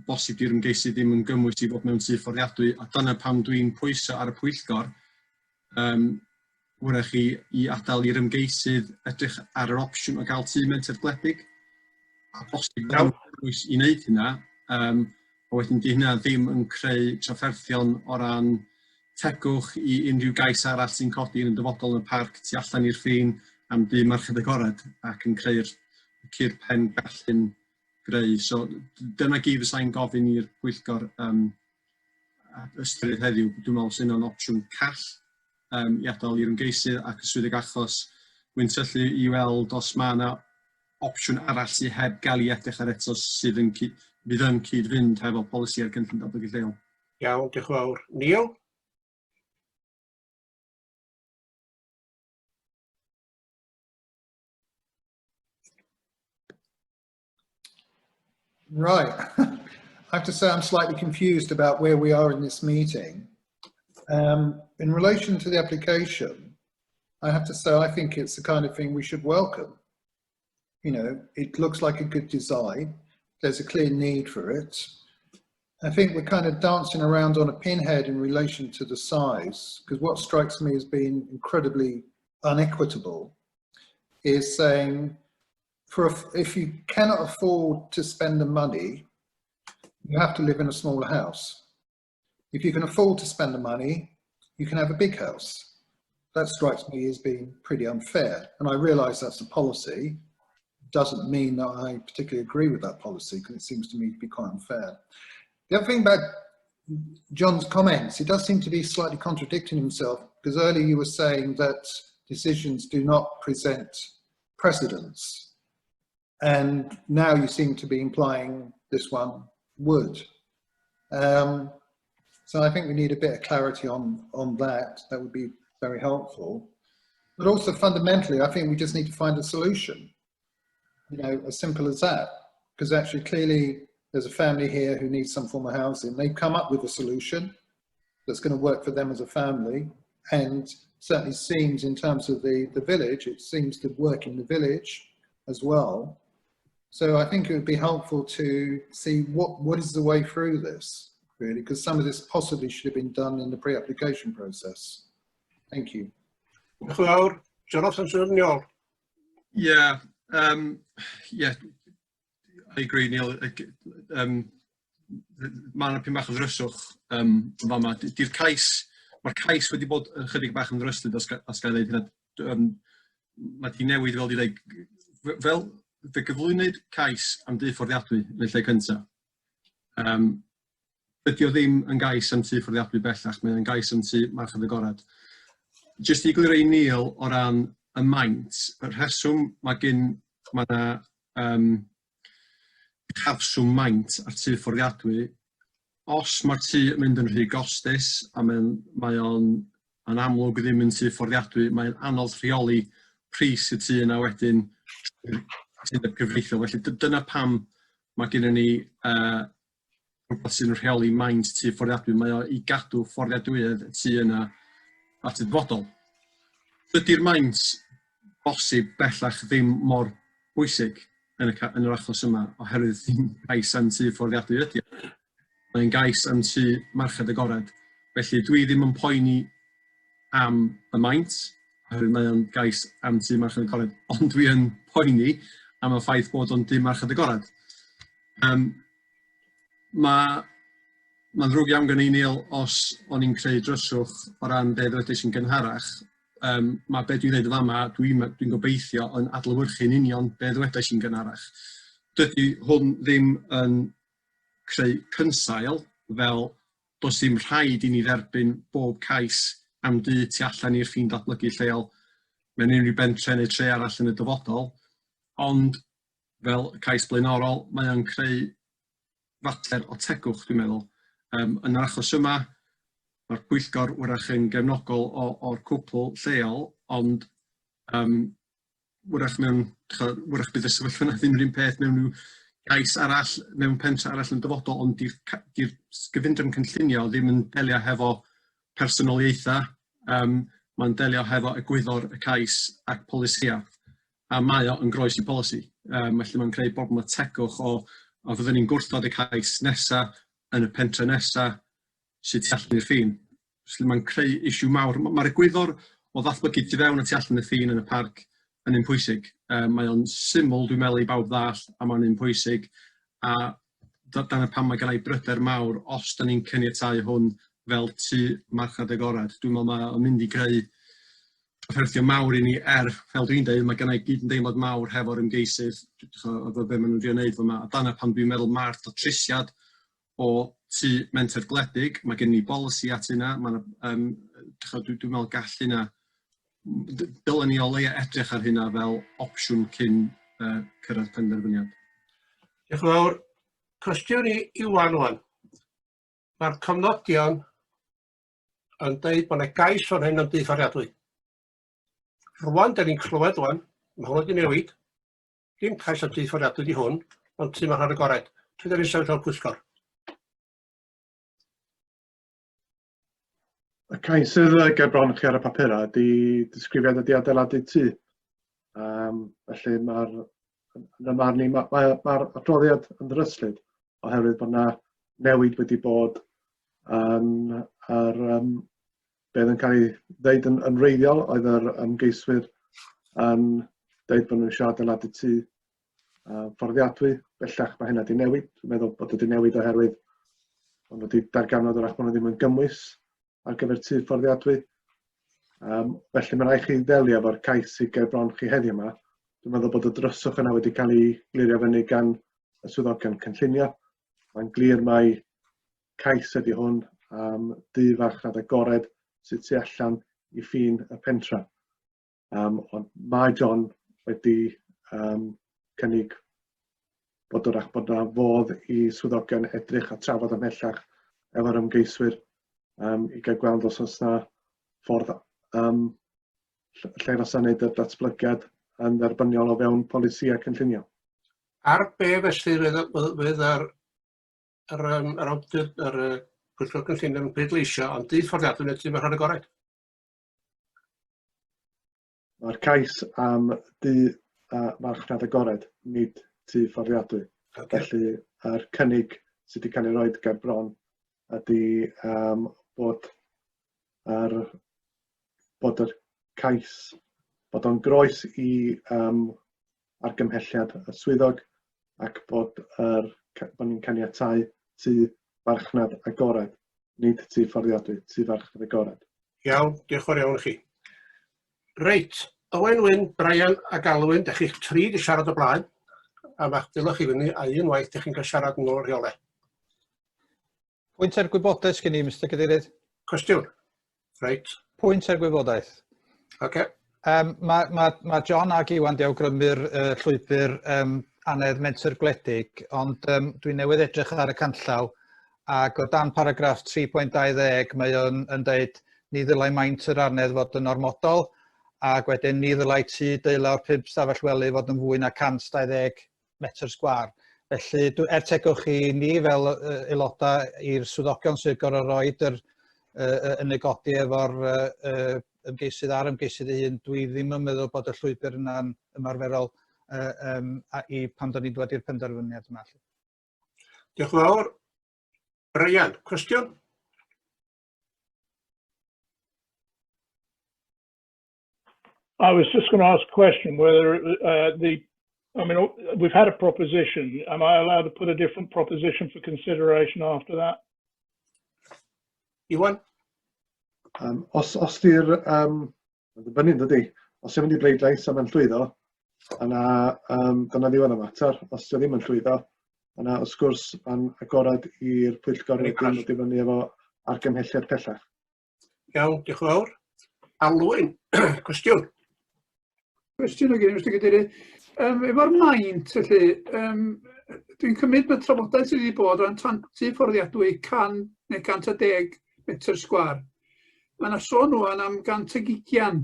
bosib di'r ymgeisydd ddim yn gymwys i fod mewn tŷ fforddiadwy, a dyna pam dwi'n pwyso ar y pwyllgor, um, wrach i, i adael i'r ymgeisydd edrych ar yr opsiwn o gael tŷ menter gwledig, a bosib bydden nhw'n gymwys i wneud hynna, um, a wedyn di hynna ddim yn creu trafferthion o ran tegwch i unrhyw gais arall sy'n codi yn y dyfodol yn y parc tu allan i'r ffin am dŷ marchnad agored ac yn creu'r cur pen gall hyn greu. So dyna gyd fysai'n gofyn i'r pwyllgor um, ystyried heddiw. Dwi'n meddwl sy'n yna'n opsiwn call um, i adael i'r ymgeisydd ac y swyddog achos wyntyllu i weld os mae yna opsiwn arall sydd heb gael ei edrych ar eto sydd yn, fydd yn cyd-fynd hefo polisi ar gynllun datblygu lleol. Iawn, diolch yn fawr. Neil? Right. I have to say I'm slightly confused about where we are in this meeting. Um, in relation to the application, I have to say I think it's the kind of thing we should welcome. It looks like a good design. There's a clear need for it. I think we're kind of dancing around on a pinhead in relation to the size, because what strikes me as being incredibly unequitable is saying, if you cannot afford to spend the money, you have to live in a smaller house. If you can afford to spend the money, you can have a big house. That strikes me as being pretty unfair. And I realise that's a policy. Doesn't mean that I particularly agree with that policy, because it seems to me to be quite unfair. The other thing about John's comments, he does seem to be slightly contradicting himself, because earlier you were saying that decisions do not present precedents. And now you seem to be implying this one would. So I think we need a bit of clarity on that. That would be very helpful. But also fundamentally, I think we just need to find a solution. As simple as that. Because actually clearly there's a family here who needs some form of housing. They've come up with a solution that's going to work for them as a family, and certainly seems in terms of the village, it seems to work in the village as well. So I think it would be helpful to see what is the way through this, really, because some of this possibly should have been done in the pre-application process. Thank you. Diolch yn fawr. Jonathan sydd yn ôl. Yeah, I agree, Neil. Um, mae yna pyn bach o ddryswch yn fama. Di'r cais, mae'r cais wedi bod yn chydig bach yn ddryslyd, os gael ei ddeud hynna. Mae di newid, fel di dweud, fel fe gyflwynwyd cais am dŷ fforddiadwy yn y lle cyntaf. Dydy o ddim yn gais am tŷ fforddiadwy bellach, mae o'n gais am tŷ marchnad agored. Jyst i egluro i Neil o ran y maint, y rheswm mae yna uchafswm maint ar tŷ fforddiadwy, os mae'r tŷ yn mynd yn rhy gostus a mae o'n yn amlwg ddim yn tŷ fforddiadwy, mae'n anodd rheoli pris y tŷ yna wedyn trwy'r cytundeb cyfreithiol. Felly dyna pam mae gennym ni rhywbeth sydd yn rheoli maint tŷ fforddiadwy. Mae o i gadw fforddiadwyedd y tŷ yna at y dyfodol. Dydy'r maint bosib bellach ddim mor bwysig yn, y, yn yr achos yma, oherwydd ddim cais am tŷ fforddiadwy ydy o. Mae'n gais am tŷ marchnad agored. Felly dwi ddim yn poeni am y maint, oherwydd mae o'n gais am tŷ marchnad agored, ond dwi yn poeni am y ffaith bod o'n dŷ marchnad agored. Um, mae Mae'n ddrwg iawn gen i, Neil, os o'n i'n creu dryswch o ran be ddwedais i'n gynharach. Um, mae be dwi'n dweud yn fama, dwi'n dwi gobeithio yn adlewyrchu'n union be ddwedais i'n gynharach. Dydy hwn ddim yn creu cynsail fel does dim rhaid i ni dderbyn bob cais am dŷ tu allan i'r ffin datblygu lleol mewn unrhyw bentre neu tre arall yn y dyfodol, ond fel cais blaenorol, mae o'n creu fater o tegwch, dwi'n meddwl. Um, yn yr achos yma, mae'r pwyllgor wrach yn gefnogol o'r cwpl lleol, ond um, wrach mewn, wrach bydd y sefyllfa yna ddim yr un peth mewn rhyw gais arall, mewn pentre arall yn dyfodol, ond di'r di gyfundrefn cynllunio ddim yn delio hefo personoliaethau, um, mae'n delio hefo egwyddor y cais ac polisïau, a mae o yn groes i polisi. Um, felly mae'n creu broblem o tegwch o, o fyddwn ni'n gwrthod y cais nesaf yn y pentre nesaf sydd tu allan i'r ffin. Felly mae'n creu issue mawr. Mae'r egwyddor o ddatblygu tu fewn a tu allan y ffin yn y parc yn un pwysig. Um, mae o'n syml, dwi'n meddwl, i bawb ddall, a mae'n un pwysig. A dyna pam mae gen i bryder mawr os da ni'n caniatáu hwn fel tŷ marchnad agored. Dwi'n meddwl mae o'n mynd i greu trafferthion mawr i ni er, fel dwi'n deud, mae gen i gyd-ymdeimlad mawr hefo'r ymgeisydd, efo be maen nhw'n drio wneud fyma. A dyna pam dwi'n meddwl mae'r datrysiad o tŷ menter gwledig, mae gen ni bolisi at hynna, mae um, dwi'n dwi meddwl gall hynna, dylen ni o leia edrych ar hynna fel opsiwn cyn uh, cyrraedd penderfyniad. Diolch yn fawr. Cwestiwn i Iwan wan. Mae'r cofnodion yn deud bod yna gais o'n hyn yn dŷ fforddiadwy. Rwan, da ni'n clywed rwan, mae hwn wedi newid. Dim cais am dŷ fforddiadwy di hwn, ond tŷ marchnad agored. Pryd da ni'n sefyll fel pwyllgor? Y cais sydd ger bron chi ar y papurau ydy disgrifiad ydy adeiladu tŷ. Um, felly mae'r yn y marn i, mae'r ma, ma adroddiad yn ddryslyd oherwydd bod yna newid wedi bod yn yr, um, beth yn cael ei ddeud yn, yn wreiddiol oedd yr ymgeiswyr yn dweud bod nhw eisiau adeiladu tŷ fforddiadwy. Bellach mae hynna wedi newid. Dwi'n meddwl bod wedi newid oherwydd bod nhw wedi darganfod wrach bod nhw ddim yn gymwys ar gyfer tŷ fforddiadwy. Um, felly mae'n rhaid chi ddelio efo'r cais sydd ger bron chi heddiw yma. Dwi'n meddwl bod y dryswch yna wedi cael ei glirio fyny gan y swyddogion cynllunio. Mae'n glir mai cais ydy hwn am dŷ farchnad agored sydd tu allan i ffin y pentra. Um, ond mae John wedi um, cynnig bod wrach bod yna fodd i swyddogion edrych a trafod ymhellach efo'r ymgeiswyr um, i gael gweld os oes yna ffordd um, lle fysa wneud y datblygiad yn dderbyniol o fewn polisi a cynllunio. Ar be felly fydd, fydd yr yr, um, yr awdur, yr uh, pwyllgor cynllunio yn pleidleisio am dŷ fforddiadwy neu tŷ marchnad agored? Mae'r cais am dŷ uh, marchnad agored, nid tŷ fforddiadwy. Okay. Felly, yr cynnig sydd wedi cael ei roed ger bron ydy um, bod, yr, bod yr cais, bod o'n groes i um, argymhelliad y swyddog ac bod, yr, bod ni'n caniatáu tŷ farchnad agored, nid tŷ fforddiadwy, tŷ farchnad agored. Iawn, diolch fawr iawn i chi. Reit, Owen Wyn, Brian ac Alwyn, dych chi'ch tri di siarad o blaen, a ma'ch dylwch chi fyny, a un waith dych chi'n cael siarad yn ôl rheolau. Pwynt er gwybodaeth gen i, Mr Cadeirydd. Cwestiwn. Reit. Pwynt er gwybodaeth. Oce. Okay. Um, mae, ma, ma John ag Iwan di awgrymu'r uh, llwybr um, anedd menter gwledig, ond um, dwi newydd edrych ar y canllaw ac o dan paragraff 3.20 mae o'n yn deud ni ddylai maint yr arnedd fod yn ormodol ac wedyn ni ddylai tŷ deulawr 5 stafell wely fod yn fwy na 120 metr sgwâr. Felly, er tegwch i ni fel aelodau i'r swyddogion sydd gorfod roed yr, uh, y negodi efo'r uh, uh, ymgeisydd a'r ymgeisydd ei hun, dwi ddim yn meddwl bod y llwybr yna'n ymarferol uh, um, a, i pan da ni'n dod i'r penderfyniad yma. Diolch yn fawr. Brian, cwestiwn? I was just going to ask a question whether the, I mean, we've had a proposition. Am I allowed to put a different proposition for consideration after that? Iwan? Os, os di'r, mae'n dibynnu yn dydi, os yw'n mynd i bleidlais a mae'n llwyddo, yna dyna ddiwedd y mater. Os dio ddim yn llwyddo, yna wrth gwrs mae'n agored i'r pwyllgor wedyn ddod i fyny efo argymhelliad pellach. Iawn, diolch yn fawr. Alwyn, cwestiwn. Cwestiwn o gen i, Mr Cadeirydd. Efo'r maint, felly, dwi'n cymryd bod trafodaeth sydd wedi bod o'n tantu fforddiadwy 100 neu 110 metr sgwâr. Mae yna sôn rwan am 120.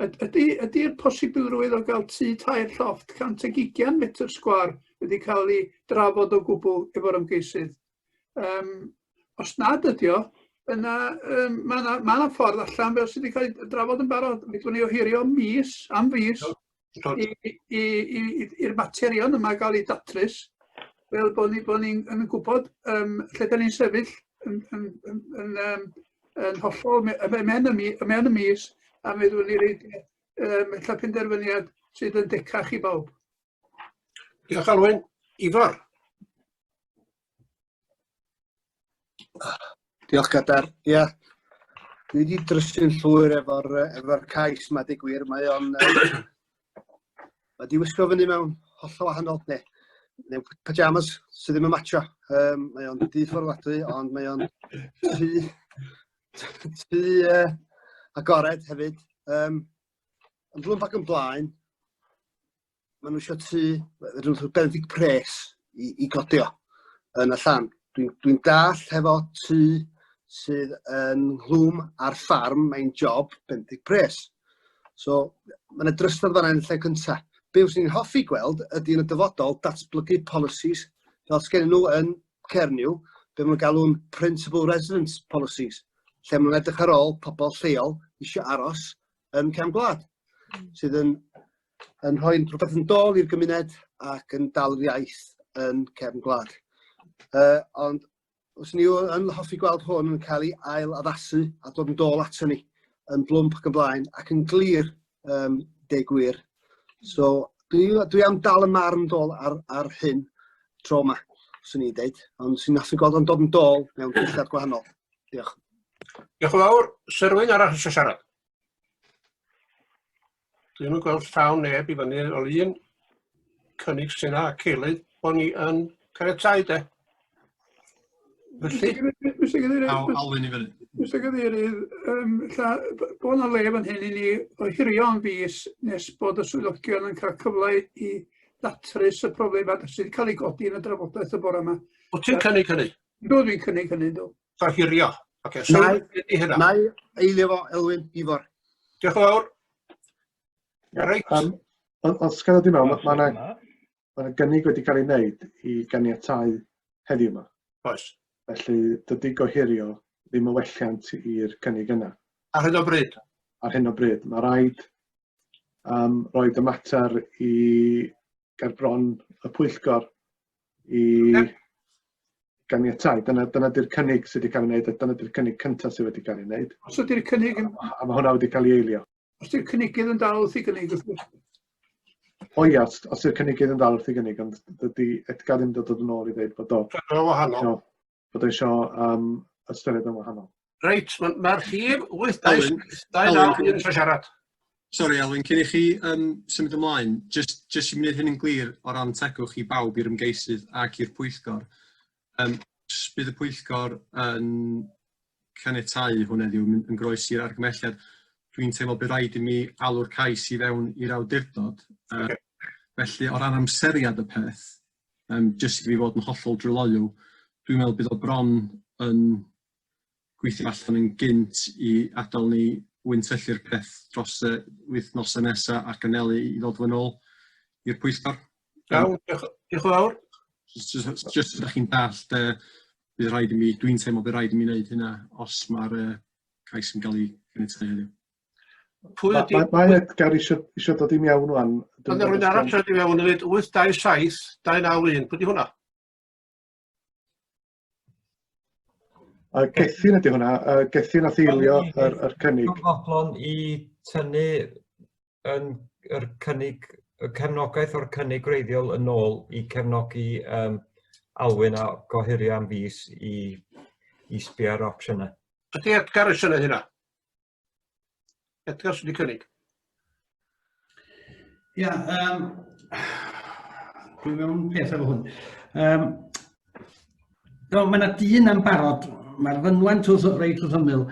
Ydy, ydy'r posibilrwydd o gael tŷ tair llofft 120 metr sgwâr wedi cael ei drafod o gwbl efo'r ymgeisydd? Os nad ydi o, yna mae yna ma ffordd allan fel sydd wedi cael ei drafod yn barod. Fedrwn ni ohirio mis am fis i'r materion yma gael eu datrys, fel bod ni'n bod ni yn gwybod lle da ni'n sefyll yn, yn, yn, yn, um, yn hollol mewn y, mewn y mis, a meddwn ni reid ella penderfyniad sydd yn decach i bawb. Diolch Alwyn. Ifor. Diolch Gadar. Ia, yeah. Dwi wedi drysu'n llwyr efo'r efo cais yma, deu gwir. Mae o'n... mae di wisgo fyny mewn hollol wahanol, neu, neu pyjamas sydd ddim yn matcho. Mae o'n di fforddiadwy, ond mae o'n tŷ, tŷ agored hefyd. Yn blwmp ac yn blaen, maen nhw eisiau tŷ, fedrwn nhw benthyg pres i, i godi o yn y llan. Dwi'n dwi dall hefo tŷ sydd yn nghlwm ar ffarm, mae'n job benthyg pres. So, mae yna drystod fanna yn y lle cyntaf. Be fyswn i'n hoffi gweld ydy yn y dyfodol datblygu policies fel sgennyn nhw yn Cernyw, be maen nhw'n galw'n principal residence policies, lle maen nhw'n edrych ar ôl pobl lleol eisiau aros yn cefn gwlad, sydd yn, yn rhoi rhywbeth yn dôl i'r gymuned ac yn dal yr iaith yn cefn gwlad. Ond os ni yn hoffi gweld hwn yn cael ei ail addasu a dod yn dôl ato ni yn blwmp ac yn blaen ac yn glir, deu gwir. So dwi, dwi am dal y marn dôl ar, ar hyn tro yma, swn i'n deud. Ond sy'n hoffi gweld o'n dod yn dôl mewn dillad gwahanol. Diolch. Diolch yn fawr. Sir rywun arall eisiau siarad? Dwi'm yn gweld llaw neb i fyny. Wel, un cynnig sy'n na, Ceilydd, bod ni yn caniatáu de. Felly... Mr Cadeirydd, Alwyn i fyny. Mr Cadeirydd, ella bod yna le fan hyn i ni ohirio am fis nes bod y swyddogion yn cael cyfle i ddatrys y problemau sydd wedi cael ei godi yn y drafodaeth y bore yma. Wyt ti'n cynnig hynny? Yndw, dwi'n cynnig hynny, yndw. Gohirio. Oce, so Nai, i hynna. nai eilio fo, Elwyn, Ifor. Diolch yn fawr. Reit. Ond os gael i mewn, mae yna ma gynnig wedi cael ei wneud i ganiatáu heddiw yma. Oes. Felly dydy gohirio ddim yn welliant i'r cynnig yna. Ar hyn o bryd? Ar hyn o bryd. Mae rhaid roed y mater i gerbron y pwyllgor i ganiatáu. Dyna, dyna di'r cynnig sydd wedi cael ei wneud, a dyna di'r cynnig cyntaf sydd wedi cael ei wneud. Os ydy'r cynnig yn... A mae hwnna wedi cael ei eilio. Os ydy'r cynigydd yn dal wrth ei gynnig, wrth gwrs. O ia, os, os yw'r cynigydd yn dal wrth ei gynnig, ond dydy Edgar ddim dod yn ôl i ddweud bod o... Yn wahanol. Bod o eisiau ystyried yn wahanol. Reit, mae'r ma rhif 8, 2, 2, 9, 1 eisiau siarad. Sori Elwyn, cyn i chi symud ymlaen, jyst, jyst i wneud hyn yn glir o ran tegwch i bawb i'r ymgeisydd ac i'r pwyllgor. Os bydd y pwyllgor yn caniatáu hwn heddiw yn, yn groes i'r argymhelliad, dwi'n teimlo bydd rhaid i mi alw'r cais i fewn i'r awdurdod. Okay. Felly, o ran amseriad y peth, jyst i fi fod yn hollol dryloyw, dwi'n meddwl bydd o bron yn gweithio allan yn gynt i adael ni wyntyllu'r peth dros y wythnosau nesaf ac anelu i ddod fo nôl i'r pwyllgor. Iawn, diolch, diolch yn fawr. Just, just, just ydych chi'n dallt, bydd rhaid i mi, dwi'n teimlo bydd rhaid i mi wneud hynna os mae'r cais yn cael ei caniatáu heddiw. Pwy ydi... Mae, mae Edgar eisiau, eisiau dod i mewn wan. Ond rwy'n arall eisiau dod i mewn hefyd, 827 291, pwy di hwnna? A Gethin ydy hwnna, uh, Gethin a theilio yr, yr cynnig. Dwi'n fodlon i tynnu yn yr cynnig, y cefnogaeth o'r cynnig gwreiddiol yn ôl i cefnogi um, Alwyn a gohirio am fis i, i sbio ar opsiynau. Ydy Edgar eisiau gwneud hynna? Edgar sydd wedi cynnig. Ia, um, dwi mewn peth efo hwn. Um, no, mae yna dyn am barod, mae'r fynwent wrth, reit wrth ymyl,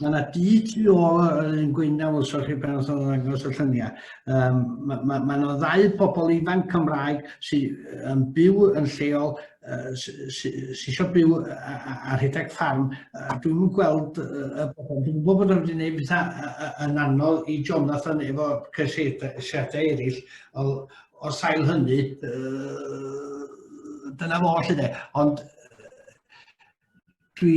mae yna dŷ tu ôl yr un gwyn a welsoch chi pan oedd o'n ddangos y lluniau. Um, mae ma, ma yna ddau bobl ifanc Cymraeg sy'n yn byw yn lleol sy eisiau byw a rhedeg ffarm, dwi'm yn gweld y bobl, dwi'n gwybod bod nhw wedi gwneud pethau yn anodd i Jonathan efo ceisiadau eraill, o, o sail hynny, dyna fo 'lly de, ond dwi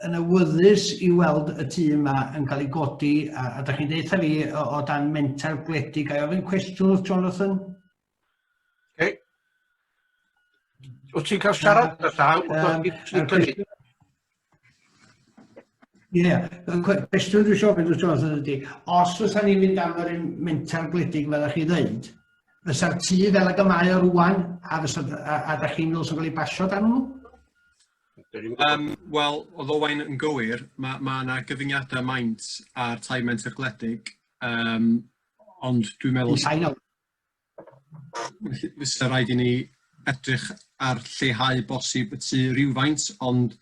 yn awyddus i weld y tŷ yma yn cael ei godi, a, a da chi'n deutha fi o, o dan menter gwledig, a i ofyn cwestiwn wrth Jonathan? Okay. Wyt ti'n cael siarad y llaw? Ie, y cwestiwn dwi eisiau ofyn wrth Jonathan ydy, os fysa ni'n mynd am yr un menter gwledig fel ych chi ddeud, fysa'r tŷ fel ag y mae o rwan, a, fysa, a, a da chi'n meddwl sy'n cael ei basio dan nhw? Um, Wel, oedd Owain yn gywir, mae ma yna gyfyngiadau maint ar tai menter gwledig, um, ond dwi'n meddwl... Llai na Fysa rhaid i ni edrych ar lleihau bosib y tŷ rywfaint, ond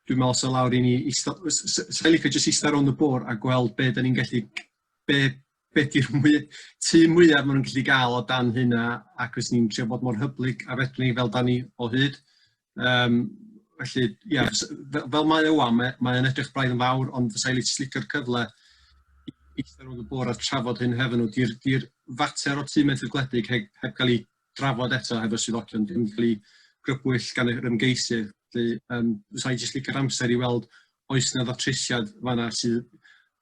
dwi'n meddwl sa lawr i ni ista- s- s- sa i'n licio jyst ista rownd y bwr a gweld be da ni'n gallu, be, be di'r mwy, tŷ mwyaf maen nhw'n gallu gael o dan hynna, ac os ni'n trio bod mor hyblyg a fedrwn ni fel da ni o hyd. Um, felly, ie, yeah, fel, fel mae o wan, mae, mae o'n edrych braidd yn fawr, ond fysa i jyst licio'r cyfle i eistedd rownd y bwr a trafod hyn hefo nhw. Di'r di fater o tŷ menter gwledig heb, heb gael ei drafod eto hefo swyddogion, dim cael ei grybwyll gan yr ymgeisydd. Felly, um, fysa i jyst licio'r amser i weld oes na ddatrysiad fanna sydd,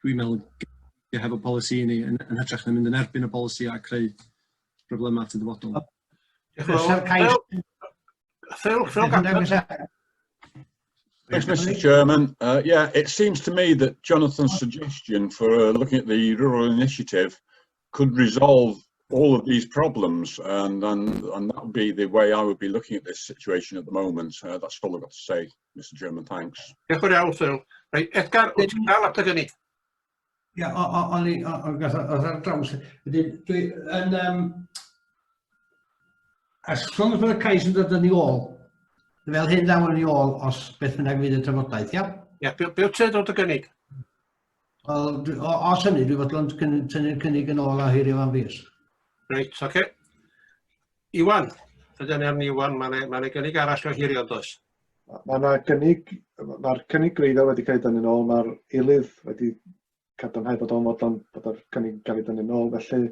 dwi'n meddwl, hefo polisi ni, yn, yn hytrach na mynd yn erbyn y polisi a creu problemau at y dyfodol. Fysa'r cais... Phil, Phil Gapman. Thanks, Mr. Chairman. Yeah, it seems to me that Jonathan's suggestion for looking at the rural initiative could resolve all of these problems, and, and, and that would be the way I would be looking at this situation at the moment. That's all I've got to say, Mr. Chairman. Thanks. Diolch yn iawn, Phil. Reit, Edgar, wyt ti'n dal at y gynnig? Ia, o'n i, gath o ar draws. Wedyn, dwi yn... Um, as long as bod y cais yn dod yn ei ôl, fel hyn ddaw yn ei ôl, os beth bynnag fydd y trafodaeth, ia? Ia, be, be wyt ti'n dod o gynnig? Wel, os hynny, dwi fodlon tynnu'r cynnig yn ôl a hirio am fis. Reit, oce. Okay. Iwan, ydyn ni arni Iwan, mae'n ma gynnig arall o hirio, does? Mae yna gynnig, mae'r cynnig gwreiddiol wedi cael ei dynnu'n ôl, mae'r eilydd wedi cadarnhau bod o'n fodlon bod yr cynnig yn cael ei dynnu'n ôl, felly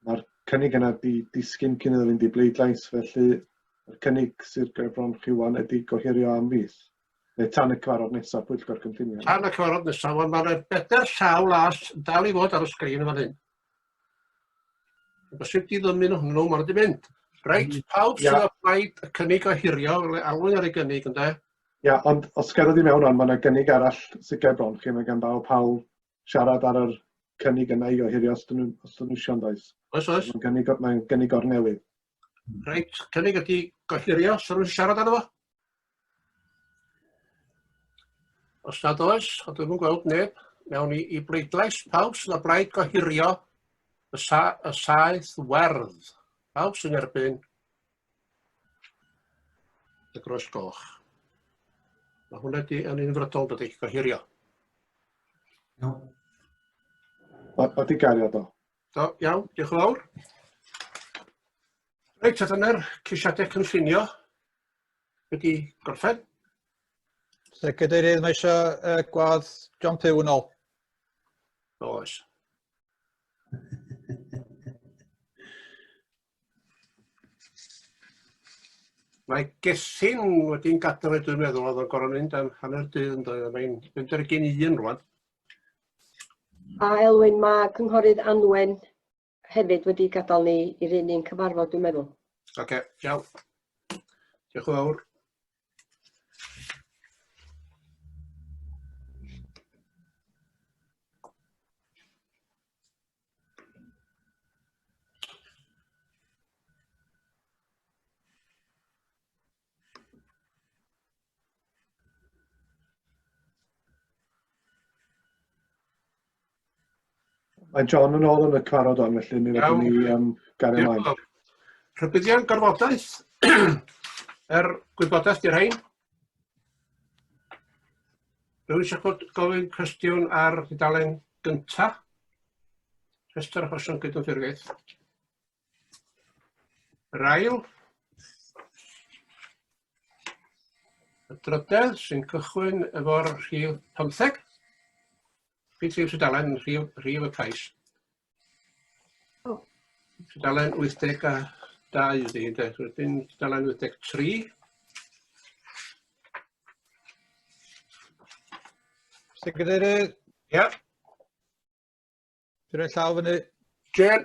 mae'r cynnig yna di disgyn cyn iddo fynd i bleidlais, felly yr cynnig sydd ger bron chi wan ydy gohirio am fis, neu tan y cyfarfod nesaf pwyllgor cynllunio. Tan y cyfarfod nesaf, ond mae'n bedair llaw las yn dal i fod ar y sgrin yn fan hyn. Bosib di ddymyn ohonyn nhw, maen nhw wedi mynd. Reit, pawb sydd o blaid y cynnig o hirio, Alwyn ar ei gynnig, ynde? Ia, ond os gerdded i mewn ond mae yna gynnig arall sydd ger bron chi, mae gan bawb hawl siarad ar yr cynnig yna i ohirio os dyn nhw, os dyn nhw eisiau, does? Oes, oes. Mae'n gynnig, mae'n gynnig o'r newydd. Reit, cynnig ydy gohirio, sy'n rhywun siarad arno fo? Os nad oes, a dwi'm yn gweld neb, mewn i, i bleidlais, pawb sydd o blaid gohirio y, sa, y saeth werdd. Pawb sy'n erbyn y groes goch. Mae hwnna di yn unfrydol dydy, gohirio. Iawn. Mae di gario do. Do, iawn, diolch yn fawr. Reit, a dyna'r ceisiadau cynllunio wedi gorffen. Sir Cadeirydd, mae eisiau uh, gwadd John Pugh yn ôl. Oes. Mae Gethin wedi'n gadael dwi'n meddwl, oedd o'n gorfod mynd am hanner dydd yn dod, mae'n mynd ar gen un rwan. A Elwyn, mae cynghorydd Anwen hefyd wedi gadael ni i'r un un cyfarfod, dwi'n meddwl. Oce, okay, iawn. Diolch yn fawr. Mae John yn ôl yn y cyfarfod hon, felly mi fedrwn ni um, gario ymlaen. Rhybuddion gorfodaeth. Er gwybodaeth di'r rhain. Rwy'n eisiau gofyn cwestiwn ar dudalen gyntaf. Rhestr achosion gydymffurfiaeth. Yr ail. Y drydedd sy'n cychwyn efo'r rhif 15. Pryd rhif tudalen, rhif, rhif y cais. Oh. Tudalen 82 ydy hi, de. Wedyn tudalen 83. Mr Cadeirydd? Ia. Dwi'n rhoi llaw fyny. Jane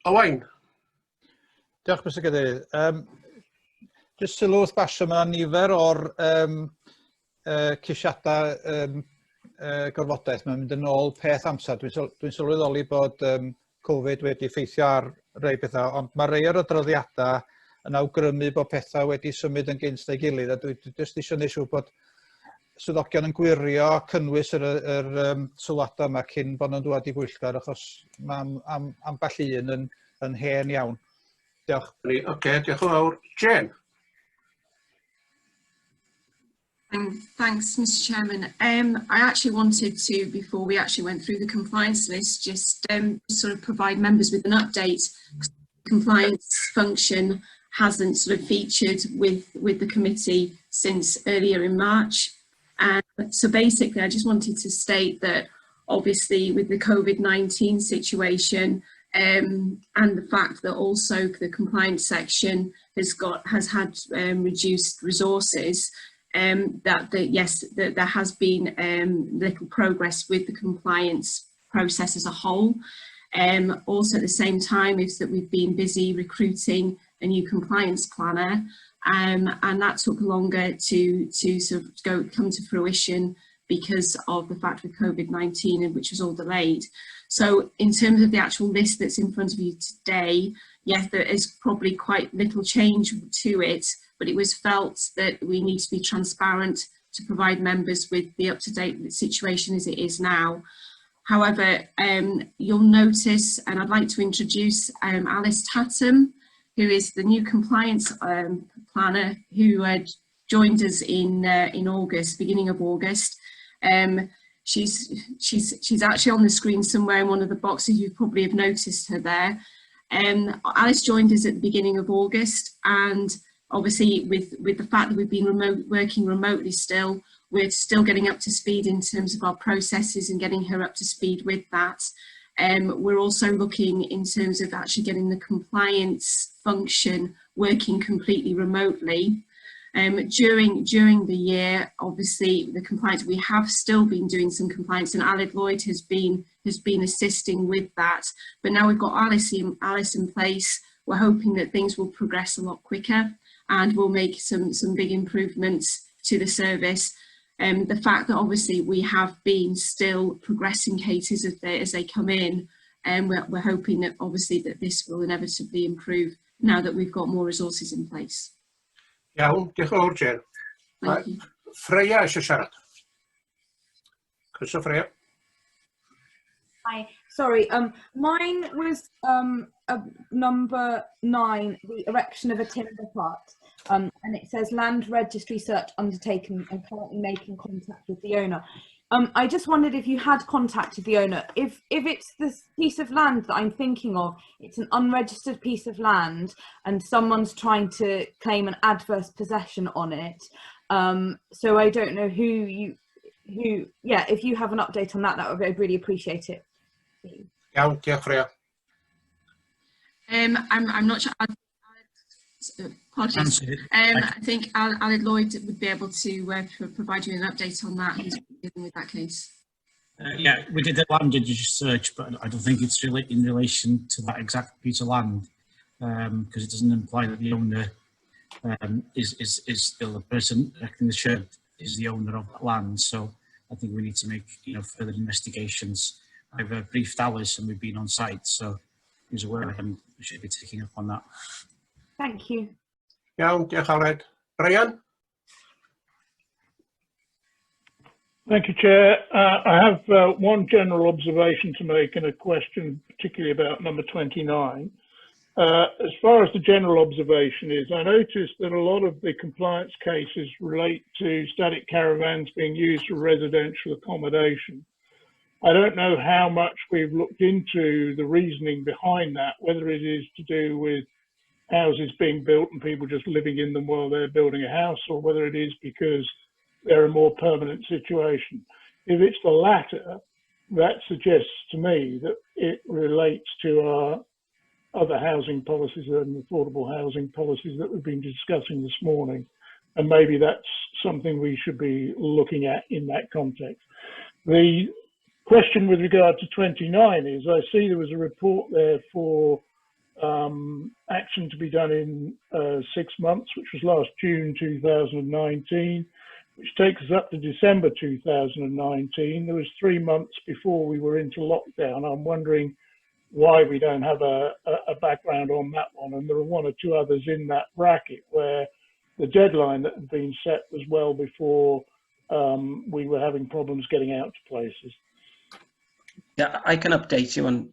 Owain. Diolch, Mr Cadeirydd. Um, just sylw wrth basio, mae yna nifer o'r um, ceisiadau um, gorfodaeth. Mae'n mynd yn ôl peth amser. Dwi'n syl, dwi sylweddoli bod um, Covid wedi effeithio ar rei pethau, ond mae rei o'r adroddiadau yn awgrymu bod pethau wedi symud yn gynt na'i gilydd, a dwi, dwi jyst eisiau gwneud siŵr bod swyddogion yn gwirio cynnwys yr, yr um, sylwadau yma cyn bod nhw'n dŵad i bwyllgor, achos mae am, am, ambell un yn, yn hen iawn. Diolch. Oce, okay, diolch yn fawr. Jane? Thanks, Mr Chairman. Um, I actually wanted to, before we actually went through the compliance list, just um, sort of provide members with an update. Compliance function hasn't sort of featured with, with the committee since earlier in March. And so basically, I just wanted to state that obviously with the COVID-19 situation um, and the fact that also the compliance section has got has had um, reduced resources, um, that the, yes, that there has been um, little progress with the compliance process as a whole. Um, also at the same time is that we've been busy recruiting a new compliance planner um, and that took longer to, to sort of go, come to fruition because of the fact with COVID-19 and which was all delayed. So in terms of the actual list that's in front of you today, yes, there is probably quite little change to it, but it was felt that we need to be transparent to provide members with the up-to-date situation as it is now. However, um, you'll notice, and I'd like to introduce um, Alice Tatham, who is the new compliance um, planner who uh, joined us in, uh, in August, beginning of August. Um, she's, she's, she's actually on the screen somewhere in one of the boxes. You probably have noticed her there. Um, Alice joined us at the beginning of August and obviously with, with the fact that we've been remote, working remotely still, we're still getting up to speed in terms of our processes and getting her up to speed with that. Um, we're also looking in terms of actually getting the compliance function working completely remotely. Um, during, during the year, obviously the compliance, we have still been doing some compliance and Aled Lloyd has been, has been assisting with that. But now we've got Alice in, Alice in place, we're hoping that things will progress a lot quicker and we'll make some, some big improvements to the service. Um, the fact that obviously we have been still progressing cases as they, as they come in, and um, we're, we're hoping that obviously that this will inevitably improve now that we've got more resources in place. Iawn, diolch yn fawr, Jane. Thank you. Freya eisiau siarad. Croeso, Freya. Hi, sorry. Um, mine was um, a number 9, the erection of a timber plot. Um, and it says land registry search undertaken and currently making contact with the owner. Um, I just wondered if you had contacted the owner. If if it's this piece of land that I'm thinking of, it's an unregistered piece of land and someone's trying to claim an adverse possession on it. Um, so I don't know who you who, yeah, if you have an update on that, that would be, I'd really appreciate it. Iawn, diolch Freya. Um, I'm, I'm not sure. Apologies. Um, I think Al Aled Lloyd would be able to uh, provide you an update on that. He's dealing with that case. Yeah, we did a land registry search, but I don't think it's really in relation to that exact piece of land, because it doesn't imply that the owner is still the person erecting the shed is the owner of that land. So I think we need to make further investigations. I've briefed Alice and we've been on site, so he's aware and we should be taking up on that. Thank you. Iawn, diolch Aled. Brian? Thank you, Chair. I have one general observation to make and a question, particularly about number 29. As far as the general observation is, I noticed that a lot of the compliance cases relate to static caravans being used for residential accommodation. I don't know how much we've looked into the reasoning behind that, whether it is to do with houses being built and people just living in them while they're building a house, or whether it is because they're a more permanent situation. If it's the latter, that suggests to me that it relates to our other housing policies and affordable housing policies that we've been discussing this morning. And maybe that's something we should be looking at in that context. The question with regard to 29 is, I see there was a report there for action to be done in 6 months, which was last June 2019, which takes us up to December 2019. There was 3 months before we were into lockdown. I'm wondering why we don't have a background on that one. And there are one or two others in that bracket where the deadline that had been set was well before we were having problems getting out to places. Yeah, I can update you on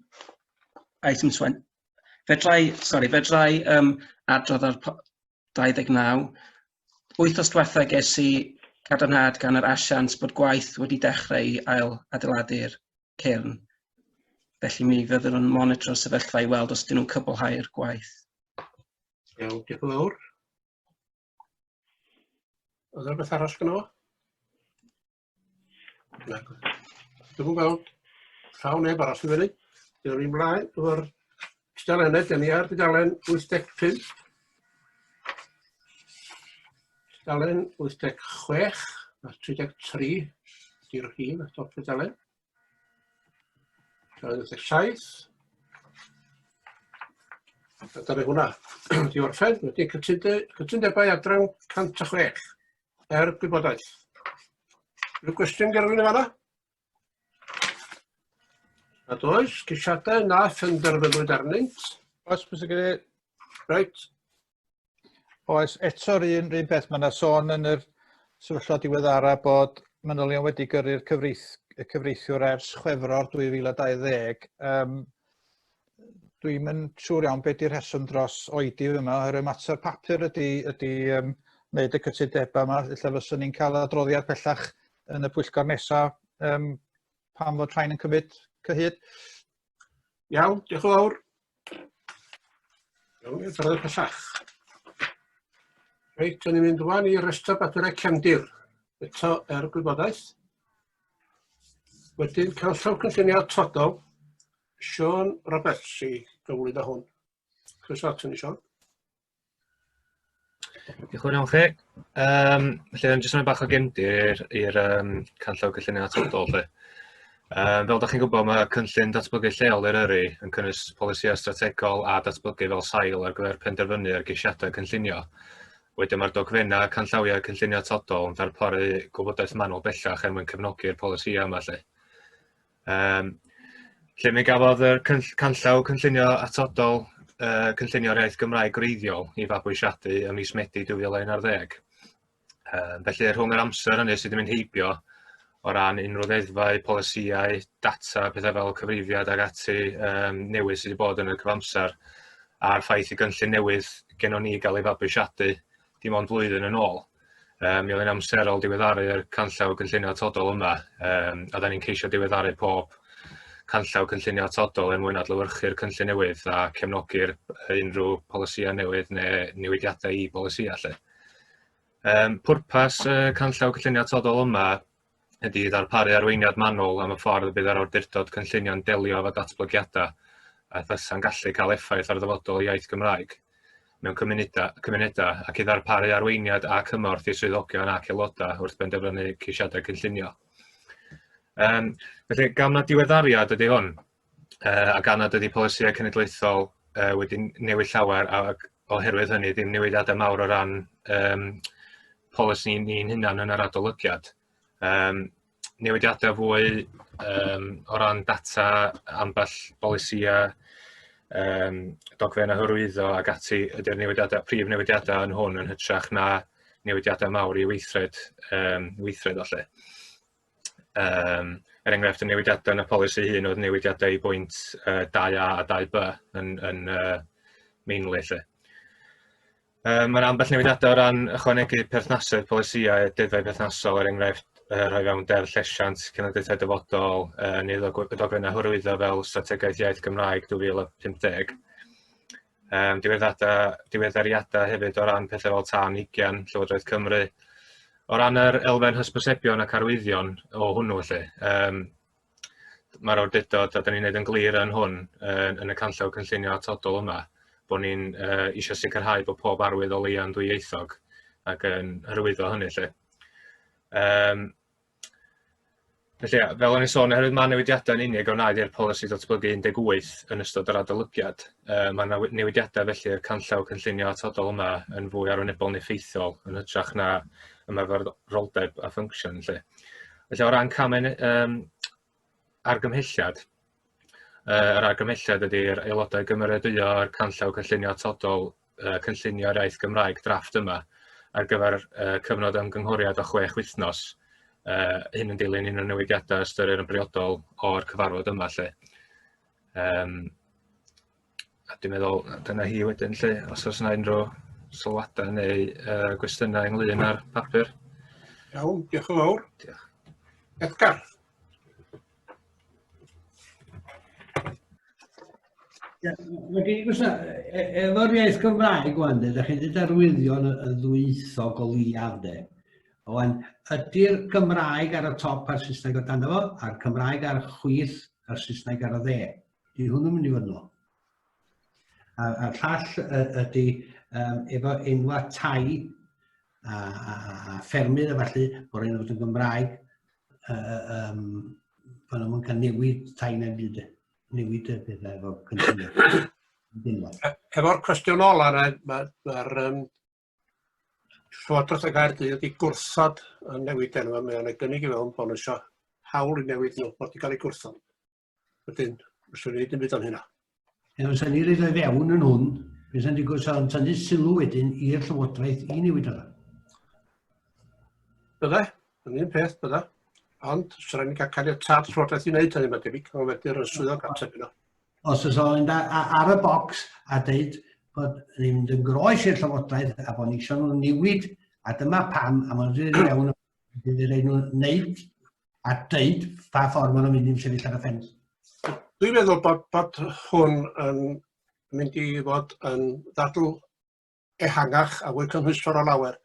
item 20. Fedrai, sorry, fedrai adrodd ar 29. Wythnos diwetha ges i cadarnhad gan yr asiant bod gwaith wedi dechrau i ail adeiladu'r cyrn. Felly mi fyddwn nhw'n monitro sefyllfa i weld os ydyn nhw'n cwblhau'r gwaith. Iawn, diolch yn fawr. Oedd yna rhywbeth arall gyda fo? Na. Dwi'm yn gweld llaw neb arall i fyny. Dyna ni mlaen efo'r tudalennau. Dyna ni ar dudalen 85. Tudalen 86 a 33 di'r rhif at top tudalen. Tudalen 87. A dyna hwnna. Di orffen, wedi cytundebau adran 106 er gwybodaeth. Rhyw gwestiwn gen rhywun yn fanna? Nad oes, ceisiadau na phenderfynwyd arnynt. Oes, Mr Cadeirydd. Reit. Oes, eto'r un peth, mae yna sôn yn yr sefyllfa diweddara bod manylion wedi gyrru'r y cyfreithiwr ers Chwefror 2020. Dwi'm yn siŵr iawn beth di'r rheswm dros oedi yma, oherwydd mater papur ydy wneud y cytundebau yma. Ella fyswn ni'n cael adroddiad pellach yn y pwyllgor nesaf pam fod rhain yn cymryd cyhyd. Iawn, diolch yn fawr. Iawn, adroddiad pellach. Reit, o'n i'n mynd wan i restr bapurau cefndir, eto er gwybodaeth. Wedyn, canllaw cynllunio atodol, Sean Roberts i gyflwyno hwn. Croeso ato ni, Sean. Diolch yn fawr iawn chi. Felly, yn jyst rhoi bach o gefndir i'r canllaw cynllunio atodol. Felly. Fel da chi'n gwybod, mae cynllun datblygu lleol Eryri yn cynnwys polisïau strategol a datblygu fel sail ar gyfer penderfynu ar geisiadau cynllunio. Wedyn mae'r dogfennau canllawiau cynllunio atodol yn darparu gwybodaeth manwl bellach er mwyn cefnogi'r polisïau yma. Lle. Lle mi gafodd y canllaw cynllunio atodol cynllunio'r iaith Gymraeg gwreiddiol i fabwysiadu ym mis Medi 2011. Felly rhwng yr amser hynny sydd wedi mynd heibio o ran unrhyw ddeddfau, polisïau, data, pethau fel cyfrifiad ag ati newydd sydd wedi bod yn y cyfamser, a'r ffaith i gynllun newydd gennon ni gael ei fabwysiadu dim ond flwyddyn yn ôl. Mi oedd yn amserol diweddaru'r canllaw cynllunio atodol yma, a da ni'n ceisio diweddaru pob canllaw cynllunio atodol er mwyn adlewyrchu'r cynllun newydd a cefnogi'r unrhyw polisïau newydd neu newidiadau i bolisïau. Lle. Pwrpas y canllaw cynllunio atodol yma ydy ddarparu arweiniad manwl am y ffordd y bydd yr awdurdod cynllunio'n delio efo datblygiadau a fysa'n gallu cael effaith ar ddyfodol iaith Gymraeg mewn cymunedau ac i ddarparu arweiniad a cymorth i swyddogion ac aelodau wrth benderfynu ceisiadau cynllunio. Felly, gan na diweddariad ydy hwn, a gan nad ydy polisïau cenedlaethol wedi newid llawer ac oherwydd hynny ddim newidiadau mawr o ran polisi ni'n hunan yn yr adolygiad. Newidiadau fwy o ran data ambell bolisïau, dogfen a hyrwyddo ac ati ydy'r newidiadau, prif newidiadau yn hwn yn hytrach na newidiadau mawr i weithred o lle. Er enghraifft, y newidiadau yn y polisi hyn oedd newidiadau i bwynt 2A a 2B yn mainly lle. Mae'n ambell newidiadau o ran ychwanegu perthnasedd polisïau, deddfau perthnasol, er enghraifft, rhoi fewn Deddf Llesiant, Cenedlaethau Dyfodol, neu dogfennau hyrwyddo fel Strategaeth Iaith Gymraeg 2050. Diweddariadau hefyd o ran pethau fel tân 20, Llywodraeth Cymru. O ran yr elfen hysbysebion ac arwyddion o hwnnw felly, mae'r awdurdod, a da ni'n neud yn glir yn hwn, yn y canllaw cynllunio atodol yma, bod ni'n eisiau sicrhau bod pob arwydd o leia'n ddwyieithog ac yn hyrwyddo hynny 'lly. Felly, ia, fel o'n i'n sôn, oherwydd ma' newidiadau yn unig a wnaed i'r polisi datblygu 18 yn ystod yr adolygiad, ma' 'na newidiadau felly i'r canllaw cynllunio atodol yma yn fwy arwynebol yn effeithiol yn hytrach na ymarferoldeb a function 'lly. Felly o ran camau argymhelliad, yr argymhelliad ydy'r aelodau gymeradwyo'r canllaw cynllunio atodol cynllunio'r iaith Gymraeg drafft yma ar gyfer cyfnod ymgynghoriad o 6 wythnos. Hyn yn dilyn unrhyw newidiadau ystyrir yn briodol o'r cyfarfod yma 'lly. A dwi'n meddwl dyna hi wedyn 'lly, os oes yna unrhyw sylwadau neu gwestiynau ynglyn â'r papur. Iawn, diolch yn fawr. Diolch. Edgar. Ie, mae gen i gwestiwn, efo'r iaith Gymraeg wan, de, da chi'n dweud arwyddion y ddwyieithog o leiaf, de. Wan, ydy'r Gymraeg ar y top a'r Saesneg o dan fo, a'r Cymraeg ar y chwith a'r Saesneg ar y dde? Di hwnnw'n mynd i fod nhw? A'r llall ydy efo enwa tai a ffermydd a falle, bod rhaid fod yn Gymraeg, bod nhw'n cael newid tai na'n byd. Newid y pethau efo cynllunio. Efo'r cwestiwn ola yna, mae'r ma Llywodraeth y Gaerdydd wedi gwrthod y newid enw, mae o'n ei gynnig i fewn bod nhw eisiau hawl i newid nhw, bod wedi cael ei gwrthod. Wedyn, fyswn i ddim byd am hynna. Ie, fysa ni roed o'i fewn yn hwn, beth sy'n digwydd sa'n tynnu sylw wedyn i'r Llywodraeth i newid o. Bydde, yn un peth, bydde. Ond, sy'n rhaid ni gael caniatâd Llywodraeth i wneud hynny, mae'n debyg, ond wedi'r swyddog ateb yno. Os oes o'n mynd ar y bocs a deud bod ni'n mynd yn groes i'r Llywodraeth a bod ni eisiau nhw newid, a dyma pam, a maen nhw'n dod i fewn, bydd rhaid nhw wneud a deud pa ffordd maen nhw'n mynd i'n sefyll ar y ffens. Dwi'n meddwl bod hwn yn mynd i fod yn ddadl ehangach a fwy cynhwysfawr o lawer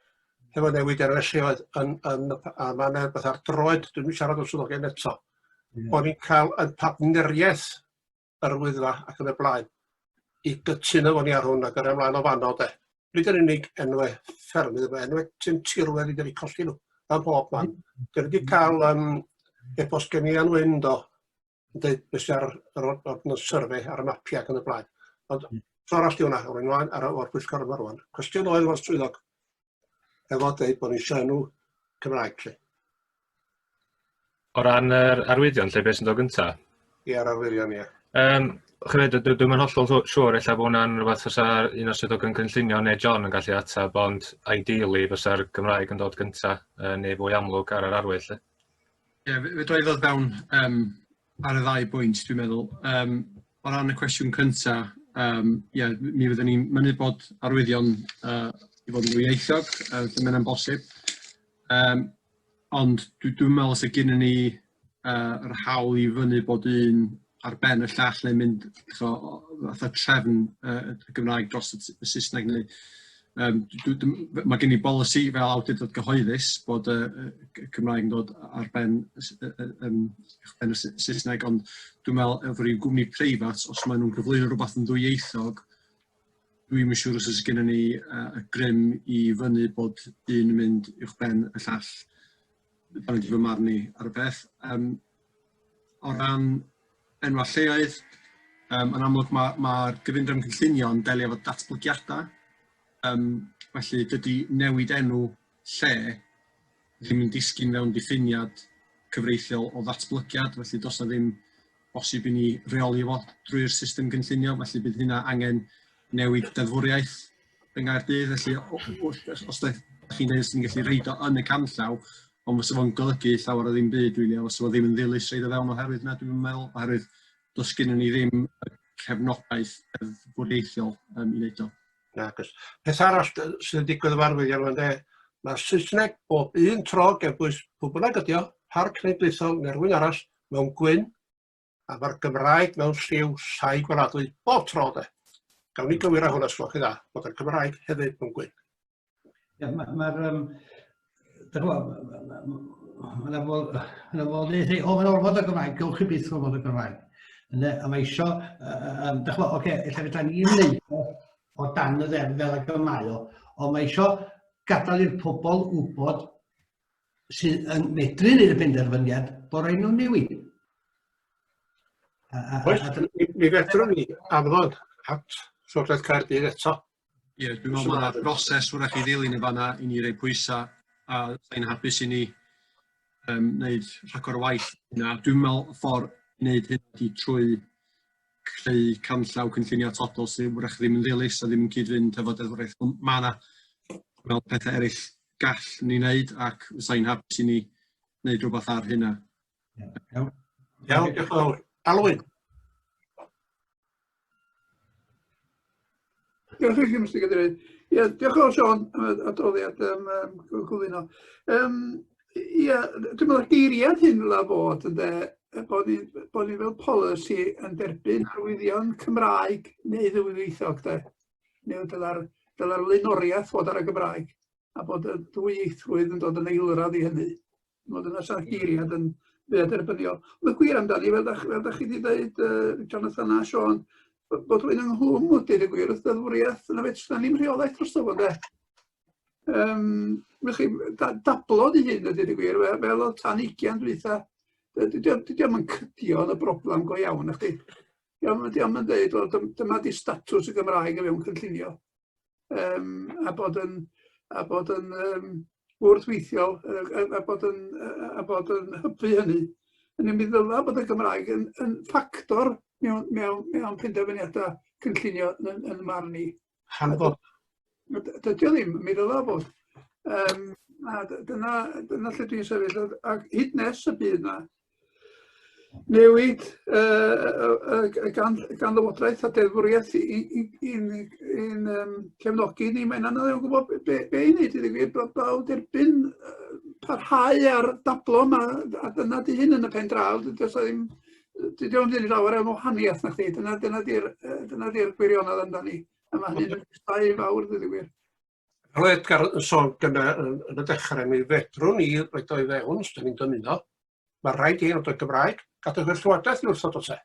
hefo newid enwau lleoedd yn, yn, a mae yna rhywbeth ar droed, dwi'n mynd siarad o swyddogion eto, bod ni'n cael yn partneriaeth yr Wyddfa ac yn y blaen i gytuno fo ni ar hwn ac yrru ymlaen o fanno de. Nid yn unig enwau ffermydd, mae enwau tyn tirwedd i wedi colli nhw ym mhob man. Dyn ni wedi cael e-bost gen i Ann Wyn do, yn dweud beth sydd ar yr ordnance survey ar y mapiau ac yn y blaen. Ond tro arall di hwnna, o'r ymlaen ar o'r pwyllgor yma rwan. Cwestiwn oedd efo'r swyddog, efo dweud bod ni eisiau enw Cymraeg lle. O ran yr arwyddion, lle beth sy'n dod gynta? Ie, yr arwyddion, ie. Chymryd, dwi'm yn hollol siŵr, ella bod hwnna'n rhywbeth fysa un o'r swyddogion cynllunio neu John yn gallu ateb, ond ideally fysa'r Gymraeg yn dod gynta, neu fwy amlwg ar yr arwydd, lle. Ie, fedra i ddod fewn ar y ddau bwynt, dwi'n meddwl. O ran y cwestiwn cynta, ie, mi fyddwn ni'n mynnu bod arwyddion i fod yn ddwyieithog, lle mae hynna'n bosib. Ond dwi'n meddwl os gynnon ni yr hawl i fynnu bod un ar ben y llall neu mynd fatha trefn y Gymraeg dros y Saesneg neu mae gen i bolisi fel awdurdod gyhoeddus bod y Cymraeg yn dod ar ben, ben y Saesneg, ond dwi'n meddwl efo rhyw gwmni preifat, os maen nhw'n cyflwyno rhywbeth yn ddwyieithog, dwi'm yn siŵr os oes gennym ni y grym i fynnu bod un yn mynd uwch ben y llall. Dyna 'di fy marn i ar y peth. O ran enwa lleoedd, um, yn amlwg mae'r ma gyfundrefn cynllunio yn delio efo datblygiadau, um, felly dydy newid enw lle ddim yn disgyn fewn diffiniad cyfreithiol o ddatblygiad, felly does 'na ddim bosib i ni reoli fo drwy'r system gynllunio, felly bydd hynna angen newid deddfwriaeth yng Nghaerdydd, felly os da chi'n dweud sy'n gallu reid o yn y canllaw, ond fysa fo'n golygu llawer o ddim byd, rili, a fysa fo ddim yn ddilys reid o fewn oherwydd na, dwi'n meddwl, oherwydd does gennym ni ddim y cefnogaeth deddfwriaethiol um, i wneud o. Nag oes. Peth arall sydd yn digwydd efo arwyddion rwan de, mae'r Saesneg bob un tro gen bwys pwy bynnag ydi o, Parc Cenedlaethol neu rywun arall, mewn gwyn, a mae'r Gymraeg mewn lliw llai gweladwy bob tro de. Gawn ni gywiro hwnna os gwelwch chi dda, bod y Gymraeg hefyd mewn gwyn. Ie, mae'r... Ma um, Mae'n fod, mae'n fod i o, mae'n orfod y Gymraeg, gewch chi byth orfod y Gymraeg. Yna, a mae isio, um, dych chi'n oce, ella fedra ni wneud o, o dan y ddeddf fel ag y mae o, ond mae isio gadael i'r pobl wybod sydd yn medru wneud y penderfyniad bod rhaid nhw newid. Oes, mi fedrwn ni anfon at Llywodraeth Caerdydd eto. Ie, dwi'n meddwl mae yna broses wrach i ddilyn yn fanna i ni roi pwysau a sa'n hapus i ni um, wneud rhagor o waith yna. Dwi'n meddwl y ffordd i wneud hyn ydy trwy creu canllaw cynllunio atodol sydd wrach ddim yn ddilys a ddim yn cyd-fynd efo deddfwriaeth. Ond mae yna fel pethau eraill gall ni wneud ac sa'n hapus i ni wneud rhywbeth ar hynna. Iawn, Iawn, diolch yn fawr. Alwyn. Diolch i chi, Mr Cadeirydd. Ie, diolch yn fawr, Siôn, am y adroddiad um, um, cyflwyno. Um, ie, dwi'n meddwl geiriad hyn ddylai fod, ynde, bod ni, bod ni fel polisi yn derbyn arwyddion Cymraeg neu ddwyieithog, de. Neu dyla'r dyla flaenoriaeth fod ar y Gymraeg, a bod y ddwyieithrwydd yn dod yn eilradd i hynny. Dwi'n meddwl dyna sa'r geiriad yn fwya derbyniol. Ond y gwir amdani, fel dach, fel dach chi wedi dweud, uh, Jonathan a Sean, bod, bod rhywun ynghlwm wrth deud y gwir wrth ddeddfwriaeth, yna beth sydd ni'n rheolaeth drosto fo, ynde? Um, chi, da, dablo di hyn, a dweud y gwir, fel, fel oedd tan ugian dwytha. Dydy o'm yn cydio yn y broblem go iawn, na chdi. Dydy o'm yn dweud, wel, dyma di statws y Gymraeg o fewn cynllunio. um, a bod yn, a bod yn um, wrthweithiol a, a, bod yn, a bod yn hybu hynny. Yn mi ddylai bod y Gymraeg yn, yn ffactor mewn, mewn, mewn penderfyniadau cynllunio yn, yn, yn marn i. Hanfod. Dydy o ddim, mi ddylai fod. Um, a dyna, dyna lle dwi'n sefyll, ac hyd nes y bydd na newid uh, gan, gan lywodraeth a deddfwriaeth i'n um, cefnogi ni. Mae'n anodd iawn gwybod be, be, be i wneud i ddweud gwir, bod bawb derbyn parhau ar dablo yma, a dyna di hyn yn y pen draw. Dydy o ddim, dydy o'n ddim lawer o wahaniaeth na chdi. Dyna, dyna di'r dyna di'r gwirionedd amdani. A mae hynny'n bai fawr, dweud y gwir. Fel Edgar yn sôn gyna yn, yn y dechrau, mi fedrwn ni roed o i fewn os da ni'n dymuno. Mae rhaid i roed o Gymraeg, gadewch i'r Llywodraeth i wrthod o te.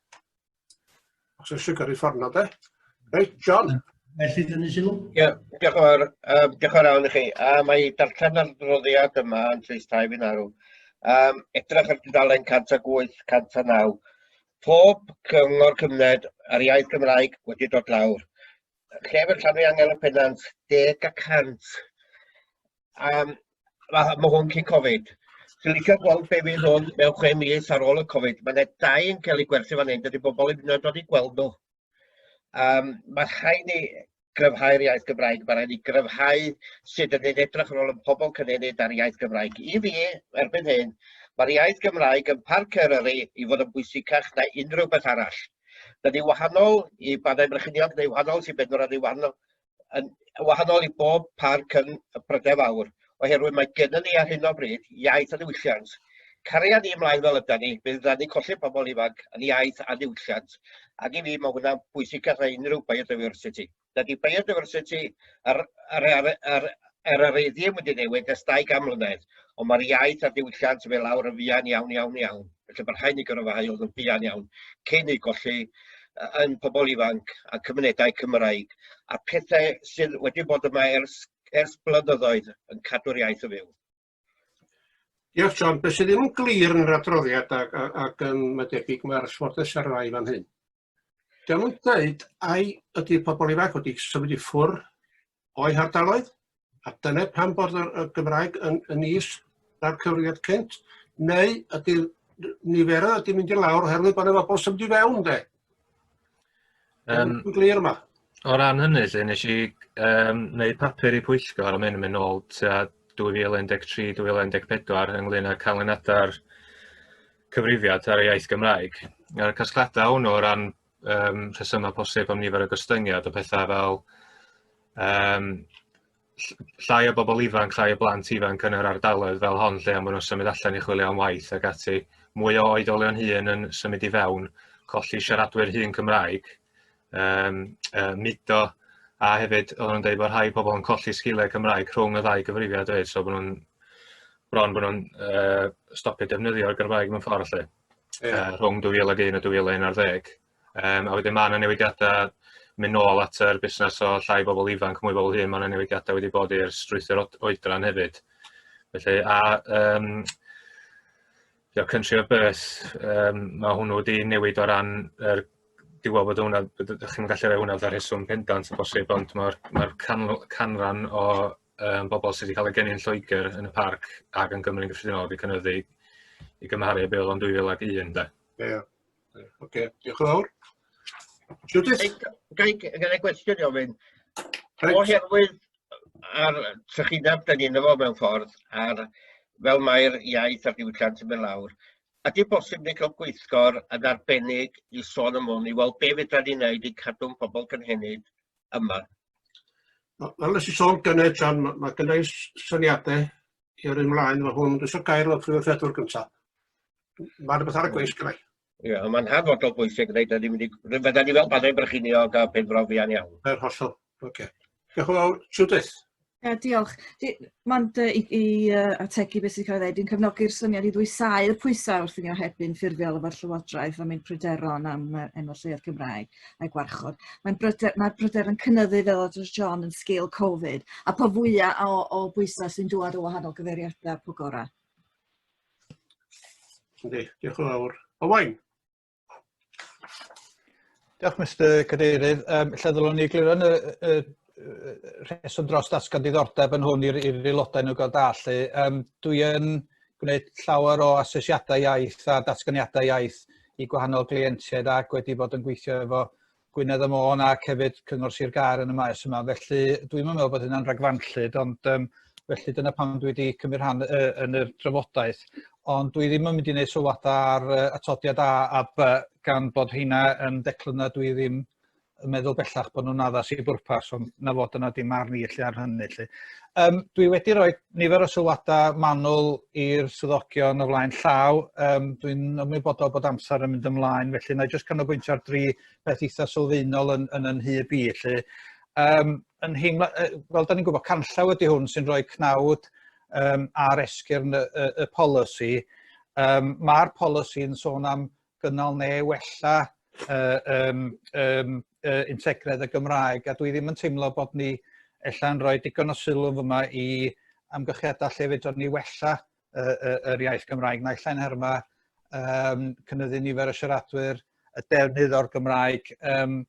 Os eisiau gyrru ffordd na de. Reit, John. Felly, dynnu sylw. Ie, diolch yn fawr. Um, diolch yn fawr iawn i chi. A mae darllen yr adroddiad yma yn tristau fi'n arw. Um, edrych ar dudalen 108, 109. Pob cyngor cymuned ar iaith Gymraeg wedi dod lawr. Llef yn Llanfihangel y Pennant, 10%. Um, mae, ma hwn cyn Covid. Dwi'n licio gweld be fydd hwn mewn 6 mis ar ôl y Covid. Mae yna dai yn cael ei gwerthu fan hyn, dydy bobl ddim yn dod i gweld nhw. Um, mae rhaid ni gryfhau'r iaith Gymraeg, mae rhaid ni gryfhau sut ydyn ni'n edrych ar ôl y pobl cynhenid ar iaith Gymraeg. I fi, erbyn hyn, mae'r iaith Gymraeg yn Parc Eryri i fod yn bwysicach na unrhyw beth arall. Dydy wahanol i Bannau Brycheiniog neu wahanol i Sir Benfro neu wahanol yn wahanol i bob parc yn y Prydain Fawr, oherwydd mae gennym ni ar hyn o bryd iaith a diwylliant. Caria ni ymlaen fel yda ni, bydd yda ni colli pobl ifanc yn iaith a diwylliant, ac i fi mae hwnna'n bwysicach na unrhyw biodiversity. Dydy biodiversity yr, yr, yr, yr, yr Eryri wedi newid ers 200 mlynedd, ond mae'r iaith a'r diwylliant yn mynd lawr yn fuan iawn, iawn, iawn. Felly mae'n rhaid ni gyrfaoedd yn fuan iawn cyn ei golli yn pobl ifanc a cymunedau Cymraeg a pethau sydd wedi bod yma ers, ers blynyddoedd yn cadw'r iaith yn fyw. Diolch John. Be sydd ddim yn glir yn yr adroddiad ac, ac, ac yn mae debyg mae'r Llywodraeth ar rai fan hyn. Dio'm yn deud ai ydy pobl ifanc wedi symud i ffwr o'i hardaloedd, a dyna pam bod y, y Gymraeg yn, yn is na'r cyfrifiad cynt, neu ydy niferoedd ydy mynd i lawr oherwydd bod yna bobl symud i fewn, de? Yn glir yma. O ran hynny, lle nes i um, wneud papur i pwyllgor am hyn yn mynd nôl tua 2013-2014 ynglyn â canlyniadau'r cyfrifiad ar y iaith Gymraeg. A'r casgliadau hwnnw o ran um, rhesymau posib am nifer o gostyngiad o pethau fel um, llai o bobl ifanc, llai o blant ifanc yn yr ardaloedd fel hon lle maen nhw'n symud allan i chwilio am waith ac ati. Mwy o oedolion hŷn yn symud i fewn, colli siaradwyr hŷn Cymraeg, um, uh, mudo, a hefyd oedden nhw'n dweud bod rhai pobl yn colli sgiliau Cymraeg rhwng y ddau gyfrifiad hefyd, so bod nhw'n bron bod nhw'n uh, stopio defnyddio'r Gymraeg mewn ffordd lle. Yeah. Rhwng 2001 a 2011. Um, a wedyn mae yna newidiadau mynd nôl at yr busnes o llai bobl ifanc, mwy bobl hŷn, mae yna newidiadau wedi bod i'r strwythur oedran hefyd. Felly, a um, country of birth, um, mae hwnnw wedi newid o ran yr dwi'n gweld bod hwnna, ydych chi'n gallu rhoi hwnna fatha rheswm pendant o bosib, ond mae'r mae canran o um, bobl sydd wedi cael eu geni yn Lloegr yn y parc ac yn Gymru'n gyffredinol wedi cynyddu i gymharu â be oedd o'n 2001, de. Ie, yeah. oce, okay. diolch yn fawr. Judith? Gai, gai gwestiwn i ofyn? Oherwydd ar trychineb da ni ynddo fo mewn ffordd, ar fel mae'r iaith a'r diwylliant yn mynd lawr, ydy bosib ni cael gweithgor yn arbennig i sôn am hwn, i weld be fedra ni wneud i cadw'n pobl cynhenid yma? Fel nes i sôn gynnau, John, mae ma gynna i syniadau i yrru ymlaen efo hwn. Dwi eisiau gair o'r prif weithredwr gyntaf. Mae rhywbeth ar y gweill gynnau. Ie, ond mae'n hanfodol bwysig gwneud, da ni'n mynd i... Fydda ni fel Bannau Brycheiniog a Penfro fuan iawn. Yr hollol, oce. Okay. Diolch yn fawr. Judith. Ie, diolch. Mond i, i uh, ategu beth sydd wedi cael ei ddweud, dwi'n cefnogi'r syniad i ddwysáu'r pwysau wrth i ni ohebu'n ffurfiol efo'r Llywodraeth am ein pryderon am uh, enw lleoedd Cymraeg a'i gwarchod. Mae'n bryder, mae'r pryder yn cynyddu fel oedd John yn sgil Covid, a po fwyaf o, o bwysau sy'n dŵad o wahanol gyfeiriadau, po gorau. Yndi, diolch yn fawr. Owain? Diolch, Mr Cadeirydd. Um, lle ddylwn ni egluro yn y, y, y rheswm dros datgan diddordeb yn hwn i'r aelodau nhw gael dallu. Um, dwi yn gwneud llawer o asesiadau iaith a datganiadau iaith i gwahanol gleientiaid ac wedi bod yn gweithio efo Gwynedd a Môn ac hefyd Cyngor Sir Gâr yn y maes yma. Felly dwi'n meddwl bod hynna'n rhagfarnllyd, ond um, felly dyna pam dwi wedi cymryd rhan uh, yn yr drafodaeth. Ond dwi ddim yn mynd i wneud sylwadau ar uh, atodiad A a B gan bod heina yn declynau dwi ddim yn meddwl bellach bod nhw'n addas i bwrpas, ond na fod yna dim marn i lle ar hynny. Lle. Um, dwi wedi rhoi nifer o sylwadau manwl i'r swyddogion o flaen llaw. Um, dwi'n ymwybodol bod amser yn mynd ymlaen, felly na i jyst canolbwyntio ar dri beth eitha sylfaenol yn, yn, yn hyb i. Lle. Um, yn heimla, fel da ni'n gwybod, canllaw ydy hwn sy'n rhoi cnawd um, ar esgyrn y, y, y polisi. Um, Mae'r polisi yn sôn am gynnal neu wella uh, um, um, uh, integredd y Gymraeg, a dwi ddim yn teimlo bod ni ella'n rhoi digon o sylw fyma i amgylchiadau lle fedrwn ni wella uh, uh, yr iaith Gymraeg, naill ai'n herma um, cynyddu nifer y siaradwyr, y defnydd o'r Gymraeg, um,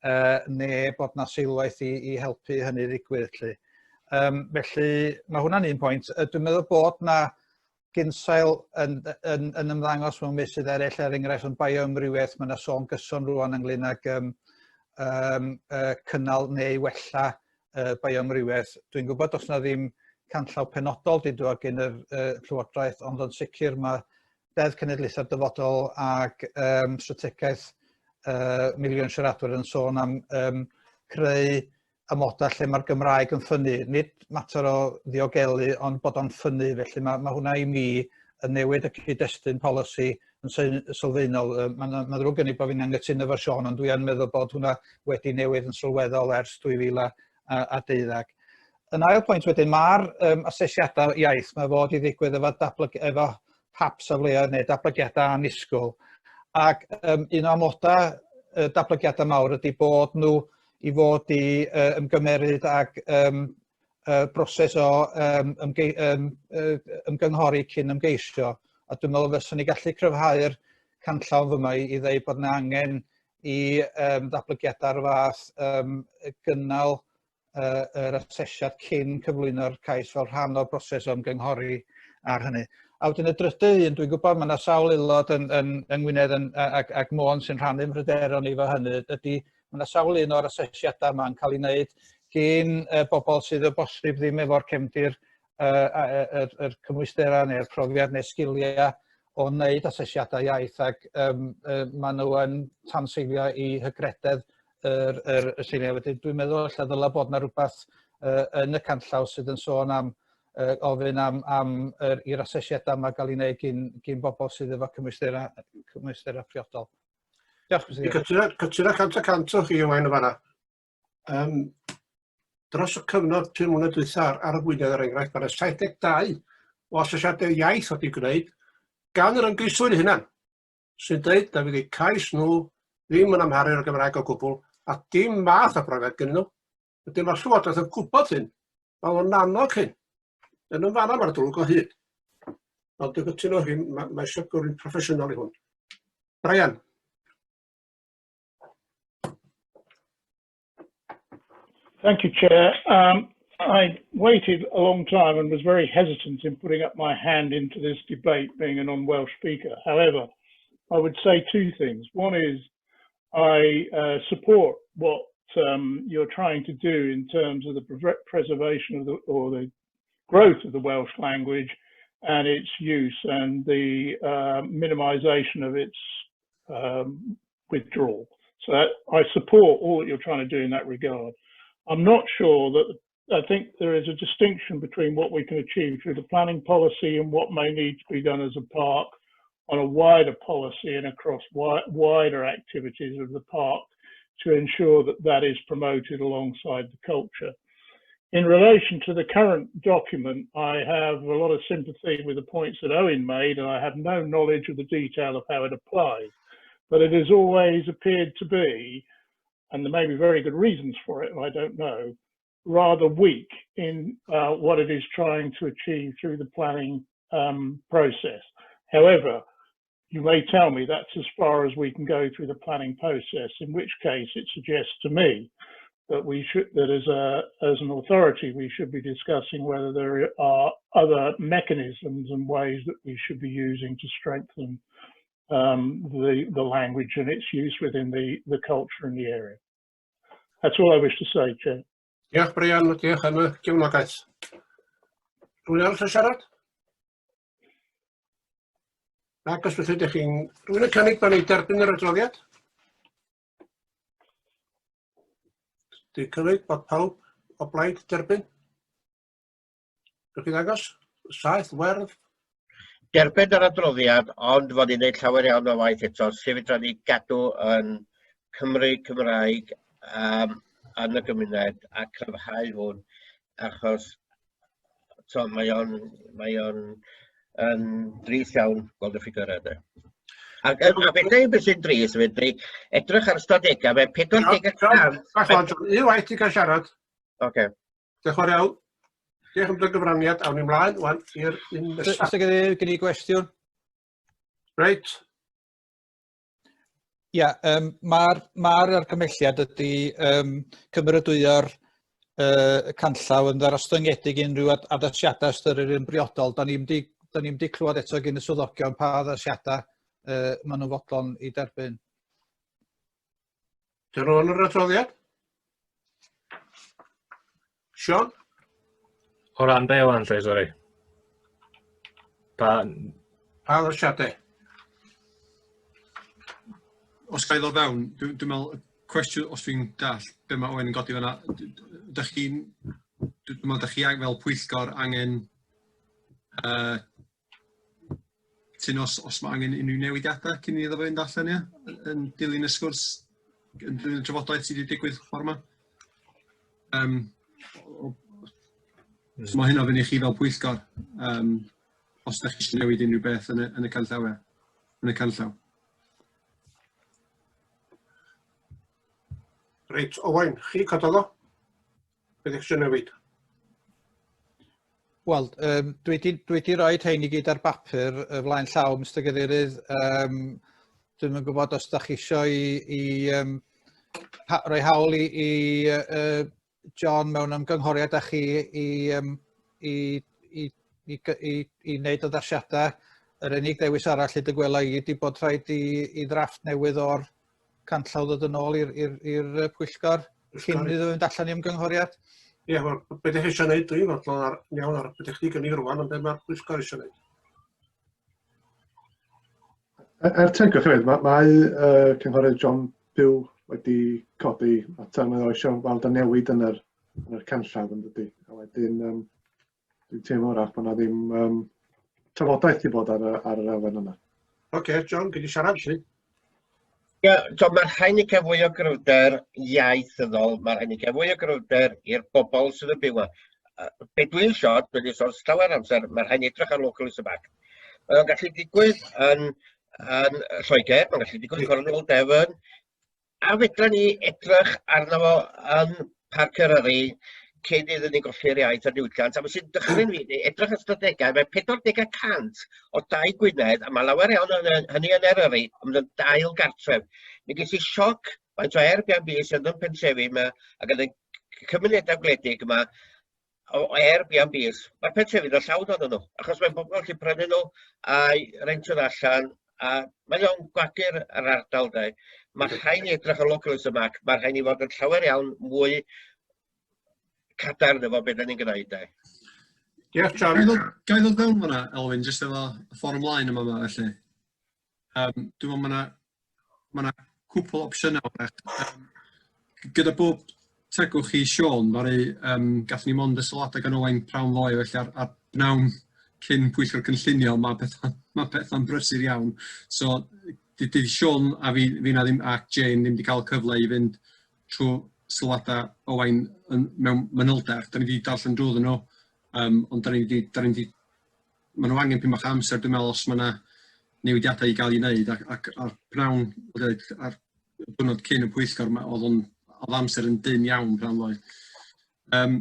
uh, neu bod na seilwaith i, i helpu hynny ddigwydd. Lly. Um, felly mae hwnna'n un pwynt. Dwi'n meddwl bod na gynsail yn, yn, yn ymddangos mewn meysydd eraill, er enghraifft yn bioamrywiaeth, mae yna sôn gyson rwan ynglyn ag um, um, uh, cynnal neu wella uh, bioamrywiaeth. Dwi'n gwybod os yna ddim canllaw penodol di dod gen yr uh, Llywodraeth, ond yn sicr mae Deddf Cenedlaethau'r Dyfodol ac um, strategaeth uh, miliwn siaradwyr yn sôn am um, creu amodau lle mae'r Gymraeg yn ffynnu. Nid mater o ddiogelu, ond bod o'n ffynnu. Felly mae, mae hwnna i mi yn newid y cyd-destun polisi yn sylfaenol. Mae'n ma ddrwg gen i bod fi'n anghytuno efo Siôn, ond dwi yn meddwl bod hwnna wedi newid yn sylweddol ers 2012. Yn ail pwynt wedyn, mae'r um, asesiadau iaith, mae fod i ddigwydd efo, datblyg, efo hap safleoedd neu datblygiadau annisgwyl. Ac um, un o amodau uh, datblygiadau mawr ydy bod nhw i fod i uh, ymgymeryd ag um, broses o um, ymge um, ymgynghori cyn ymgeisio, a dwi'n meddwl fyswn ni gallu cryfhau'r canllaw fyma i, i ddeud bod yna angen i um, ddatblygiadau'r fath um, gynnal uh, yr asesiad cyn cyflwyno'r cais fel rhan o'r broses o ymgynghori ar hynny. A wedyn y drydydd un, dwi'n gwybod mae yna sawl aelod yn, yn, yng Ngwynedd yn, ac, ac Môn sy'n rhannu mhryderon ni fo hynny, ydy mae yna sawl un o'r asesiadau yma'n cael ei wneud gyn uh, bobl sydd o bosib ddim efo'r cefndir uh, yr, yr cymwysterau neu'r profiad neu sgiliau o wneud asesiadau iaith ac um, uh, maen nhw yn tanseilio i hygrededd yr, yr, y seiliau. Wedyn dwi'n meddwl ella ddylai bod yna rhywbeth uh, yn y canllaw sydd yn sôn am uh, ofyn am, am yr, i'r asesiadau yma gael ei wneud gyn, gyn bobl sydd efo cymwysterau, cymwysterau priodol. Diolch, Mr. Cytuno, cytuno 100% o chi, Owain, o fanna. Um, dros y cyfnod 5 mlynedd dwytha ar, ar y Gwynedd, er enghraifft, mae yna 72 o asesiadau iaith wedi gwneud gan yr ymgeiswyr eu hunan, sy'n dweud na fydd eu cais nhw ddim yn amharu'r Gymraeg o gwbl a dim math o brofiad gennyn nhw. Wedyn mae'r Llywodraeth yn gwybod hyn, mae o'n annog hyn. Yn yn fanna mae'r drwg o hyd. Ond dwi'n cytuno chi, mae, mae eisiau gwrdd proffesiynol i hwn. Brian. Thank you, Chair. Um, I waited a long time and was very hesitant in putting up my hand into this debate, being a non-Welsh speaker. However, I would say two things. One is I uh, support what um, you're trying to do in terms of the pre preservation of the, or the growth of the Welsh language and its use and the uh, minimization of its um, withdrawal. So that, I support all that you're trying to do in that regard. I'm not sure that I think there is a distinction between what we can achieve through the planning policy and what may need to be done as a park on a wider policy and across wi wider activities of the park to ensure that that is promoted alongside the culture. In relation to the current document, I have a lot of sympathy with the points that Owen made, and I have no knowledge of the detail of how it applies. But it has always appeared to be, and there may be very good reasons for it, I don't know, rather weak in uh, what it is trying to achieve through the planning um, process. However, you may tell me that's as far as we can go through the planning process, in which case it suggests to me that we should that as a as an authority we should be discussing whether there are other mechanisms and ways that we should be using to strengthen um, the the language and its use within the the culture in the area. That's all I wish to say, Chair. Diolch Brian, diolch am y gefnogaeth. Rwy'n arall yn siarad? Ac os felly ydych chi'n... Rwy'n y cynnig bod ni'n derbyn yr adroddiad? Dwi'n cymryd bod pawb o blaid derbyn? Rwy'n chi ddangos? Saeth, werdd? Derbyn yr adroddiad, ond fod ni'n gwneud llawer iawn o waith eto, sef fedra ni gadw yn Cymru Cymraeg um, yn y gymuned a cryfhau hwn, achos so, mae o'n mae o'n yn drist iawn gweld y ffigurau de. Ac a beth yw beth sy'n drist hefyd, ydy edrych ar ystadegau, mae 40 y cant... Bach o'n John, un waith i gael siarad. Oce. Diolch yn fawr iawn. Diolch am dy gyfraniad. Awn ni mlaen wan i'r un nesaf. Os gen i gwestiwn? Reit. Ia, um, mae'r ma argymhelliad ydy um, cymeradwyo'r uh, canllaw yn ddarostyngedig i unrhyw addasiadau ystyrir yn briodol. Da ni'n di, da ni di clywed eto gen y swyddogion pa addasiadau uh, maen nhw'n fodlon i derbyn. Dyn nhw yn yr adroddiad? Sean? O ran be o'n lle, sori? Pa... Pa addasiadau? Os ga i ddod fewn, dwi'n dwi meddwl, cwestiwn, os dwi'n dall be mae Owen yn godi fan'na, dych chi'n, dwi'n meddwl dych chi fel pwyllgor angen uh, cytuno os, os mae angen unrhyw newidiadau cyn i ni ddod fynd allan, ia? Yn dilyn y sgwrs, yn dilyn y trafodaeth sydd wedi digwydd ffordd yma. Um, so mae hynna fyny i chi fel pwyllgor, um, os ydych chi eisiau newid unrhyw beth yn y, yn y canllawiau, yn y canllaw. Reit, Owain, chi cododd o? Beth ydych chi eisiau newid? Wel, um, dwi wedi dwi di rhoi rhain i gyd ar bapur y flaen llaw, Mr Gadeirydd. Um, Dwi'm yn gwybod os da chi isio i, i um, ha, rhoi hawl i, i uh, John mewn ymgynghoriad â chi i, um, i, i, i, i, i wneud addasiadau. Yr unig ddewis arall hyd y gwela i ydy bod rhaid i, i ddrafft newydd o'r canllaw ddod yn ôl i'r pwyllgor cyn iddo fynd allan i ymgynghoriad. Ie, wel, be ydych chi eisiau gwneud, dwi'n fodlon ar, iawn ar beth ydych chi gynnig rwan, ond be mae'r pwyllgor eisiau gwneud? Er, er tegwch hefyd, mae, mae uh, cynghorydd John Pugh wedi codi mater, mae o eisiau weld y newid yn yr, yn yr canllaw yn dydy. A wedyn, um, dwi'n teimlo wrach bod yna ddim um, trafodaeth wedi bod ar, y, ar yr elfen yna. Oce, okay, John, gyd i siarad lli. Ie, yeah, so mae'r rhaid ni cael fwy o gryfder ieithyddol, mae'r rhaid ni cael fwy o gryfder i'r bobl sydd yn byw yma. Be dwi'n siarad, dwi wedi sôn llawer amser, mae'r rhaid ni edrych ar Localism Act. Mae'n gallu digwydd yn, yn Lloegr, mae'n gallu digwydd yn Cornwall, Devon, A fedra ni edrych arno fo yn Parc Eryri cyn iddyn ni golli'r iaith a'r diwylliant. A beth sy'n dychryn fi ydy edrych ar ystadegau, mae 40 y cant o dai Gwynedd, a mae lawer iawn yn hynny yn Eryri, yn mynd yn dail gartref. Mi ges i sioc faint o Airbnb sydd yn pentrefi yma ac yn y cymunedau gwledig yma, o Airbnbs, mae'r pentrefi'n dod llawn ohonyn nhw, achos mae bobl yn gallu prynu nhw a'i rentio nhw allan, a mae o'n gwagu'r yr ardal de. Mae rhaid ni edrych ar localism ac mae rhaid ni fod yn llawer iawn mwy cadarn efo beth da ni'n gwneud de. Diolch, John. Ga i ddod fewn fan'na, Elwyn, jyst efo y ffordd ymlaen yma yma, felly. Um, dwi'n meddwl mae yna ma' 'na cwpl o opsiynau wrach. Um, gyda bob tegwch i Siôn, ddaru, um, gathon ni mond y sylwadau gan Owain prawn ddoe, felly ar, ar bnawn cyn pwyllgor cynllunio, mae pethau'n ma pethau brysur iawn. So, di, di Siôn a fi, fi na ddim, ac Jane ddim wedi cael cyfle i fynd trwy sylwadau Owain yn, mewn manylder. Da ni wedi darllen drwyddyn nhw, um, ond da ni wedi, da ni wedi maen nhw angen pyn bach o amser, dwi'n meddwl, os mae yna newidiadau i gael ei wneud, ac, ac ar pnawn, ar diwrnod cyn y pwyllgor, oedd o'n oedd amser yn dynn iawn pnawn ddoe. Um,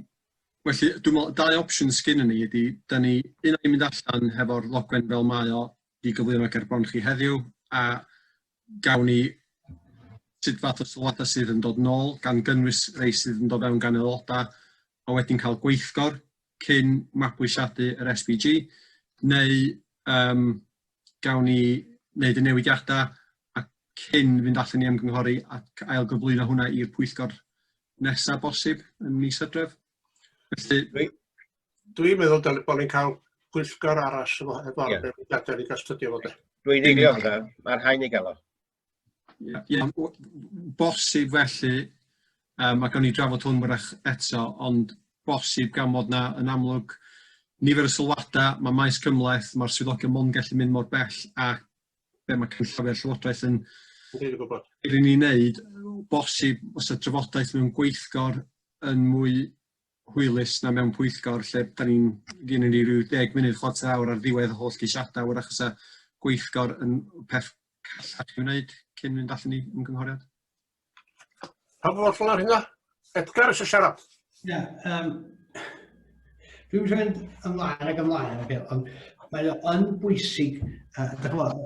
felly, dwi'n meddwl, dau opsiwn sgyn ni ydy, da ni un ai mynd allan hefo'r ddogfen fel mae o i gyflwyno ger bron chi heddiw, a gawn ni sut fath o sylwadau sydd yn dod nôl, gan gynnwys rei sydd yn dod fewn gan aelodau, a wedyn cael gweithgor cyn mabwysiadu yr SPG, neu um, gawn ni wneud y newidiadau a cyn fynd allan i ymgynghori ac ailgyflwyno hwnna i'r pwyllgor nesaf bosib yn mis Hydref. Felly... Dwi'n meddwl dylai bod ni'n cael pwyllgor arall efo, efo'r yeah. newidiadau ni'n cael stydio fo de. Dwi'n eilio hwnna, mae'r rhaid ni gael o. Ie, yeah, bosib felly, um, a gawn ni drafod hwn wrach eto, ond bosib gan fod na yn amlwg nifer o sylwadau, mae maes cymhleth, mae'r swyddogion mond gallu mynd mor bell a be mae canllawiau'r Llywodraeth yn iddyn ni wneud, bosib os y drafodaeth mewn gweithgor yn mwy hwylus na mewn pwyllgor lle da ni'n gynnu ni rhyw 10 munud, chwarter awr ar ddiwedd y holl geisiadau, wrach fysa gweithgor yn peth callach i'w wneud cyn mynd allan i ymgynghoriad. Pawb yn fodlon ar hynna? Edgar eisiau siarad? Ie, yeah, um, dwi'n eisiau mynd ymlaen ac ymlaen, okay, ond mae o yn bwysig, uh, ch'mod,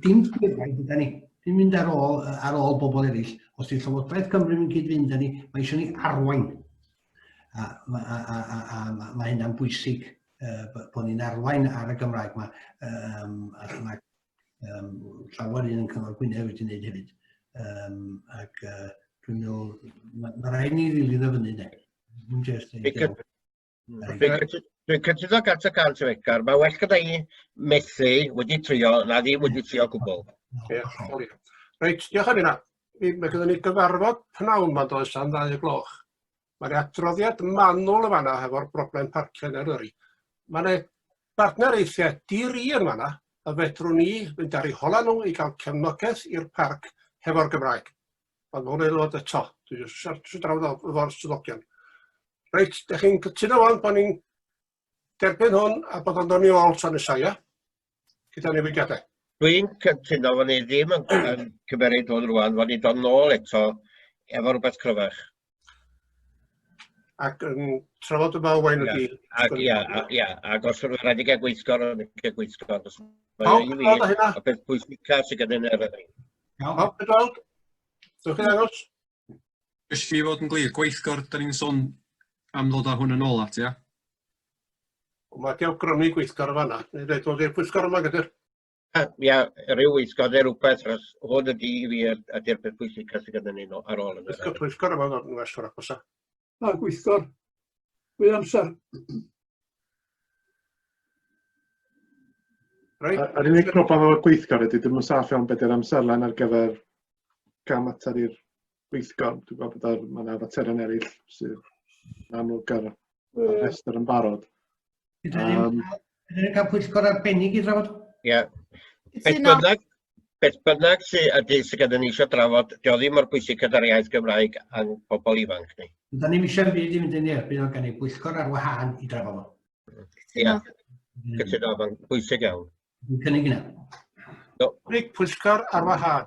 dim gwyraid yda ni, dim mynd ar ôl, ar ôl bobl eraill. Os di Llywodraeth Cymru yn cyd-fynd â ni, mae eisiau ni arwain. A, a, a, a, a, a mae hynna'n bwysig uh, bod ni'n arwain ar y Gymraeg yma. Um, a mae um, llawer un yn Cyngor Gwynedd wedi gwneud hefyd. Um, ac uh, dwi'n meddwl, mae ma rhaid ni ddilyn o fyny, de. Dwi'n just dweud. Dwi'n cytuno 100% efo Edgar. Mae well gyda i methu wedi trio na ddim wedi trio gwbl. Ie, sori. Reit, diolch am hynna. Mae gyda ni gyfarfod pnawn ma'n does am ddau o gloch. Mae'r adroddiad manwl yn fanna hefo'r broblem parcio yn Eryri. Mae yna bartneriaethau di-ri yn fanna a fedrwn ni fynd ar eu hola nhw i gael cefnogaeth i'r parc hefo'r Gymraeg. Ond mae hwnna'n dod eto. Dwi jyst eisiau drafod efo'r swyddogion. Reit, ydych chi'n cytuno wan bod ni'n derbyn hwn a bod o'n dod ni ôl tro nesaf, ia? Gyda newidiadau. Dwi'n cytuno fod ni ddim yn, yn cymeryd hwn rwan, fod ni'n dod nôl eto efo rhywbeth cryfach. ac yn trafod yma Owain ydi... Ac ia, ia, ac os yw'n rhaid i gael gweithgor, yn cael gweithgor. Pawb yn gweld hynna? Y peth pwysica sydd gyda ni ar y Pawb yn gweld? Dewch chi ddangos? Jyst i fod yn glir, gweithgor, da ni'n sôn am ddod â hwn yn ôl at, ia? Mae di awgrymu gweithgor yn fanna. Neu dweud, bod i'r pwyllgor yma gyda'r... Ia, rhyw weithgor neu rhywbeth, achos hwn ydi i fi ydy'r peth pwysica sydd gyda ni ar ôl yna. Pwyllgor, pwyllgor yma yn well o'r agosa. Na, gweithgor. Fwy amser. Reit. Yr unig broblem efo'r gweithgor ydy, dwi'm yn saff iawn beth yw'r amserlen ar gyfer cam mater i'r gweithgor. Dwi'n gwybod bod ar, mae yna faterion eraill sydd yn amlwg ar ar rhestr yn barod. Ydyn ni'n cael pwyllgor arbennig i drafod? Ie. Beth bynnag, beth bynnag sydd ydy sydd gyda ni eisiau drafod, dio ddim mor bwysig gyda'r iaith Gymraeg a'n pobl ifanc ni. Da ni'n eisiau byd i fynd yn ei erbyn, ond gan ei bwyllgor ar wahân i drafod o. Ie, cytuno, mae'n bwysig iawn. Dwi'n cynnig yna. No. Cynnig pwyllgor ar wahân.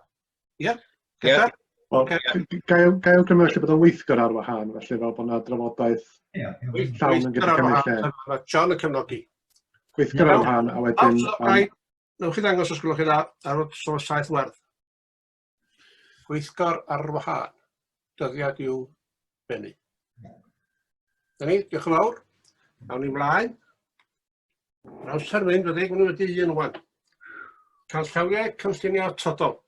Ie? Ie. Wel, ga i awgrymu felly bod o'n weithgor ar wahân, felly fel bod yna drafodaeth llawn yn gallu cymryd lle. Mae John yn cefnogi. Gweithgor ar wahân, a wedyn... Rhaid, newch chi ddangos os gwelwch chi dda, ar ôl saith werdd. Gweithgor ar wahân. Dyddiad i'w bennu. Dyna ni, diolch yn fawr. Awn ni mlaen. Mae'r amser mynd, wedi, maen nhw wedi un wan. Canllawiau cynllunio atodol.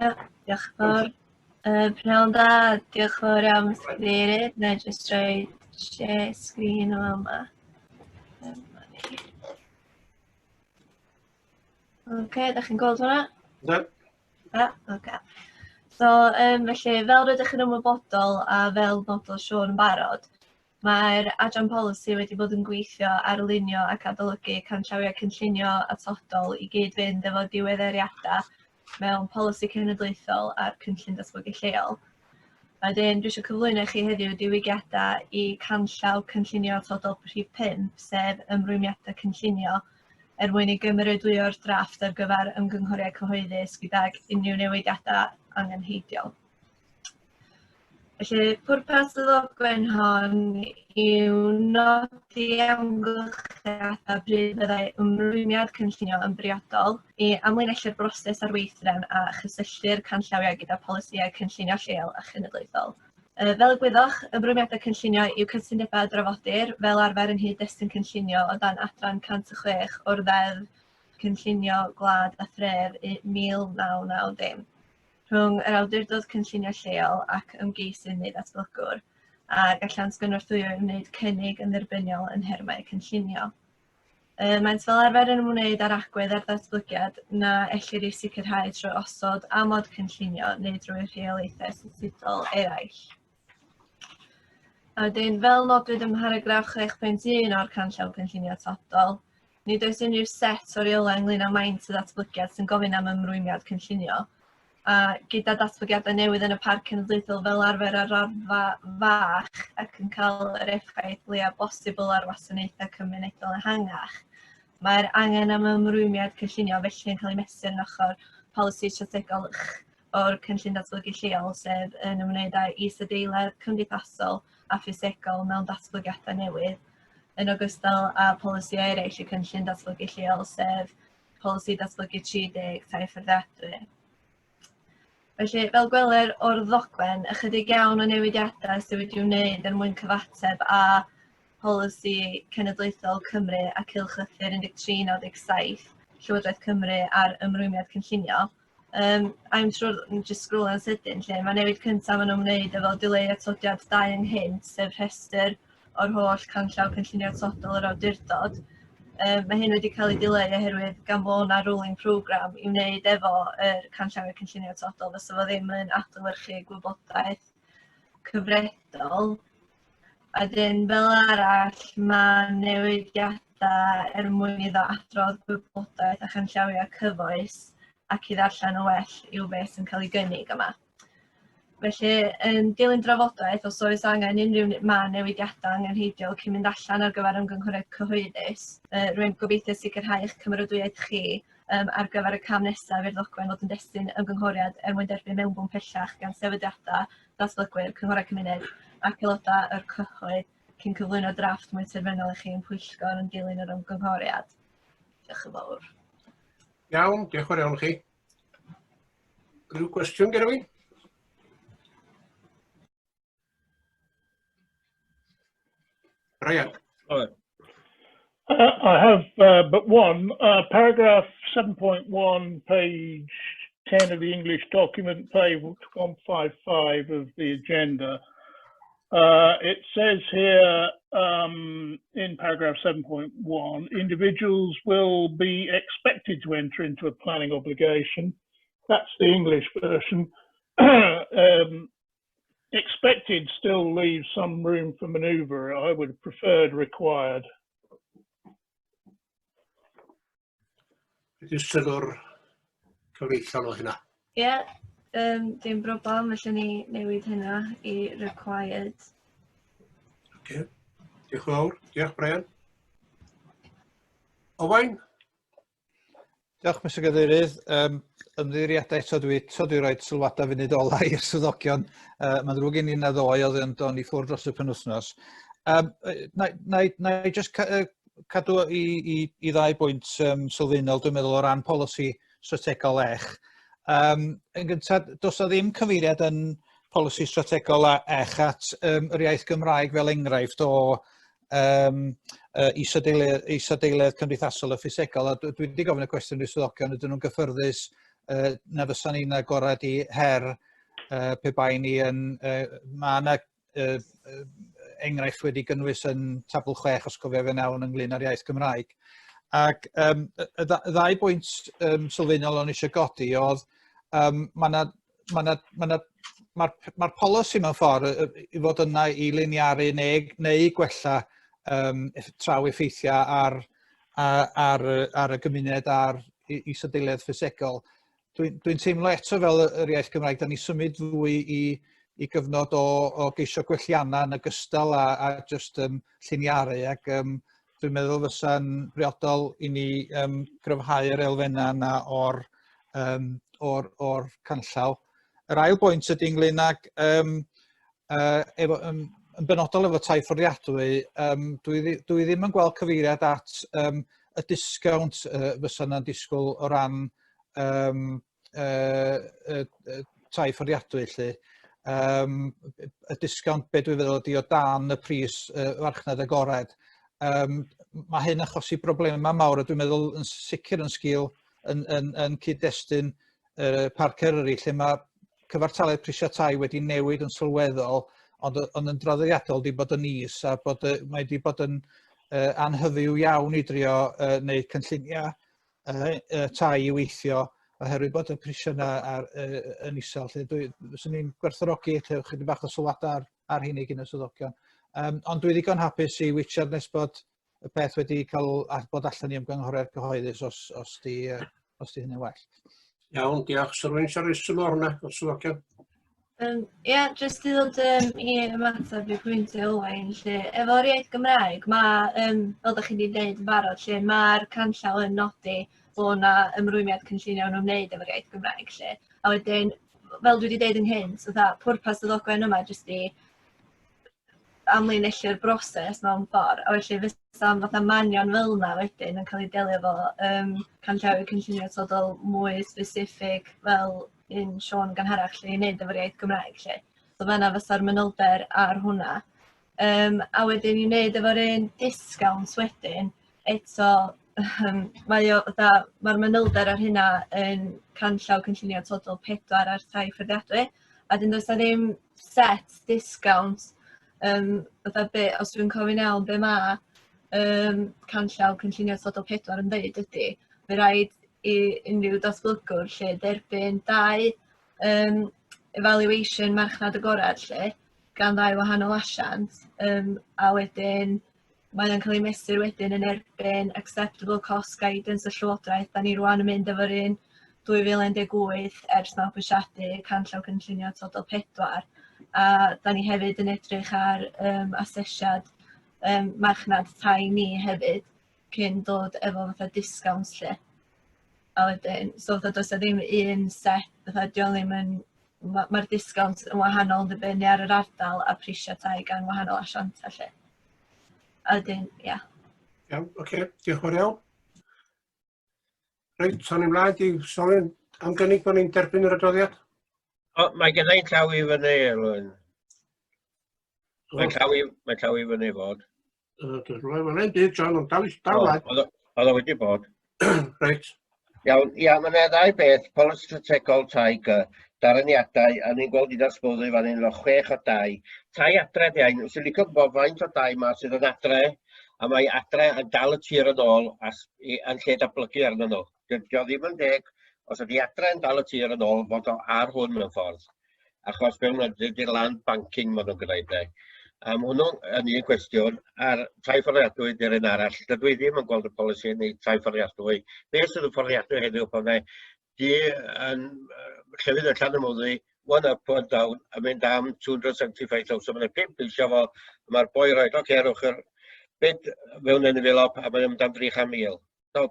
Ia, diolch yn fawr. Prynhawn da, diolch yn fawr iawn, Mr Cadeirydd. Na i jyst rhoi share screen o yma. Dyma ni. Oce, da chi'n gweld hwnna? Da. Da, oce. So, um, felly, fel rydych yn ymwybodol a fel nododd Siôn yn barod, Mae'r Adran Polisi wedi bod yn gweithio ar lunio ac adolygu canllawiau cynllunio atodol i gyd-fynd efo diweddariadau mewn polisi cenedlaethol a'r cynllun datblygu lleol. Wedyn, dwi eisiau cyflwyno i chi heddiw diwygiadau i canllaw cynllunio atodol rhif 5, sef ymrwymiadau cynllunio, er mwyn i gymeradwyo'r drafft ar gyfer ymgynghoriad cyhoeddus gydag unrhyw newidiadau angenrheidiol. Felly, pwrpas y ddogfen hon yw nodi amgylchiadau pryd fyddai ymrwymiad cynllunio yn briodol i amlinellu'r broses a'r weithdrefn a chysylltu'r canllawiau gyda polisïau cynllunio lleol a chenedlaethol. Fel y gwyddoch, ymrwymiadau cynllunio yw cytundebau a drafodir fel arfer yng nghyd-destun cynllunio o dan adran 106 o'r Ddeddf Cynllunio Gwlad a Thref 1990. rhwng yr awdurdod cynllunio lleol ac ymgeisydd neu ddatblygwr, a gallant gynorthwyo i wneud cynnig yn dderbyniol yn nhermau cynllunio. Maent fel arfer yn ymwneud â'r agwedd ar ddatblygiad na ellir ei sicrhau trwy osod amod cynllunio neu drwy rheolaethau statudol eraill. A wedyn, fel nodwyd ym mharagraff 6.1 o'r canllaw cynllunio atodol, nid oes unrhyw set o reolau ynglyn â maint y ddatblygiad sy'n gofyn am ymrwymiad cynllunio, a gyda datblygiadau newydd yn y Parc Cenedlaethol fel arfer ar raddfa fach ac yn cael yr effaith leiaf bosibl ar wasanaethau cymunedol ehangach, mae'r angen am ymrwymiad cynllunio felly yn cael ei mesur yn ochr polisi strategol ch o'r Cynllun Datblygu Lleol, sef yn ymwneud â isadeiledd cymdeithasol a ffisegol mewn datblygiadau newydd, yn ogystal â polisïau eraill y Cynllun Datblygu Lleol, sef Polisi Datblygu 30 Tai Fforddiadwy. Felly, fel gwelir o'r ddogfen, ychydig iawn o newidiadau sydd wedi'u wneud er mwyn cyfateb â Polisi Cenedlaethol Cymru a Cylchlythyr 1397 Llywodraeth Cymru ar ymrwymiad cynllunio. I'm sure, just scrollio'n sydyn lle, mae newid cyntaf yn ymwneud efo dileu atodiad 2 ynghynt, sef rhestr o'r holl canllaw cynllunio atodol yr awdurdod. Mae hyn wedi cael ei dileu oherwydd gan fod 'na rolling programme i wneud efo yr canllawiau cynllunio atodol, fysa fo ddim yn adlewyrchu gwybodaeth cyfredol. Wedyn fel arall ma' newidiadau er mwyn iddo adrodd gwybodaeth a chanllawiau cyfoes ac i ddarllen yn well yw beth sy'n cael ei gynnig yma. Felly, yn dilyn drafodaeth, os oes angen unrhyw mân newidiadau angenrheidiol cyn mynd allan ar gyfer ymgynghoriad cyhoeddus, rwy'n gobeithio sicrhau eich cymeradwyaeth chi um, ar gyfer y cam nesaf i'r ddogfen fod yn destun ymgynghoriad er mwyn derbyn mewnbwn pellach gan sefydliadau, datblygwyr, cynghorau cymuned ac aelodau yr cyhoedd cyn cyflwyno drafft mwy terfynol i chi yn pwyllgor yn dilyn yr ymgynghoriad. Diolch yn fawr. Iawn, diolch yn fawr iawn chi. Rhyw gwestiwn gyda fi? Brian. I have but one. Paragraph 7.1, page 10 of the English document, page 155 of the agenda. It says here in paragraph 7.1, individuals will be expected to enter into a planning obligation. That's the English version. Expected still leaves some room for manoeuvre. I would have preferred required. Ydy sylw'r cyfreithiol o hynna? Ie, yeah, dim broblem, felly ni newid hynna i required. Okay. Diolch yn fawr. Diolch, Brian. Owain? Diolch, Mr Gadeirydd. Ymddiheuriadau eto, dwi eto dwi roi sylwadau funud ola i'r swyddogion. Mae'n ddrwg gen i na ddoe, oedd yn don i ffwrdd dros y penwythnos. Na, na, na i just cadw i ddau bwynt sylfaenol, dwi'n meddwl, o ran polisi strategol ech. Yn gyntaf, does na ddim cyfeiriad yn polisi strategol a ech at yr iaith Gymraeg fel enghraifft o isadeiledd, isadeiledd cymdeithasol a ffisegol, a dwi wedi gofyn y cwestiwn i'r swyddogion, ydyn nhw'n gyffyrddus na fysa ni'n agored i her pe bai ni yn... Mae yna enghraifft wedi gynnwys yn tabl 6, os cofio fe'n iawn, ynglyn â'r iaith Gymraeg. Ac y ddau bwynt sylfaenol o'n eisiau godi oedd mae yna ma' 'na ma' 'na ma'r ma'r polisi mewn ffordd i fod yna i liniaru neu neu gwella traw effeithiau ar ar ar y gymuned a'r isadeiledd ffisegol. Dwi'n dwi teimlo eto fel yr iaith Gymraeg, da ni symud fwy i gyfnod o geisio gwelliannau yn ogystal â just lliniaru ac dwi'n meddwl fysa'n briodol i ni gryfhau'r elfennau yna o'r or canllaw. Yr ail bwynt ydy ynglyn ag, efo, yn benodol efo tai fforddiadwy, dwi ddim yn gweld cyfeiriad at y disgownt fysa yna'n disgwyl o ran tai fforddiadwy 'lly. Y disgownt, be dwi'n feddwl ydy o dan y pris farchnad agored. Mae hyn achosi broblemau mawr a dwi'n meddwl yn sicr yn sgil yn cyd-destun Parc Eryri lle mae cyfartaledd prisiau tai wedi newid yn sylweddol ond yn draddodiadol wedi bod yn is a bod, mae wedi bod yn anhyfyw iawn i drio wneud cynlluniau tai i weithio oherwydd bod y prisiau yna yn isel. Lle dwi, fyswn i'n gwerthfawrogi lle chydig bach o sylwadau ar hynny gyn y swyddogion. Ond dwi ddigon hapus i witsiad nes bod y peth wedi cael bod allan i ymgynghoriad cyhoeddus os di hynny'n well. Iawn, diolch. So rwy'n siarad sylw ar hwnna, o'r swyddogion? Ie, yeah, jyst i ddod i ymateb i pwyntiau Owain, lle efo'r iaith Gymraeg, mae, fel ydych chi wedi dweud yn barod, lle mae'r canllaw yn nodi bod yna ymrwymiad cynllunio yn ymwneud efo'r iaith Gymraeg, lle. A wedyn, fel dwi wedi dweud ynghynt, fatha, pwrpas y ddogfen yma jyst i amlinellu'r broses mewn ffordd, a felly fysa fatha manion fel yna wedyn yn cael ei delio efo canllawiau cynllunio atodol mwy specific fel un Siôn gynharach 'lly i wneud efo'r iaith Gymraeg 'lly. So fan'na fysa'r manylder ar hwnna. A wedyn i wneud efo'r un discounts wedyn, eto mae o fatha, mae'r manylder ar hynna yn canllaw cynllunio atodol 4 ar tai fforddiadwy, a wedyn does 'na ddim set discount, fatha be, os dwi'n cofio'n iawn, be ma' canllaw cynllunio atodol 4 yn ddeud ydy, mae raid i unrhyw datblygwr 'lly derbyn dau evaluation marchnad agored 'lly gan ddau wahanol asiant, a wedyn mae o'n cael ei mesur wedyn yn erbyn acceptable cost guidance y Llywodraeth. Da ni rŵan yn mynd efo'r un 2018 ers mabwysiadu canllaw cynllunio atodol 4, a da ni hefyd yn edrych ar asesiad marchnad tai ni hefyd cyn dod efo fatha discounts 'lly. A wedyn, so fatha does 'na ddim un set, fatha 'di o ddim yn Mae'r ma disgownt yn wahanol yn dibynnu ar yr ardal a prisiau tai gan wahanol asiantau 'lly. A wedyn, ia. Iawn, oce, okay, diolch yn fawr iawn. Reit, awn ni mlaen i sôn am gynnig bod ni'n derbyn yr adroddiad. O, mae gen i'n llaw i fyny, Elwyn. Mae'n llaw i, mae llaw i fyny fod. Dwi'n rhoi fan byd, John, ond dal, dal mlaen. Oedd o wedi bod. Reit. Iawn, ia, mae yna ddau beth, polisi strategol tai gy, daraniadau, a ni'n gweld un sbwyddu fan hyn efo chwech o dai. Tai adre, di ein, sy'n licio gwybod faint o dai ma sydd yn adre, a mae adre yn dal y tir yn ôl a, yn lle datblygu arno nhw. Dydy o ddim yn deg, os ydy adre yn dal y tir yn ôl, fod o ar hwn mewn ffordd. Achos fe wna, dydy'r land banking maen nhw'n gwneud e. A mae hwnnw yn un cwestiwn, a'r tai fforddiadwy dy'r un arall. Dydw i ddim yn gweld y polisi yn ei tai fforddiadwy. Beth sydd yn fforddiadwy heddiw pan mae di yn llefydd yn Llanymwddi, one up, one down, a mynd am 275,000, mae'n pump eisiau fo, mae'r boi rhoi, oce, okay, rhowch yr bid mewn envelope, a mae'n mynd am 300,000. So,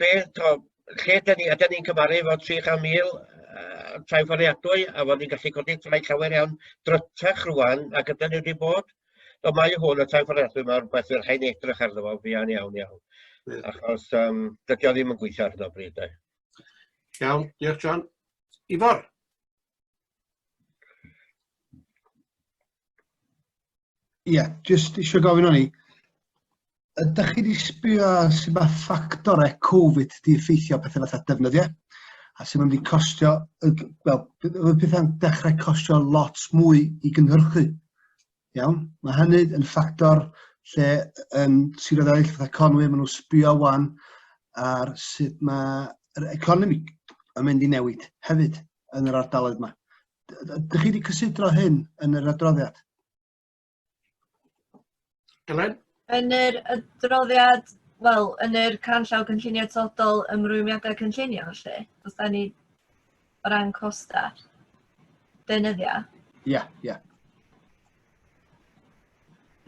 beth, to, lle dyn ni, ydyn ni'n cymaru efo 300,000 uh, tai fforddiadwy, a fod ni'n gallu codi tai llawer iawn drytach rwan ac ydyn ni wedi bod. So mae hwn, y tai fforddiadwy, mae'n rhywbeth i'r rhaid edrych arno fo fuan iawn iawn. Achos um, dydy o ddim yn gweithio ar hyn o bryd. De. Iawn, diolch John. Ifor? Ie, yeah, jyst eisiau gofyn o'n i, ydych chi wedi sbio ar sut mae ffactorau Covid wedi effeithio pethau fatha defnyddiau, a sut mae'n wedi costio, wel, oedd pethau'n dechrau costio lot mwy i gynhyrchu. Iawn, mae hynny yn ffactor lle yn siroedd eraill fatha Conwy, maen nhw'n sbio wan ar sut mae'r economi yn mynd i newid hefyd yn yr ardaloedd yma. Ydych chi wedi cysidro hyn yn yr adroddiad? Elen? Yn yr adroddiad, wel, yn yr canllaw cynllunio atodol ymrwymiadau cynllunio, felly, os da ni o ran costa, deunyddiau. Ie, yeah, ie. Yeah.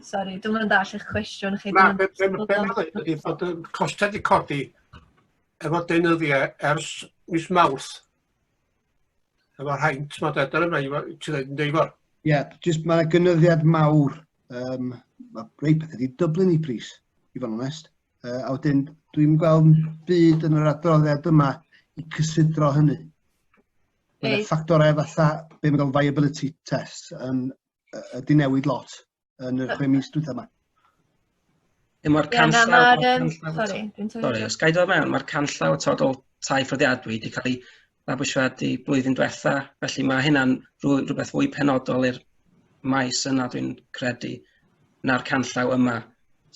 Sori, dwi'n mynd all eich cwestiwn chi. Na, be, be, be mae'n dweud ydy bod y costau wedi codi efo deunyddiau ers mis Mawrth efo'r haint ma de, dyna mae ti'n dweud yn deifar. Ie, yeah, jyst mae yna gynyddiad mawr. Um, mae rei pethau wedi dyblu'n ei pris, i fod yn onest. Uh, a wedyn, dwi'n gweld byd yn yr adroddiad yma i cysidro hynny. Mae yna ffactorau fatha, be mae'n gael viability test, yn, uh, di newid lot yn yr chwe mis dwytha yma. Ie, mae'r Ie, na, canllaw... ma'r, yym, canllaw- sori, dwi'n torri Sori, ti. os ga i dod mewn, mae'r canllaw atodol tai fforddiadwy wedi cael ei fabwysiadu blwyddyn diwetha, felly mae hynna'n rhywbeth fwy penodol i'r maes yna dwi'n credu na'r canllaw yma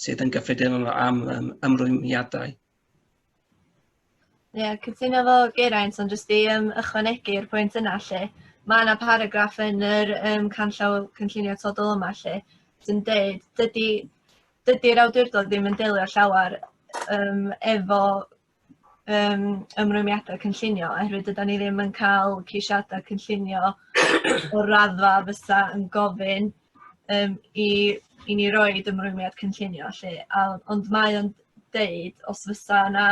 sydd yn gyffredinol am um, ymrwymiadau. Ie, yeah, cytuno efo Geraint, ond jyst i um, ychwanegu'r pwynt yna lle, mae yna paragraff yn yr um, canllaw cynllunio atodol yma lle, sy'n deud, dydy, dydy'r awdurdod ddim yn delio llawer um, efo um, ymrwymiadau cynllunio, oherwydd dyda ni ddim yn cael ceisiadau cynllunio o raddfa fysa yn gofyn um, i, i ni roed ymrwymiad cynllunio 'lly. A, ond mae o'n deud os fysa yna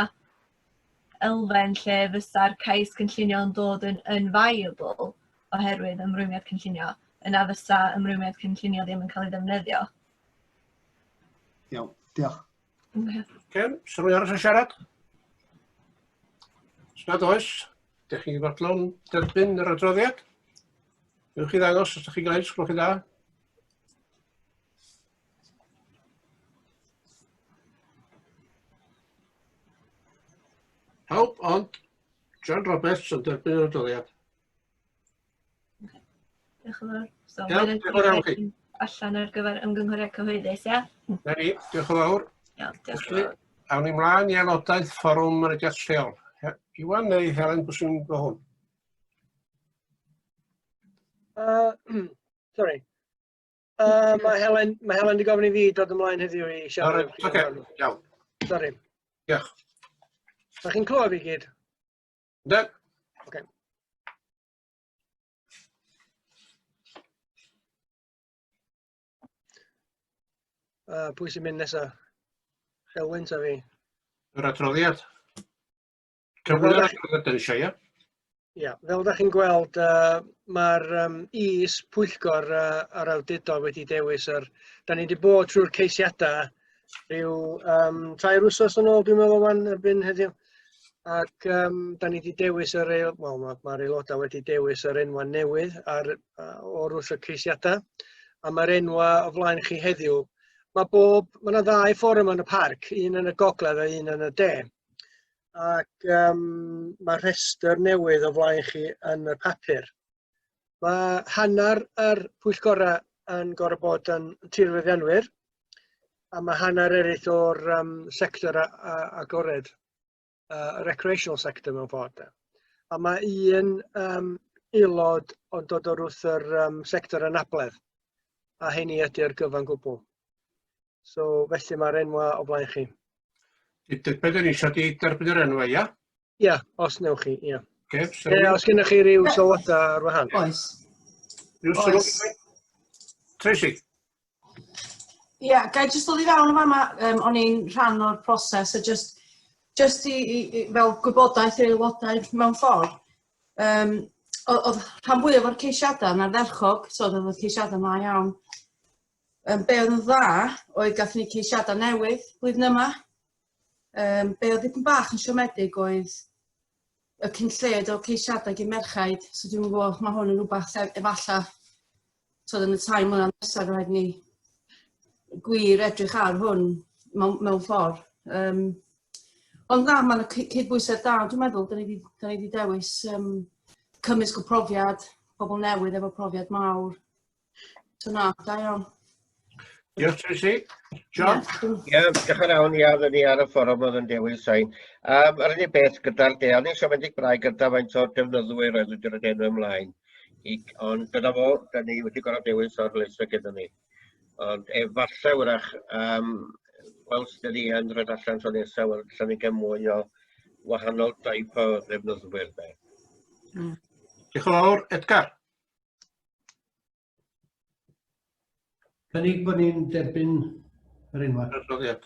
elfen lle fysa'r cais cynllunio yn dod yn, yn viable oherwydd ymrwymiad cynllunio, yna fysa ymrwymiad cynllunio ddim yn cael ei ddefnyddio. Iawn, diolch. Okay. Okay, so rwy'n arall yn siarad? Os nad oes, ydych chi'n fodlon derbyn yr adroddiad? Newch chi ddangos os ydych chi'n gwneud, sgwlwch chi dda. Pawb ond John Roberts yn derbyn yr adroddiad. Diolch yn fawr. So, Iawn, diolch yn fawr iawn chi. Allan ar gyfer ymgynghoriad cyhoeddus, ia? Na ni, diolch yn fawr. Iawn, diolch yn Felly, fawr. awn ni mlaen i aelodaeth fforwm mynediad lleol. Iwan neu Helen, pwy sy'n mynd hwn? Sorry. Mae Helen, mae Helen wedi gofyn i fi dod ymlaen heddiw i siarad. Reit, oce, iawn. Sorry. Diolch. Da chi'n clywed fi gyd? Yndw. Oce. Pwy sy'n mynd nesa? Elwyn ta fi? Yr adroddiad. Cyflwyno'r adroddiad dyn eisiau, ie? Ia, fel da chi'n gweld, uh, mae'r um, is-pwyllgor uh, yr awdurdod wedi dewis yr... Da ni wedi bod trwy'r ceisiadau rhyw um, tair wsos yn ôl, dwi'n meddwl, wan, erbyn heddiw. Ac um, da ni wedi dewis yr... Wel, mae'r ma aelodau wedi dewis yr enwau newydd ar, uh, o'r wrth y ceisiadau. A mae'r enwau o flaen chi heddiw. Mae bob... Mae yna ddau fforwm yn y parc, un yn y gogledd a un yn y de. ac um, mae rhestr newydd o flaen chi yn y papur. Mae hanner yr pwyllgorau yn gorfod bod yn tirfeddianwyr, a mae hanner eraill o'r um, sector a, a, agored, uh, recreational sector mewn ffordd. A mae un um, aelod o'n dod o'r wrth yr um, sector anabledd, a hynny ydy'r gyfan gwbl. So felly mae'r enwa o flaen chi. Be dyn ni eisiau di derbyn yr enwa, ia? Ia, os newch chi, ia. Okay, so e, os gennych chi ryw sylwadau ar wahân. Oes. Rhyw sylwadau? Tracy? Ia, yeah, gai jyst ddod i fewn yn fama, um, o'n i'n rhan o'r proses a just, just i, i, i, fel gwybodaeth i'r aelodau mewn ffordd. Um, oedd rhan fwyaf o'r ceisiadau yn ardderchog, so oedd y ceisiadau yma iawn. Um, be oedd yn dda oedd gathon ni ceisiadau newydd blwyddyn yma. Um, be oedd dipyn bach yn siomedig oedd y cyn lleied o ceisiadau gyn merchaid, so dwi'n gwybod mae hwn yn rhywbeth e-, efallai so yn y tai mlynedd nesaf rhaid ni gwir edrych ar hwn mewn, mewn ffordd. Um, ond na, mae'n cydbwysedd da, dwi'n meddwl, da ni wedi dewis um, cymysg o profiad, pobl newydd efo profiad mawr. So na, da iawn. Diolch Tracy. John? Ie, yeah, diolch yn iawn, ia, oedden ni ar y fforwm oedd yn dewis sain. Um, yr unig beth gyda'r de, o'n i'n siomedig braidd gyda faint o'r defnyddwyr oedd wedi rhoi enw ymlaen. I, ond dyna fo, da ni wedi gorfod dewis o'r list oedd gyda ni. Ond efallai wrach, um, wel, sydd ni yn rhoi allan tro nesaf, wel, allan ni gael mwy o wahanol daip o ddefnyddwyr. De. Diolch yn fawr, Edgar. Cynnig bod ni'n derbyn yr enwau. Adroddiad.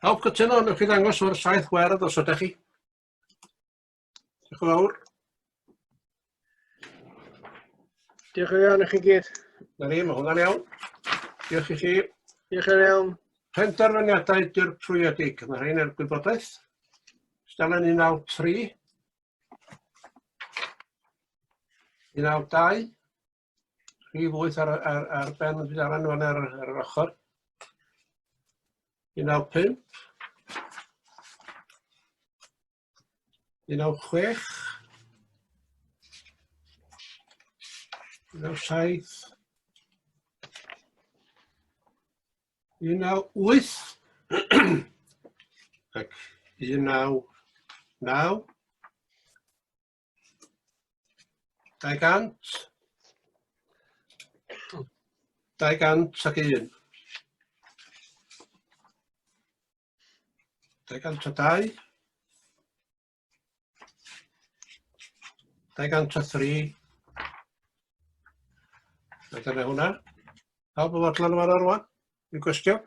Pawb cytuno, newch chi ddangos o'r saith werdd os ydych chi. Diolch yn fawr. Diolch yn iawn i chi gyd. Na ni, mae hwnna'n iawn. Diolch i chi. Diolch yn iawn. Penderfyniadau dirprwyedig. Mae rhain er gwybodaeth. Stelen 193. 192. Rhif 8 ar, ar, ar ben y dudalen fan ar, ar yr ochr. 195. 196. 197. 198 ac 199 200 201 202 203. A dyna hwnna. Pawb yn fodlon yma rwan? Dwi'n gwestiwn?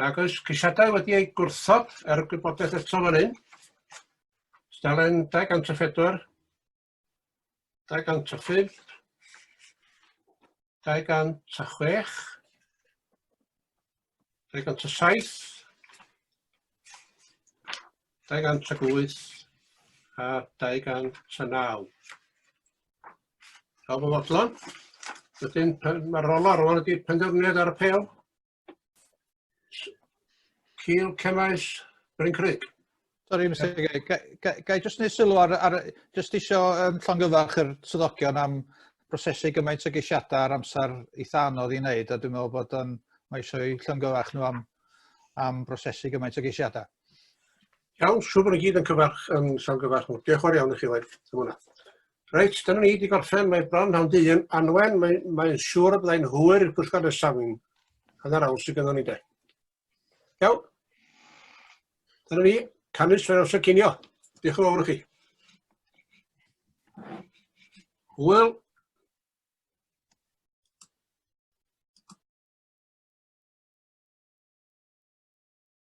Nag oes ceisiadau wedi eu gwrthod er gwybodaeth eto fan hyn. Stalen 204, 205, 206, 207, 208 a 209. Pawb yn fodlon? Wedyn, mae'r rola rwan ydy penderfyniad ar y pel. Cil Cemaes, Bryn Crug. Sori, Mr Gay, ga, ga, ga i jyst wneud sylw ar, ar jyst isio um, llongyfarch yr swyddogion am brosesu gymaint o geisiadau ar amser eitha anodd i wneud, a dwi'n meddwl bod um, mae eisiau eu llongyfarch nhw am, am brosesu gymaint o geisiadau. Iawn, siŵr bod ni gyd yn cyfarch yn llongyfarch nhw. Diolch yn fawr iawn i chi, Wyn, am hwnna. Reit, dyna ni wedi gorffen, mae bron hawn dyn. Anwen, mae'n mae siŵr y byddai'n hwyr i'r pwyllgor nesaf, hanner awr sydd gynnon ni de. Iawn. Dyna ni, canu sôn amser cinio. Diolch yn fawr i chi. Hwyl.